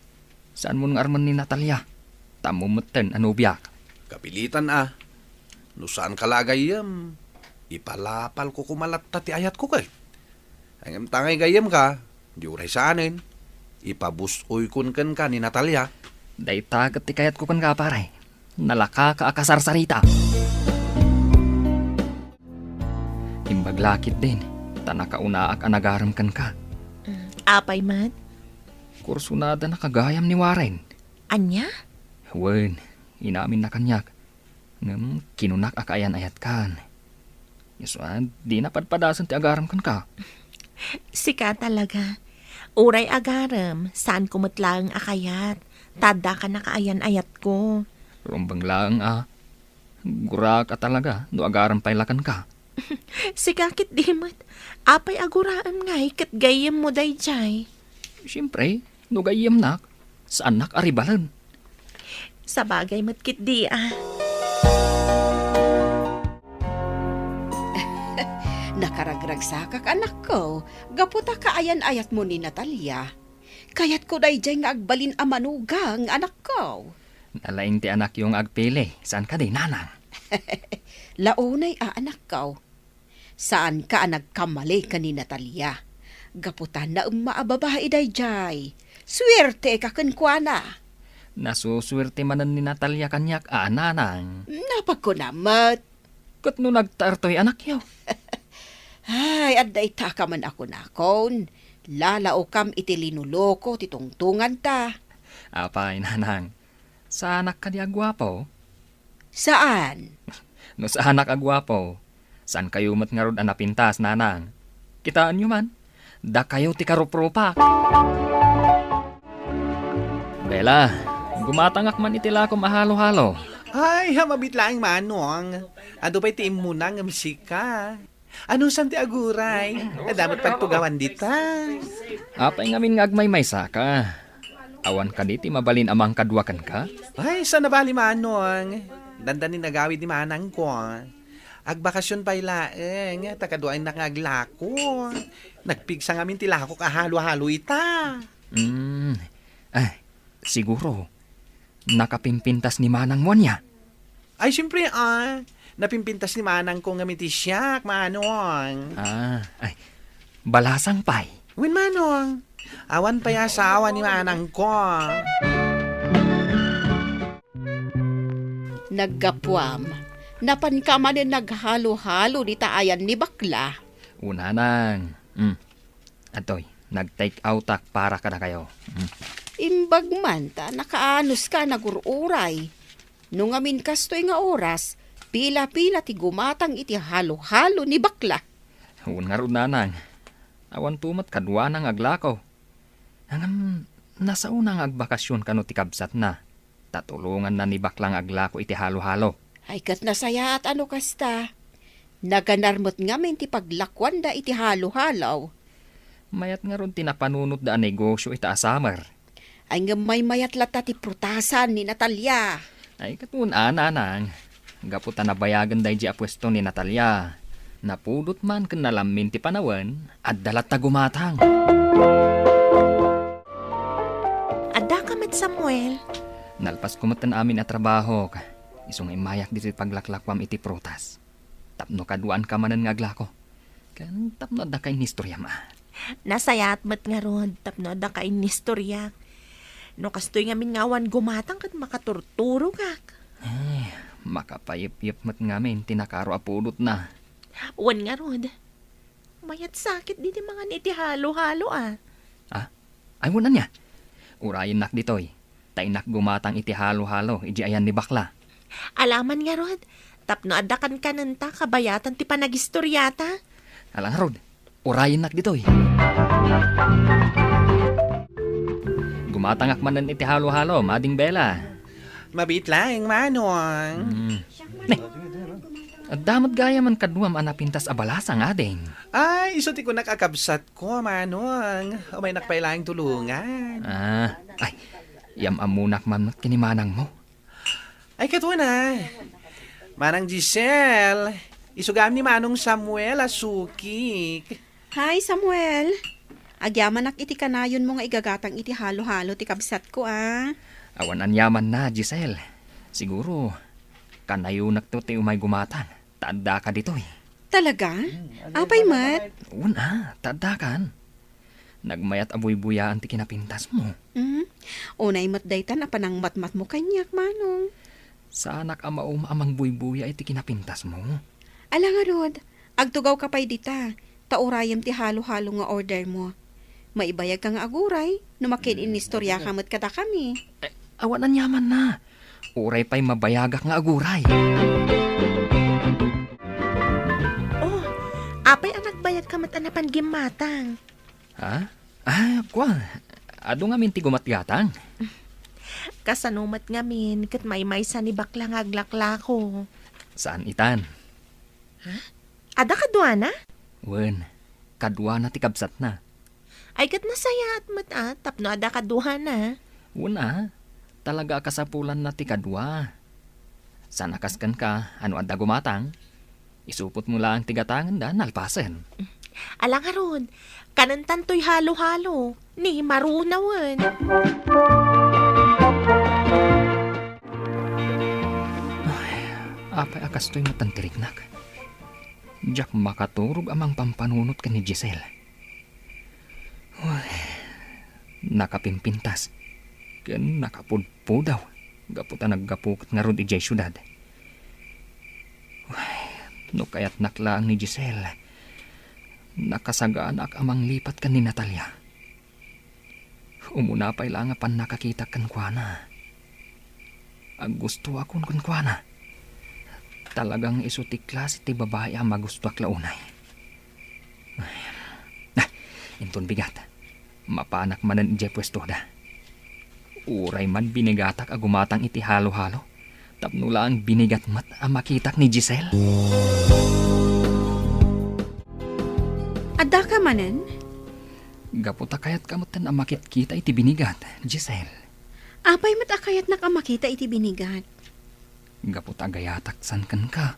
Saanmon nga armen ni Natalia? Tammo metten a nobiak. Kapilitan a. No saanka la a gayyem, ipalapalko koma latta ti ayatko ket. Ngem ta ngay gayyemka, di uray saanen. Ipabus-oykon kenka ni Natalia. Dayta ket ti kayatko kenka, pare. Nalakaka a kasarsarita. Imbag la ketdin, ta nakaunaak a nagarem kenka. Mm, apay met? Kursunada na kagayam ni Warren. Ania? Wen, inaminna kaniak. Ngem kinunak a kaayan-ayatkan. Isu a, dina padpadasen ti agarem kenka. Sika talaga. Uray agarem, saanko met laeng a kayat. Ta addaka nakaayan-ayatko. Rumbeng laeng a. Guraak a talaga no agarem pay la kenka. Sika ketdi met. Apay a guraem ngay ket gayyemmo daydiay? Siempre, no gayyemnak, saannak a ribalen. Sabagay met ketdi a. Nakaragragsakak, anakko, gapu ta kaayan-ayatmo ni Natalia. Kayatko daydiay nga agbalin a manugang, anakko. Nalaing ti anakyo nga agpili, saan kadi, nanang? Launay a, anakko. Saanka a nagkamali ken ni Natalia. Gapu ta naemma a babai daydiay. Suerteka kenkuana. Nasusuerte manen ni Natalia kaniak a, nanang. Napagkuna met. Ket no nagtaertoy anakyo? Ay, adda itaka man a kunakon. Lalaokam iti linuloko ti tungtunganta. Apay, nanang, saanak kadi a guapo? Saan? No saanak a guapo, saankayo met ngarud a napintas, nanang? Kitaenyo man, dakayo ti karuprupak. Bella, gumatangak man iti lakom a halo-halo. Ay, ha, mabit laeng, Manong. Adu pay ti immuna ngem sika. Anusan ti aguray? Adda met pagtugawan dita. Apay ngamin nga agmaymaysa ka? Awan kadi ti mabalin a mangkadua kenka? Ay, saan a bali, Manong. Dandanin agawid ni manangko. Agbakasyon pay laeng, ta kaduaennak nga aglako. Nagpigsa ngamin ti lakok a halo-halo ita. Mm. Ay, siguro, nakapimpintas ni manangmo ania? Ay, siyempre, ah. Napimpintas ni manangko ngamin ti siak, Manong. Ah, ay, balasang pay. Wen, Manong. Awan pay asawa ni manangko. Naggapuam, napanka manen naghalo-halo dita ayan ni bakla. Unanang. Mm. Atoy, nag-take outak para kadakayo. Mm. Imbag man ta nakaanus ka nagur-uray. No ngamin kastoy nga oras, pila-pila ti gumatang iti halo-halo ni bakla. Wen ngarud, nanang. Awan to met kaduana nga aglako. Ngem, nasaona nga agbakasyon kano ti kabsatna. Ta tulonganna ni bakla nga aglako iti halo-halo. Ay, ket nasayaat a no kasta. Naganar met ngamin ti paglakuanda iti halo-halo. Mayat ngarud ti napanunotda a negosyo ita a summer. Ay, ngem maymayat latta ti prutasan ni Natalia. Ay, ket wen a, nanang. Gapu ta nabayagen daydi a puesto ni Natalia. Napudot man ken nalammin ti panawen, adda latta gumatang. Addaka met, Samuel. Nalpasko met ti amin a trabahok. Isu nga immayak ditoy paglaklakuam iti prutas. Tapno kaduaanka manen nga aglako. Ken tapno addaka innistoriam a. Nasayaat met ngarud tapno addaka innistoriak. No kastoy ngamin nga awan gumatang ket makaturturogak. Eh, makapayepyep met ngamin ti nakaro a pudotna. Wen ngarud. Mayat sakit didi mangan iti halo-halo a. Ah? Ay, wen ania? Urayennak ditoy. Ta innak gumatang iti halo-halo iti ayan ni bakla. Alaman ngarud, tapno adda kankanenta kabayatan ti panagistoriata. Ala ngarud, urayennak ditoy. Gumatangak manen iti halo-halo, Mading Bella. Mabiit laeng, Manong. Hmm. Ne, adda met gayam kaduam a napintas a balasang, ading. Ay, isu ti kunak a kabsatko, Manong. Umaynak pay laeng tulongan. Ah, ay, yam-ammonak man met ken ni manangmo. Ay, ket wen a. Manang Giselle, isugam ni Manong Samuel a sukik. Hi, Samuel. Agyamanak iti kanayonmo nga igagatang iti halo-halo ti kabsatko a. Awan aniamanna, Giselle. Siguro, kanayonakto ti umay gumatang, ta addaka ditoy. Talaga? Apay met? Wen a, ta addakan. Nagmayat a buybuyaan ti kinapintasmo. Mm. Unay met daytan a panangmatmatmo kaniak, Manong. Saanak a mauma a mangbuybuya iti kinapintasmo. Ala ngarud, agtugawka pay dita, ta urayem ti halo-halo nga ordermo. Maibayagka nga aguray, no makiin-inistoriaka met kadakami. Eh, awan aniamanna. Uray pay mabayagak nga aguray. Oh, apay a nagbayagka met a napan gimmatang? Ha? Ah, kua, adu ngamin ti gumatgatang. Kasano met ngamin ket maymaysa ni bakla nga aglaklako? Saan itan. Ha? Adda kaduana? Wen, kaduana ti kabsatna. Ay, ket nasayaat met a, tapno adda kaduana. Wen a, talaga a kasapulanna ti kadua. Saan a kas kenka, a no adda gumatang, isupotmo laeng ti gatangenda nalpasen. Ala ngarud, kanentan toy halo-halo, ni marunawen. Ay, apay a kastoy met ti riknak. Diak makaturog a mangpampanunot ken ni Giselle. Uy, nakapimpintas ken nakapudpudaw gapu ta naggapu ket ngarud idiay siudad. Uy, no kayatnak laeng ni Giselle, nakasaganaak a manglipat ken ni Natalia. Umuna pay laeng a pannakakitak kenkuana. Aggustoakon kenkuana. Talagang isu ti klase ti babai a magustoak la unay. Ah, inton bigat, mapanak manen idiay puestoda. Uray man binigatak a gumatang iti halo-halo, tapno laeng binigat met a makitak ni Giselle. Addaka manen? Gapu ta kayatka metten a makitkita iti binigat, Giselle. Apay met a kayatnak a makita iti binigat? Gapu ta agayatak san kenka.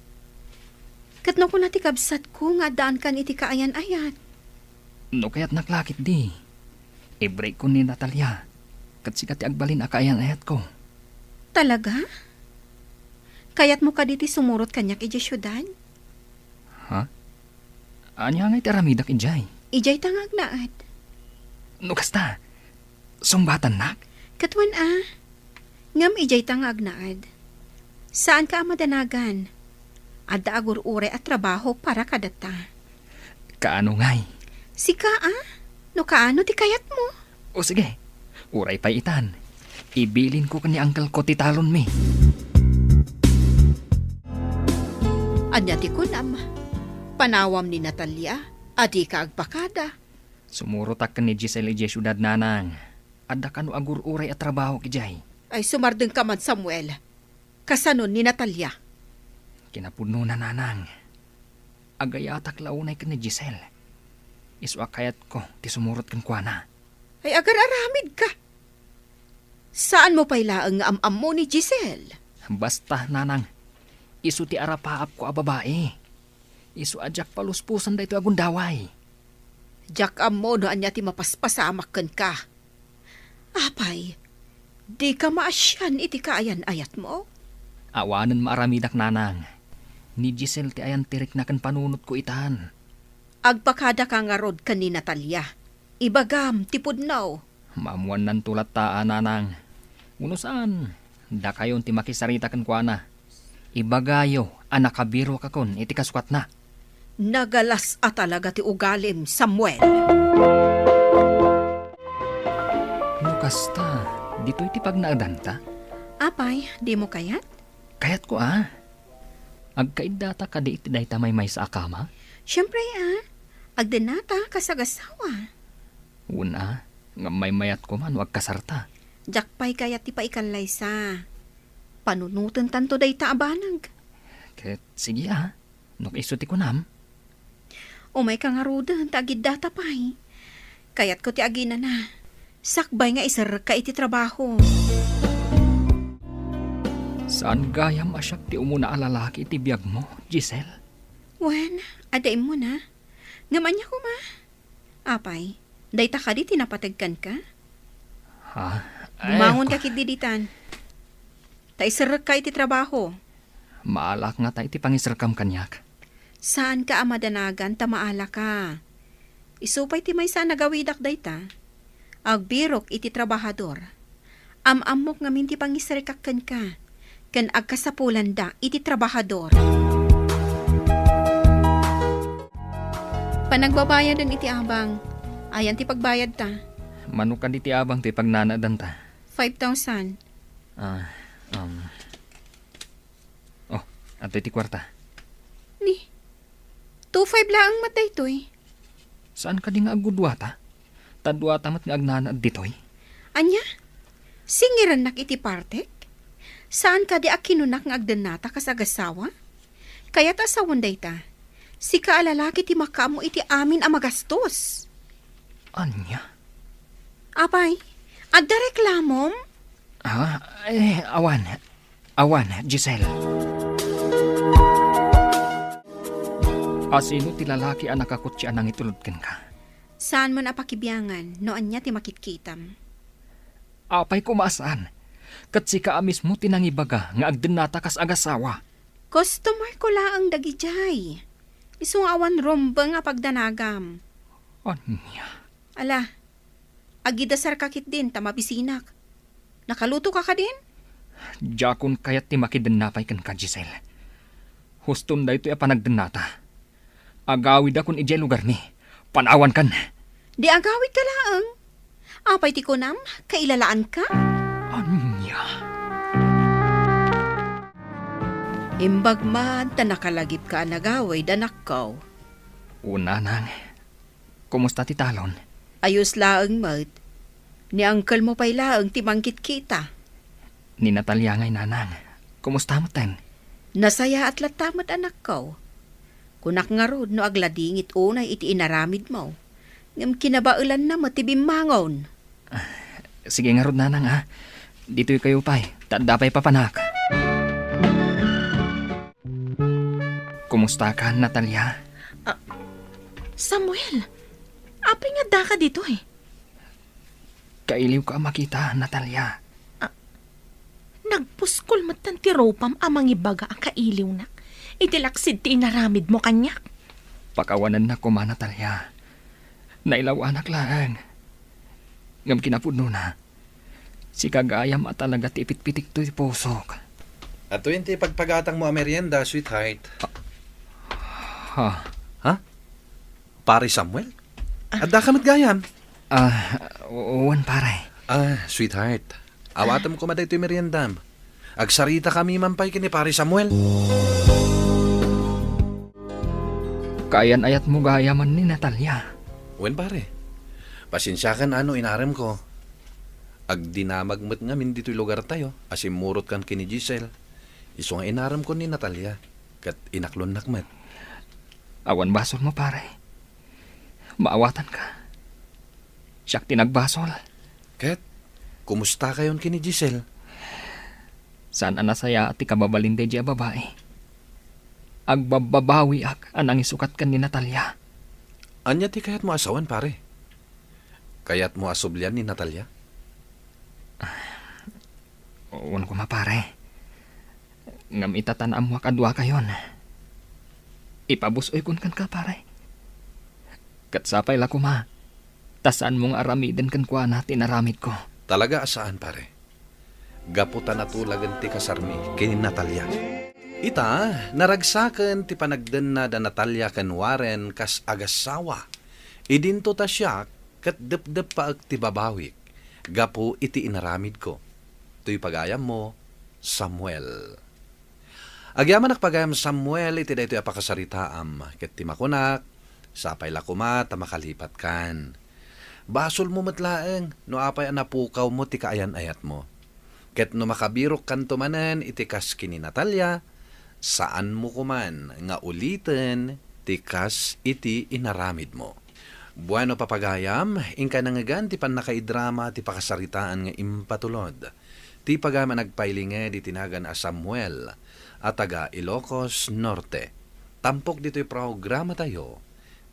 Ket no kuna ti kabsatko nga addaankan iti kaayan-ayat? No kayatnak la ketdi, ibrekkon ni Natalia, ket sika ti agbalin a kaayan-ayatko. Talaga? Kayatmo kadi ti sumurot kaniak idiay siudad? Ha? Ania ngay ti aramidak idiay? Idiay ta nga agnaed. No kasta, sungbatannak? Ket wen a. Ngem idiay ta nga agnaed. Saanka a madanagan. Adda agur-uray a trabaho para kadata. Kaano ngay? Sika a? No kaano ti kayatmo? O sige, uray pay itan. Ibilinko ken ni uncle ko ti talonmi. Ania ti kunam? Panawam ni Natalia a dika agpakada. Sumurotak ken ni Giselle idiay siudad, nanang. Adda kano agur-uray a trabaho idiay. Ay, sumardengka man, Samuel. Kasano ni Natalia? Kinapudnona, nanang. Agayatak la unay ken ni Giselle. Isu a kayatko ti sumurot kenkuana. Ay, agar-aramidka. Saanmo pay laeng nga am-ammo ni Giselle? Basta, nanang, isu ti arapaapko a babai. Isu a diak palusposen daytoy a gundaway. Diak ammo no ania ti mapaspasamak kenka. Apay, dika maasian iti kaayan-ayatmo? Awanen maaramidak, nanang. Ni Giselle ti ayan ti rikna ken panunotko itan. Agpakadaka ngarud ken ni Natalia. Ibagam ti pudno. Maammuannanto latta a, nanang. Wenno saan, dakayon ti makisarita kenkuana. Ibagayo a nakabirokakon iti kasukatna. Nagalas a talaga ti ugalim, Samuel. No kasta, ditoy ti pagnaedanta? Apay, dimo kayat? Kayatko a. Agkaiddata kadi iti dayta maymaysa a kama? Siempre a. Agdennata kas agasawa. Wen a, ngem maymayat koma no agkasarta. Diak pay kayat ti paikallaysa. Panunotentanto dayta a banag. Ket sige a, no isu ti kunam. Umayka ngaruden ta agiddata pay. Kayatko ti aginana. Sakbay nga iserrekka iti trabaho. Saan gayam a siak ti umuna a lalaki iti biagmo, Giselle? Wen, adda immuna. Ngem ania koma? Apay, dayta kadi ti napateg kenka? Ha? Ay, bumangonka ketdi ditan. Ta iserrekka iti trabaho. Maalak ngata iti pangiserrekam kaniak. Saanka a madanagan ta maalaka. Isu pay ti maysa a nagawidak dayta. Agbirok iti trabahador. Am-ammok ngamin ti pangiserrekak kenka, ken agkasapulanda iti trabahador. Panagbabayaden iti abang. Ayan ti pagbayadta. Mano kadi ti abang ti pagnanaedanta? Five thousand. Ah, um, oh, adtoy ti kuarta. Ni, two five laeng met daytoy. Saan kadi nga agguduata? Ta duata met nga agnanaed ditoy. Ania? Singirennak iti partek? Saan kadi a kinunak nga agdennata kas agasawa? Kayat a sawen dayta. Sika a lalaki ti makaammo iti amin a magastos. Ania? Apay, adda reklamom? Ah, eh, awan. Awan, Giselle. Asino ti lalaki a nakakutsi a nangitulod kenka? Saan man a pakibiangan no ania ti makitkitam. Apay koma a saan? Ket sika a mismo ti nangibaga nga agdennata kas agasawa. Customer ko laeng dagidiay. Isu nga awan rumbeng a pagdanagam. Ania? Ala, agidasarka ketdin ta mabisinak. Nakalutoka kadin? Diakon kayat ti makidenna pay kenka, Giselle. Huston daytoy a panagdennata. Agawidakon idiay lugarmi. Panawankan. Di agawidka laeng. Apay ti kunam? Kailalaanka? Ania? Imbag man ta nakalagipka a nagawid, anakko. O, nanang. Kumusta ti talon? Ayos laeng met. Ni uncle mo pay laeng ti mangkitkita. Ni Natalia ngay, nanang. Kumusta metten? Nasayaat latta met, anakko. Kunak ngarud no agladingit unay iti inaramidmo. Ngem kinabaelanna met ti bimmangon. Sige ngarud, nanang, a. Ditoy kayo pay, ta adda pay papanak. Kumusta ka, Natalia? Ah, Samuel, apay nga addaka ditoy? Kailiwka a makita, Natalia. Ah, nagpuskol metten ti rupam a mangibaga a kailiwnak iti laksid ti inaramidmo kaniak. Pakawanennak koma, Natalia. Nailaw-anak laeng. Ngem kinapudnona, sika gayam a talaga ti ipitpitikto ti pusok. Atoyen ti pagpagatangmo a merienda, sweetheart. Ha? Ha? Pare Samuel? Ah. Addaka met gayam? Ah, u-, wen, pare. Ah, sweetheart. Awatem koma daytoy meriendam. Agsaritakami man pay ken ni Pare Samuel. Kaayan-ayatmo gayam ni Natalia. Wen, pare. Pasensiakan a no inaremko. Agdinamag met ngamin ditoy lugartayo a simmurotkan ken ni Giselle. Isu nga inaremko ni Natalia, ket inaklonnak met. Awan basolmo, pare. Maawatanka. Siak ti nagbasol. Ket, kumustakayon ken ni Giselle? Saan a nasayaat ti kababalin daydiay a babai. Agbabbabawiak a nangisukat ken ni Natalia. Ania ti kayatmo a sawen, pare? Kayatmo a sublian ni Natalia? Wen koma, pare. Ngem ita ta naammoak a duakayon, ipabus-oykon kenka, pare. Ket sapay la koma, ta saanmo nga aramiden kenkuana ti inaramidko. Talaga a saan, pare. Gapu ta natulagen ti kasarmi ken ni Natalia. Ita, naragsaken ti panagdenna da Natalia ken Warren kas agassawa. Idinto ta siak ket depdeppaek ti babawik gapu iti inaramidko. Toy pagayammo, Samuel. Agyamanak pagayam, Samuel, iti daytoy a pakasaritaam, ket ti makunak, sapay la koma ta makalipatkan. Basolmo met laeng no apay a napukawmo ti kaayan-ayatmo. Ket no makabirokkanto manen iti kas ken ni Natalia, saanmo koman nga uliten ti kas iti inaramidmo. Bueno, papagayam, inka nangngegan ti pannakaidrama ti pakasaritaan nga impatulod ti pagayam a nagpailinged iti nagan a Samuel a taga Ilocos Norte. Tampok ditoy programatayo,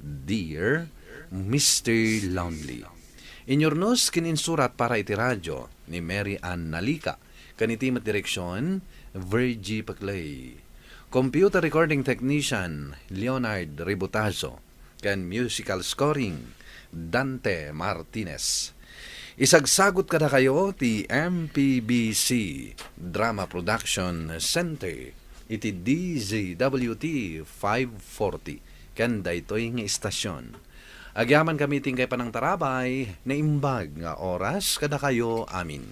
Dear Mister Lonely. Inyurnos ken insurat para iti radio ni Mary Ann Nalica, ken iti met direksion, Virgie Paclay. Computer recording technician, Leonard Ributazo. Ken musical scoring, Dante Martinez. Isagsagut kadakayo ti M P B C Drama Production Center iti D Z W T five forty ken daytoy nga istasyon. Agyamankami ti inkay panangtarabay, naimbag nga oras kadakayo amin.